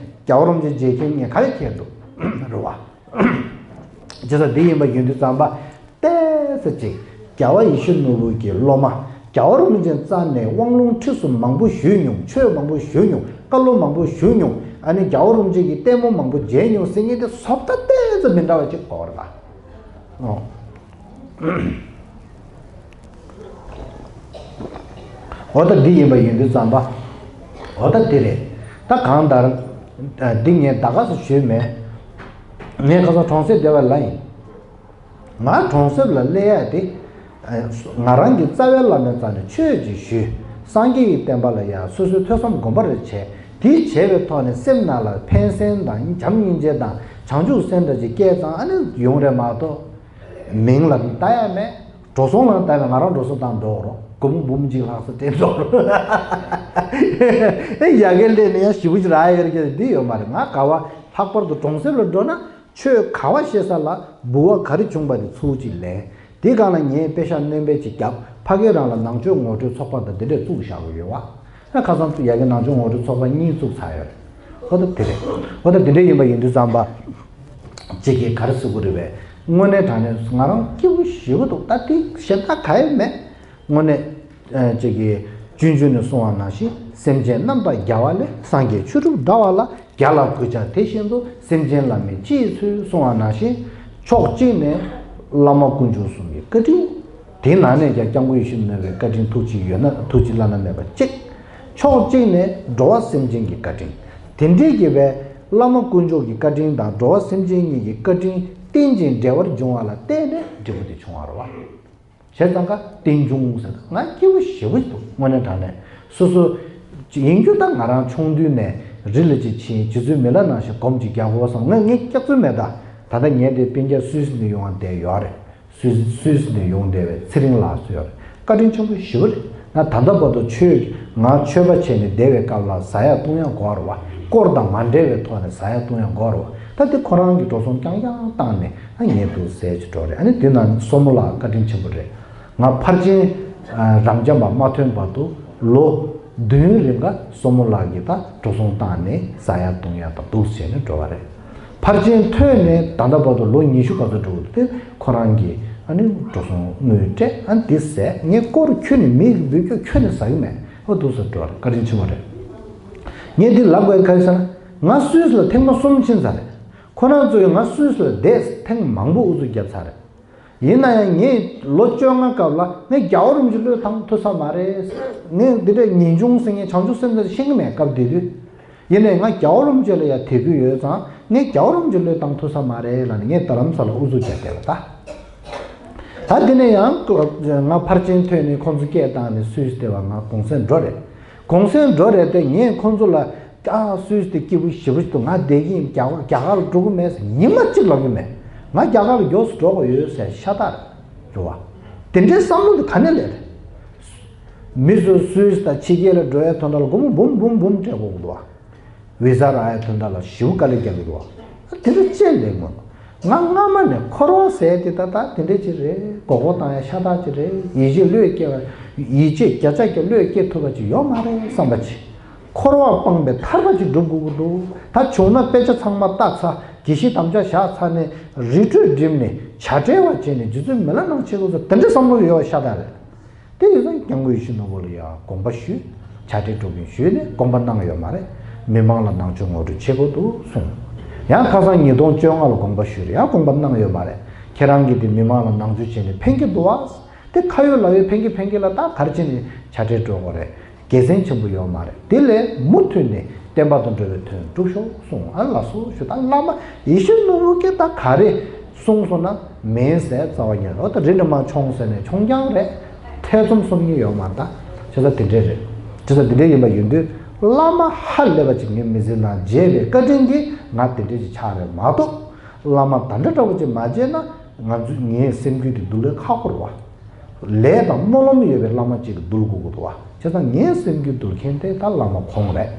རྒྱལ་བ་རིན་པོ་ཆེ་མཇལ་མཁན་གཉིས་ག་རེ་ཁྱད་འདུག་རེད་བ། བྱས་ཙང་འདི་ཡིན་པ་ཡིན་དུས་ཙམ་པ། ཏོག་ཙམ་ཅིག་རྒྱལ་བ་ཡིད་བཞིན་ནོར་བུ་གི་སློབ་མ། རྒྱལ་བ་རིན་པོ་ཆེ་རྩ་ནས་དབང་ལུང་ཁྲིད་གསུམ་མང་པོ་ཞུས་མྱོང་། ཆོས་མང་པོ་ཞུས་མྱོང་། བཀའ་སློབ་མང་པོ་ཞུས་མྱོང་། ཨ་ནི་རྒྱལ་བ་རིན་པོ་ཆེ་གི་ལྟད་མོ་མང་པོ་མཇལ་མྱོང་ཟེར་མཁན་དེ་བཟོ་ལྟ་ཏོག་ཙམ་མི་འདྲ་བ་ཅིག་གོ་བ་རེད་ད། ཨོ། འོ་ད་འདི་ཡིན་པ་ཡིན་དུས་ཙམ་པ། འོ་ད་འདི་རེད། ད་གང་ལྟར། འདི་ངས་ད་ག་སེ་ཞུས་མེད། ངས་ཁ་སང་གྲོང་གསེབ་བསྡད་པ་ལ་ཡིན། ང་གྲོང་གསེབ་ལ་སླེབས་ཡ་དེ། ང་རང་གི་རྩ་བའི་བླ་མའི་རྩ་ནས་ཆོས་ཅིག་ཞུས། སངས་རྒྱས་ཀྱི་བསྟན་པ་ལ་ཡང་སོ་སོའི་ཐོས་བསམ་སྒོམ་པ་རེ་བྱས། དེ་བྱས་པའི་ཐོག་ནས་སེམས་ནང་ལ་ཕན་སེམས་དང་བྱམས་སྙིང་རྗེ་དང་བྱང་ཆུབ་སེམས་འདྲ་ཅིག་སྐྱེས་ཙང་ཨ་ནི་ཡོང་རེད་མ་གཏོགས། མིང་ལ་ལྟ་ཡ་མེད། འགྲོ་སོང་ལ་ལྟ་ཡ་མེད། ང་རང་འགྲོ་སོང་བཏང་འགྲོ་རོགས། སྒོར་མོ་འབུམ་གཅིག་ལྷག་ཙམ་སྤྲད་འགྲོ་རོགས། ཨེ་ཡ་གི་སླེབས་ནས་ཡང་ཞེ་པོ་ཅིག་རག་ཡོད་རེད་ཀྱི་འདི་ཡོད་མ་རེད། ང་ག་བ་ལྷག་པར་དུ་གྲོང་གསེབ་ལ་འགྲོ་ན་ཆོས་ག་བ་བཤད་ས་ལ་འབུལ་བ་ག་རེ་བྱུང་པ་དེ་ཚུར་ཅིག་ལེན། དེ་སྒང་ལ་ངས་པེ་ཤག་སྣོན་པ་ཅིག་བརྒྱབ། ཕ་གི་རང་ལ་ནང་ཆོས་ངོ་སྤྲོད་ཚོགས་པ་དང་འདི་འདྲས་བཙུགས་བཞག་གི་ཡོད་བ། ཁ་སང་ཡ་གི་ནང་ཆོས་ངོ་སྤྲོད་ཚོགས་པ་གཉིས་བཙུགས་ཚར་ཡོད་རེད། ཨོ་ད་དེ་རེད། ཨོ་ད་དེ་འདྲ་ཡིན་པ་ཡིན་དུས་ཙམ་པ། ཅིག་གིས་ག་རེ་ཟེར་དགོས་རེད་པས། དངོས་གནས་དྲང་གནས་ང་རང་སྐྱིད་པོ་ཞེ་པོ་འདུག་ད་དེ་གཞན་དག་ག་ཡེ་མེད། དངོས་གནས། ཅིག་གིས་སྤྱོད་འཇུག་ནས་གསུངས་པ་ནང་བཞིན་སེམས་ཅན་རྣམ་དག་རྒྱལ་བ་ལས། སངས་རྒྱས་ཆོས་གྲུབ་འདྲ་བ་ལ། རྒྱལ་ལ་གུས་ཕྱག་དེ་བཞིན་དུ། སེམས་ཅན་བླ་མེད་ཅི་ཡི་ཚུལ་གསུངས་པ་ནང་བཞིན། ཕྱོགས་གཅིག་ནས་བླ་མ་དཀོན་མཆོག་གསུམ་གྱི་བཀའ་དྲིན། དེའི་ནང་ནས་ཀྱང་སྐྱབས་མགོན་ཡིད་བཞིན་ནོར་བུའི་བཀའ་དྲིན་ཐུགས་རྗེ་ཡོད་ན་ཐུགས་རྗེ་བླ་ན་མེད་པ་གཅིག་ཕྱོགས་གཅིག་ནས་འགྲོ་བ་སེམས་ཅན་གྱི་བཀའ་དྲིན། དེ་འདྲའི་གི་བའི་བླ་མ་དཀོན་མཆོག་གི་བཀའ་དྲིན་དང་འགྲོ་བ་སེམས་ཅན་གཉིས་ཀྱི་བཀའ་དྲིན་རྟེན་ཅིང་འབྲེལ་བར་འབྱུང་བ་ལ་བརྟེན་ནས་འབྲས་བུ་དེ་བྱུང་བ་རེད་བ། བྱས་ཙང་ཀ་རྟེན་འབྱུང་ཟེར། ང་སྐྱིད་པོ་ཞེ་པོ་འདུག་དངོས་གནས་དྲང་གནས། སོ་སོ་ཡིན་རྒྱུ་ད་ང་རང་ཆུང་དུས་ནས་རི་ལ་ཅིག་ཕྱིན་རྗེ་བཙུན་མི་ལ་ནང་བཞིན་སྒོམ་ཅིག་རྒྱག་དགོས་བསམ། ང་ངས་སྐྱག་རྫུན་མེད། ད་ད་ལྟ་ངས་དེ་སྤུན་ཀྱག་སུད་སི་ནས་ཡོང་བ་བསྡད་ཡོད་རེད། སུད་སུད་སི་ནས་ཡོང་བསྡད་པའི་ཚེ་རིང་ལགས་སུ་ཡོད་རེད། བཀའ་དྲིན་ཆེན་པོ་ཞེ་པོ་རེད། ང་ད་ལྟ་བར་དུ་ཆོས་ང་ཆོས་པ་བྱས་ནས་བསྡད་པའི་སྐབས་ལ་ཟ་ཡག་བཏུང་ཡག་དགོས་རེད་བ། དཀོར་དང་མ་འབྲེལ་བའི་ཐོག་ནས་ཟ་ཡག་བཏུང་ཡག་དགོས་རེད་བ། ད་དེ་ཁོ་རང་གི་འགྲོ་སོང་རྐྱང་རྐྱང་བཏང་ནས་ཨ་ངས་འདུག་ཟས་ཅིག་འགྲོ་རེད། ཨ་ནི་དེ་ནང་སོ་མོ་ལགས་བཀའ་དྲིན་ཆེན་པོ་རེད། ང་ཕར་ཕྱིན་རབ་འབྱམས་པ་མ་ཐོན་བར་དུ་ལོ་བདུན་རིང་ག་སོ་མོ་ལགས་ཀྱིས་ད་འགྲོ་སོང་བཏང་ནས་ཟ་ཡག་བཏུང་ཡག་དང་འདུག་བྱས་ནས་འགྲོ་བ་རེད། ཕར་ཕྱིན་ཐོན་ནས་ད་ལྟ་བར་དུ་ལོ་ཉི་ཤུ་ག་ཚོད་འགྲོ་གི་འདུག་དེ་ཁོ་རང་གིས་ཨ་ནི་འགྲོ་སོང་དངུལ་སྤྲད། ཨ་ནི་དེ་ཟས་ངས་སྐོར་ཁྱོན་ནས་མི་གི་འབུལ་སྐྱོ་ཁྱོན་ནས་ཟ་གི་མེད། ཨོ་འདུག་སེ་འགྲོ་བ་རེད། བཀའ་དྲིན་ཆེན་པོ་རེད། ངས་འདི་ལབ་དགོས་ག་རེ་ཟེར་ན། ང་སུད་སི་ལ་ཐེངས་མ་གསུམ་ཕྱིན་ཚར་རེད། ཁོ་རང་ཚོ་ཡང་ང་སུད་སི་ལ་བསྡད་ཐེངས་མང་པོ་ཨུ་ཚུགས་བརྒྱབ་ཚར་རེད། ཡིན་ན་ཡང་ངས་ལོ་བཅོ་ལྔ་སྐབས་ལ་ངས་རྒྱལ་བ་རིན་པོ་ཆེ་བློས་བཏང་ཐུབ་ས་མ་རེད། ངས་འདི་འདྲའི་ངེས་འབྱུང་ཟེར་མཁན་བྱང་ཆུབ་སེམས་ཟེར་ཤེས་ཀྱི་མེད་སྐབས་དེ་དུས། ཡིན་ནའི་ང་རྒྱལ་བ་རིན་པོ་ཆེ་ལ་ཡང་དད་གུས་ཡོད་ཙང་ངས་རྒྱལ་བ་རིན་པོ་ཆེ་བློས་བཏང་ཐུབ་ས་མ་རེད་ལབ་ནས་ངས་རྡ་རམ་ས་ལ་ཨུ་ཚུགས་བྱས་བསྡད་པ་ད། ད་དེ་ནས་ཡང་ང་ཕར་ཕྱིན་ཐོན་ནས་ཁོང་ཚོ་སྐད་བཏང་ནས་སུད་སི་བསྡད་པ་ང་གུང་སེང་འགྲོ་རེད། གུང་སེང་འགྲོ་རེད་དེ་ངས་ཁོང་ཚོ་ལ་ཨ་སུད་སི་དེ་སྐྱིད་པོ་ཞེ་པོ་ཞིག་འདུག་ང་བསྡད་ཀྱི་ཡིན། རྒྱ་གར་རྒྱ་གར་ལ་འགྲོ་གི་མེད་ཟེར་ཉི་མ་གཅིག་ལབ་ཀྱི་མེད། ང་རྒྱ་གར་ལ་མགྱོགས་སུ་འགྲོ་དགོས་ཡོད་ཟེར་ཤ་སྟག་རེད་རེད་བ། དེ་འདྲའི་བསམ་བློ་དེ་ག་ནས་སླེབས་རེད། མི་ཚོ་སུད་སི་དང་ཕྱི་རྒྱལ་ལ་འགྲོ་ཡའི་དོན་དག་ལ་སྒོར་མོ་འབུམ་འབུམ་འབུམ་སྤྲད་དགོས་ཀྱི་འདུག་བ། བི་ཟ་རག་ཡའི་དོན་དག་ལ་ཞེ་པོ་དཀའ་ལས་རྒྱག་གི་འདུག་བ། དེ་འདྲ་ཅི་ལས་མོད། ང་སྔ་མ་ནས་འཁོར་བ་ཟེར་དེ་ད་ལྟ་དེ་འདྲ་ཅིག་རེད། མགོ་སྐོར་བཏང་ཡ་ཤ་སྟག་ཅིག་རེད། ཡིད་ཆེས་བློས་སྐྱེ་བ་ཡིད་ཆེས་བརྒྱ་ཆ་བརྒྱ་བློས་སྐྱེ་ཐུབ་པ་ཅིག་ཡོད་མ་རེད་བསམ་པ་ཅིག་འཁོར་བ་སྤངས་པའི་ཐར་པ་ཅིག་སྒྲུབ་དགོས་ཀྱི་འདུག་ད་བྱུང་ན་དཔེ་ཆ་ཚང་མ་ལྟ་ཚར། དགེ་བཤེས་དམ་བཅའ་བཞག་ཚར་ནས་རི་ཁྲོད་འགྲིམས་ནས་བྱ་བྲལ་བ་བྱས་ནས་རྗེ་བཙུན་མི་ལ་ནང་ཆེ་དགོས་ཚོ་དེ་འདྲ་བསམ་བློ་ཡོད་པ་ཤ་སྟག་རེད། དེ་ཡིན་ཙང་སྐྱབས་མགོན་ཡིད་བཞིན་ནོར་བུ་ལ་ཡང་དགོངས་པ་ཞུས། བྱ་བྲལ་འགྲོ་མཁན་ཞུས་ནས་དགོངས་པ་གནང་ཡོད་མ་རེད། མི་མང་ལ་ནང་ཆོས་ངོ་སྤྲོད་བྱེད་དགོས་འདུག་གསུངས། ཡང་ཁ་སང་ཉིས་སྟོང་བཅོ་ལྔ་ལ་དགོངས་པ་ཞུས་རེད། ཡང་དགོངས་པ་གནང་ཡོད་མ་རེད། ཁྱེད་རང་གིས་དེ་མི་མང་ལ་ནང་ཆོས་བྱས་ནས་ཕན་གྱི་འདུག་བ། དེ་ཁ་ཡོད་ལག་ཡོད་ཕན་གྱི་ཕན་གྱི་ལ་ད་ག་རེ་བྱས་ནས་བྱ་བྲལ་འགྲོ་དགོས་རེད། དགེ་མཚན་ཆེན་པོ་ཡོད་མ་རེད། དེ་ལས་མུ་མཐུད་ནས་བསྟན་པ་དང་འགྲོ་བའི་དོན་སྒྲུབ་ཤོག་གསུངས། ཨ་ལགས་སོ་ཞུ། ད་བླ་མ་ཡིད་བཞིན་ནོར་བུ་སྐད་ད་ག་རེ་གསུངས་སོང་ན་མིན་ཟེར་རྩ་བ་ཉིད་འོ་ད་རི་ནས་མར་མཆོངས་ཟེར་ནས་མཆོང་རྐྱང་རེད། ཐེ་ཚོམ་གསུམ་གཉིས་ཡོད་མ་རེད། ད་བྱས་ཙང་དེ་འདྲས་རེད། བྱས་ཙང་དེ་འདྲས་ཡིན་པ་ཡིན་དུས་བླ་མ་ཧ་ལས་པ་ཅིག་ངའི་མི་ཚེ་ནང་མཇལ་བའི་བཀའ་དྲིན་གྱིས་ང་དེ་འདྲས་ཅིག་ཆགས་རེད་མ་གཏོགས་བླ་མ་ད་འདྲ་འདྲ་བོ་ཅིག་མ་མཇལ་ན་ང་ཚོ་ངའི་སེམས་རྒྱུད་དེ་འདུལ་ལས་ཁག་པོ་རེད་བ། ལས་དང་སྨོན་ལམ་ཡོད་པའི་བླ་མ་གཅིག་གིས་འདུལ་དགོས་ཀྱི་འདུག་བ། བྱས་ཙང་ངའི་སེམས་རྒྱུད་འདུལ་མཁན་དེ་ད་བླ་མ་ཁོང་རེད།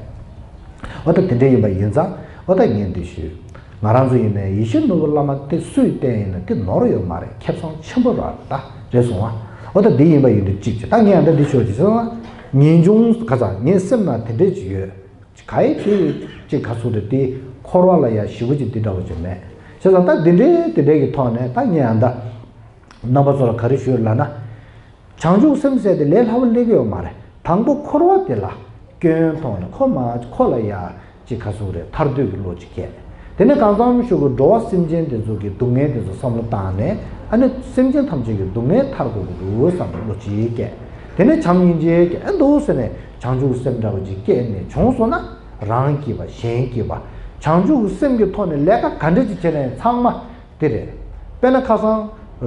འོ་ད་དེ་འདྲ་ཡིན་པ་ཡིན་ཙང་འོ་ད་ངས་འདི་ཞུས། ང་རང་ཚོ་ཡིན་ནའི་ཡིད་བཞིན་ནོར་བུ་བླ་མ་དེ་སུས་བསྟེན་ཡིན་ན་དེ་ནོར་ཡོད་མ་རེད། ཁེ་བཟང་ཆེན་པོ་རེད་ད་རེད་སོང་བ། འོ་ད་འདི་ཡིན་པ་ཡིན་དུས་གཅིག་བྱས། ད་ངས་ཡང་ད་འདི་ཞུ་བ་ཅིག་སོང་བ། ངེས་འབྱུང་ག་ཚ་ངའི་སེམས་ནང་དེ་འདྲས་ཅིག་ཡོད། ག་ཡི་དེ་ཅིག་ག་ཚོད་རེད། དེ་འཁོར་བ་ལ་ཡ་ཞི་བ་ཅིག་འདི་འདྲ་བ་ཅིག་མེད། བྱས་ཙང་ད་འདི་འདྲའི་དེ་འདྲའི་གི་ཐོག་ནས་ད་ངས་ཡང་ད་རྣམ་པ་ཚོ་ལ་ག་རེ་ཞུ་ལབ་ན། བྱང་ཆུབ་སེམས་ཟེར་དེ་ལས་སླ་བོ་སླེབས་ཀྱི་ཡོད་མ་རེད། དང་པོ་འཁོར་བ་དེ་ལ་སྐྱོན་མཐོང་ནས་ཁོ་མ་ཁོ་ལ་ཡ་ཅིག་ག་ཚོད་རེད། ཐར་འདོད་ཀྱི་བློ་ཅིག་སྐྱེས། དེ་ནས་གང་འཚམ་ཞིག་གི་འགྲོ་བ་སེམས་ཅན་དེ་ཚོ་གི་སྡུག་བསྔལ་དེ་ཚོ་བསམ་བློ་བཏང་ནས་ཨ་ནི་སེམས་ཅན་ཐམས་ཅད་ཀྱི་སྡུག་བསྔལ་ཐར་དགོས་ཀྱི་འདུག་བསམ་པའི་བློ་ཅིག་སྐྱེས། དེ་ནས་བྱམས་སྙིང་རྗེ་སྐྱེས་ཨེ་འདུག་ཟེར་ནས་བྱང་ཆུབ་སེམས་འདྲ་བ་ཅིག་སྐྱེས་ནས་བྱུང་སོང་ན་རང་སྐྱིད་པ་གཞན་སྐྱིད་པ། བྱང་ཆུབ་སེམས་ཀྱི་ཐོག་ནས་ལས་ཀ་ག་འདྲ་ཅིག་བྱས་ནའི་ཚང་མ་དེ་རེད། དཔེར་ན་ཁ་སང་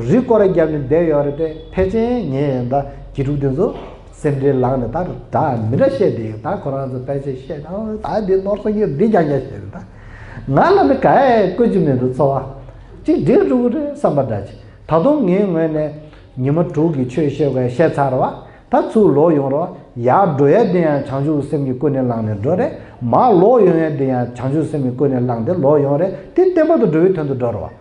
རི་སྐོར་ར་བརྒྱབ་ནས་བསྡད་ཡོད་རེད་དེ་ཕལ་ཆེར་ངས་ད་དགེ་ཕྲུག་དེ་ཚོ་སེམས་ཁྲལ་ལངས་ནས་ད་ད་མི་འདྲ་བཤད་དེ་ད་ཁོ་རང་ཚོ་ཕལ་ཆེར་བཤད་ད་ད་འདི་ནོར་སོང་གི་འདི་རྐྱང་རྐྱང་བཤད་རེད། ད་ང་ལ་ནི་ག་ཡེ་བཀོད་ཀྱི་མི་འདུག་འཚོ་བ་གཅིག་འགྲིག་འགྲོ་གི་རེད་བསམ་པ་འདྲ་ཅིག་ད་དུང་ངའི་ངོས་ནས་ཉི་མ་དྲུག་གི་ཆོས་བཤད་དགོས་བཤད་ཚར་བ། ད་ཚུར་ལོག་ཡོང་རོགས། ཡར་འགྲོ་ཡ་དེ་ཡང་བྱང་ཆུབ་སེམས་ཀྱི་ཀུན་ནས་བསླངས་ནས་འགྲོ་རེད། མར་ལོག་ཡོང་ཡ་དེ་ཡང་བྱང་ཆུབ་སེམས་ཀྱི་ཀུན་ནས་བསླངས་ཏེ་ལོག་ཡོང་རེད། དེ་བསྟན་པ་དང་འགྲོ་བའི་དོན་དུ་འགྲོ་རོགས།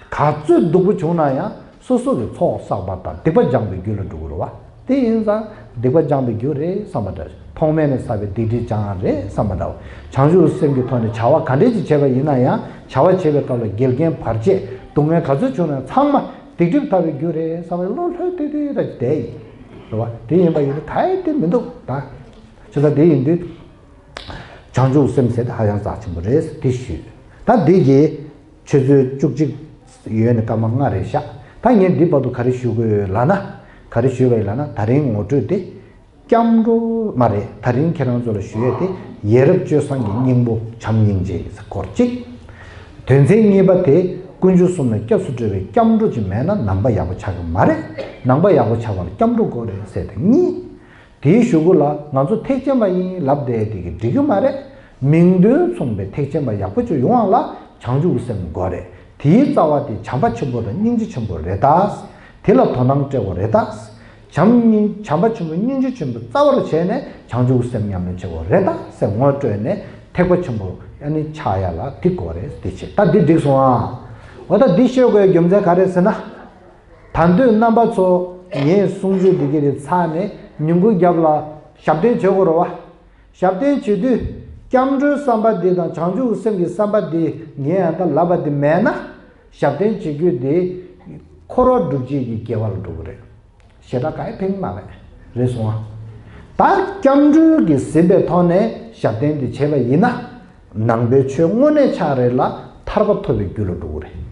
ག་ཚོད་སྡུག་པོ་བྱུང་ན་ཡང་སོ་སོ་གི་ཚོགས་བསགས་པ་དང་སྡིག་པ་སྦྱངས་པའི་རྒྱུ་ལ་འགྲོ་གི་རེད་བ། དེ་ཡིན་ཙང་སྡིག་པ་སྦྱངས་པའི་རྒྱུ་རེད་བསམ་པ་འདྲ། ཐོག་མེད་ནས་བསགས་པའི་སྡིག་སྒྲིབ་སྦྱངས་རེད་བསམ་པ་འདྲ། བྱང་ཆུབ་སེམས་ཀྱི་ཐོག་ནས་བྱ་བ་ག་འདྲས་ཅིག་བྱས་པ་ཡིན་ན་ཡང་བྱ་བ་བྱེད་པའི་སྐབས་ལ་འགལ་རྐྱེན་བར་ཆད་སྡུག་བསྔལ་ག་ཚོད་བྱུང་ན་ཚང་མ་སྡིག་སྒྲིབ་དག་པའི་རྒྱུ་རེད་བསམ་པའི་བློ་ལྷོད་ཏིག་ཏིག་ར་བསྡད་ཡིན། རེད་བ། དེ་ཡིན་པ་ཡིན་ན་ག་ཡེ་དེ་མི་འདུག་ད། བྱས་ཙང་དེ་ཡིན་དུས། བྱང་ཆུབ་སེམས་ཟེར་དེ་ཧ་ཅང་རྩ་ཆེན་པོ་རེད་དེ་ཞུས། ད་འདི་གི་ཆུ་ཚོད་བཅུ་གཅིག་ ཡོད་ནི་སྐར་མ་ལྔ་རེད་ཤག་ད་ངས་འདི་བར་དུ་ག་རེ་ཞུ་དགོས་ལབ་ན། ག་རེ་ཞུས་པ་ཡིན་ལབ་ན། ད་རིང་ངོ་སྤྲོད་དེ། སྐྱབས་འགྲོ་མ་རེད། ད་རིང་ཁྱེད་རང་ཚོ་ལ་ཞུ་ཡས་དེ་ཡ་རབས་སྤྱོད་བཟང་གི་སྙིང་པོ་བྱམས་སྙིང་རྗེ་ཡི་སྐོར་གཅིག་དོན་ཚན་གཉིས་པ་དེ་ཀུན་འབྱུང་གསུམ་ལ་སྐྱབས་སུ་འགྲོ་བའི་སྐྱབས་འགྲོ་ཅིག་མེད་ན་ནང་པ་ཡག་པོ་ཆགས་ཀྱི་མ་རེད། ནང་པ་ཡག་པོ་ཆགས་པར་སྐྱབས་འགྲོ་དགོས་རེད་ཟེར་དེ་གཉིས། དེའི་གཞུག་གུ་ལ་ང་ཚོ་ཐེག་ཆེན་པ་ཡིན་ལབ་བསྡད་དེ་གི་འགྲིག་གི་མ་རེད། མིང་དོན་མཚུངས་པའི་ཐེག་ཆེན་པ་ཡག་པོ་ཅིག་ཡོང་བ་ལ་བྱང་ཆུབ་སེམས་དགོས་རེད། དེའི་རྩ་བ་དེ་བྱམས་པ་ཆེན་པོ་དང་སྙིང་རྗེ་ཆེན་པོ་རེད་ད། དེ་ལ་དོ་སྣང་སྤྲད་དགོས་རེད་ད། བྱམས་སྙིང་བྱམས་པ་ཆེན་པོ་སྙིང་རྗེ་ཆེན་པོ་རྩ་བར་བྱས་ནས་བྱང་ཆུབ་སེམས་ཉམས་ལེན་བྱེད་དགོས་རེད་ད་ཟེར་ངོ་སྤྲོད་ནས་ཐེག་པ་ཆེན་པོ་ཨ་ནི་ཆགས་ཡ་ལ་འདི་དགོས་རེད། འདི་བྱེད་ད་འདི་འགྲིག་སོང་ཨ། འོ་ད་འདི་ཤོད་དགོས་རྒྱུ་མཚན་ག་རེ་ཟེར་ན། ད་འདོད་རྣམ་པ་ཚོ་ངས་གསུང་ཆོས་འདི་གི་རིགས་ཚར་ནས་ཉིན་གུང་རྒྱབ་ལ་ཞབས་བརྟན་བྱེད་དགོས་རེད་བ། ཞབས་བརྟན་བྱེད་དུས་སྐྱབས་འགྲོའི་བསམ་པ་འདི་དང་བྱང་ཆུབ་སེམས་ཀྱི་བསམ་པ་འདི་ངས་ཨ་ད་ལབ་པ་འདི་མེད་ན། ཞབས་བརྟན་བྱེད་རྒྱུ་འདི་འཁོར་བ་སྒྲུབ་བྱེད་ཀྱི་དགེ་བ་ལ་འགྲོ་གི་རེད། ཞེ་དྲག་ག་ཡེ་ཕན་གི་མ་རེད། རེད་སོང་ཨ། ད་སྐྱབས་འགྲོའི་གི་ཟིན་པའི་ཐོག་ནས་ཞབས་བརྟན་འདི་བྱས་པ་ཡིན་ན། ནང་པའི་ཆོས་དངོས་གནས་ཆགས་རེད་ལ་ཐར་པ་ཐོབ་པའི་རྒྱུ་ལ་འགྲོ་གི་རེད།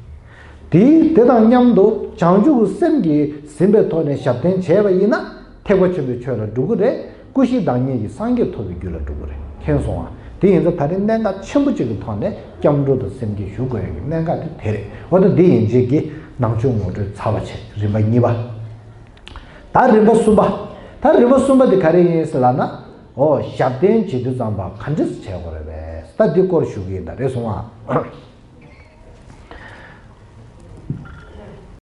དེ་དེ་དང་མཉམ་དུ་བྱང་ཆུབ་ཀྱི་སེམས་ཀྱིས་ཟིན་པའི་ཐོག་ནས་ཞབས་བརྟན་བྱས་པ་ཡིན་ན་ཐེག་པ་ཆེན་པོའི་ཆོས་ལ་འགྲོ་གི་རེད། སྐུ་བཞི་བདག་ཉིད་ཀྱི་སངས་རྒྱས་ཐོབ་པའི་རྒྱུ་ལ་འགྲོ་གི་རེད། མཁྱེན་སོང་ཨ། དེ་ཡིན་ཙང་ད་རེས་གནད་འགག་ཆེན་པོ་གཅིག་གི་ཐོག་ནས་སྐྱབས་འགྲོ་དང་སེམས་བསྐྱེད་ཞུ་དགོས་ཡ་གི་གནད་འགག་དེ་དེ་རེད། འོ་ད་འདི་ཡིན་རྗེས་ཀྱི་ནང་ཆོས་ངོ་སྤྲོད་ཚར་བ་བྱས། རིམ་པ་གཉིས་པ། ད་རིམ་པ་གསུམ་པ། ད་རིམ་པ་གསུམ་པ་དེ་ག་རེ་ཡིན་ཟེར་ལབ་ན། འོ་ཞབས་བརྟན་བྱེད་དུས་ཙམ་པ་ག་འདྲས་སེ་བྱེད་དགོས་རེད་པས། ད་འདི་སྐོར་ཞུ་གི་ཡིན། ད་རེད་སོང་ཨ།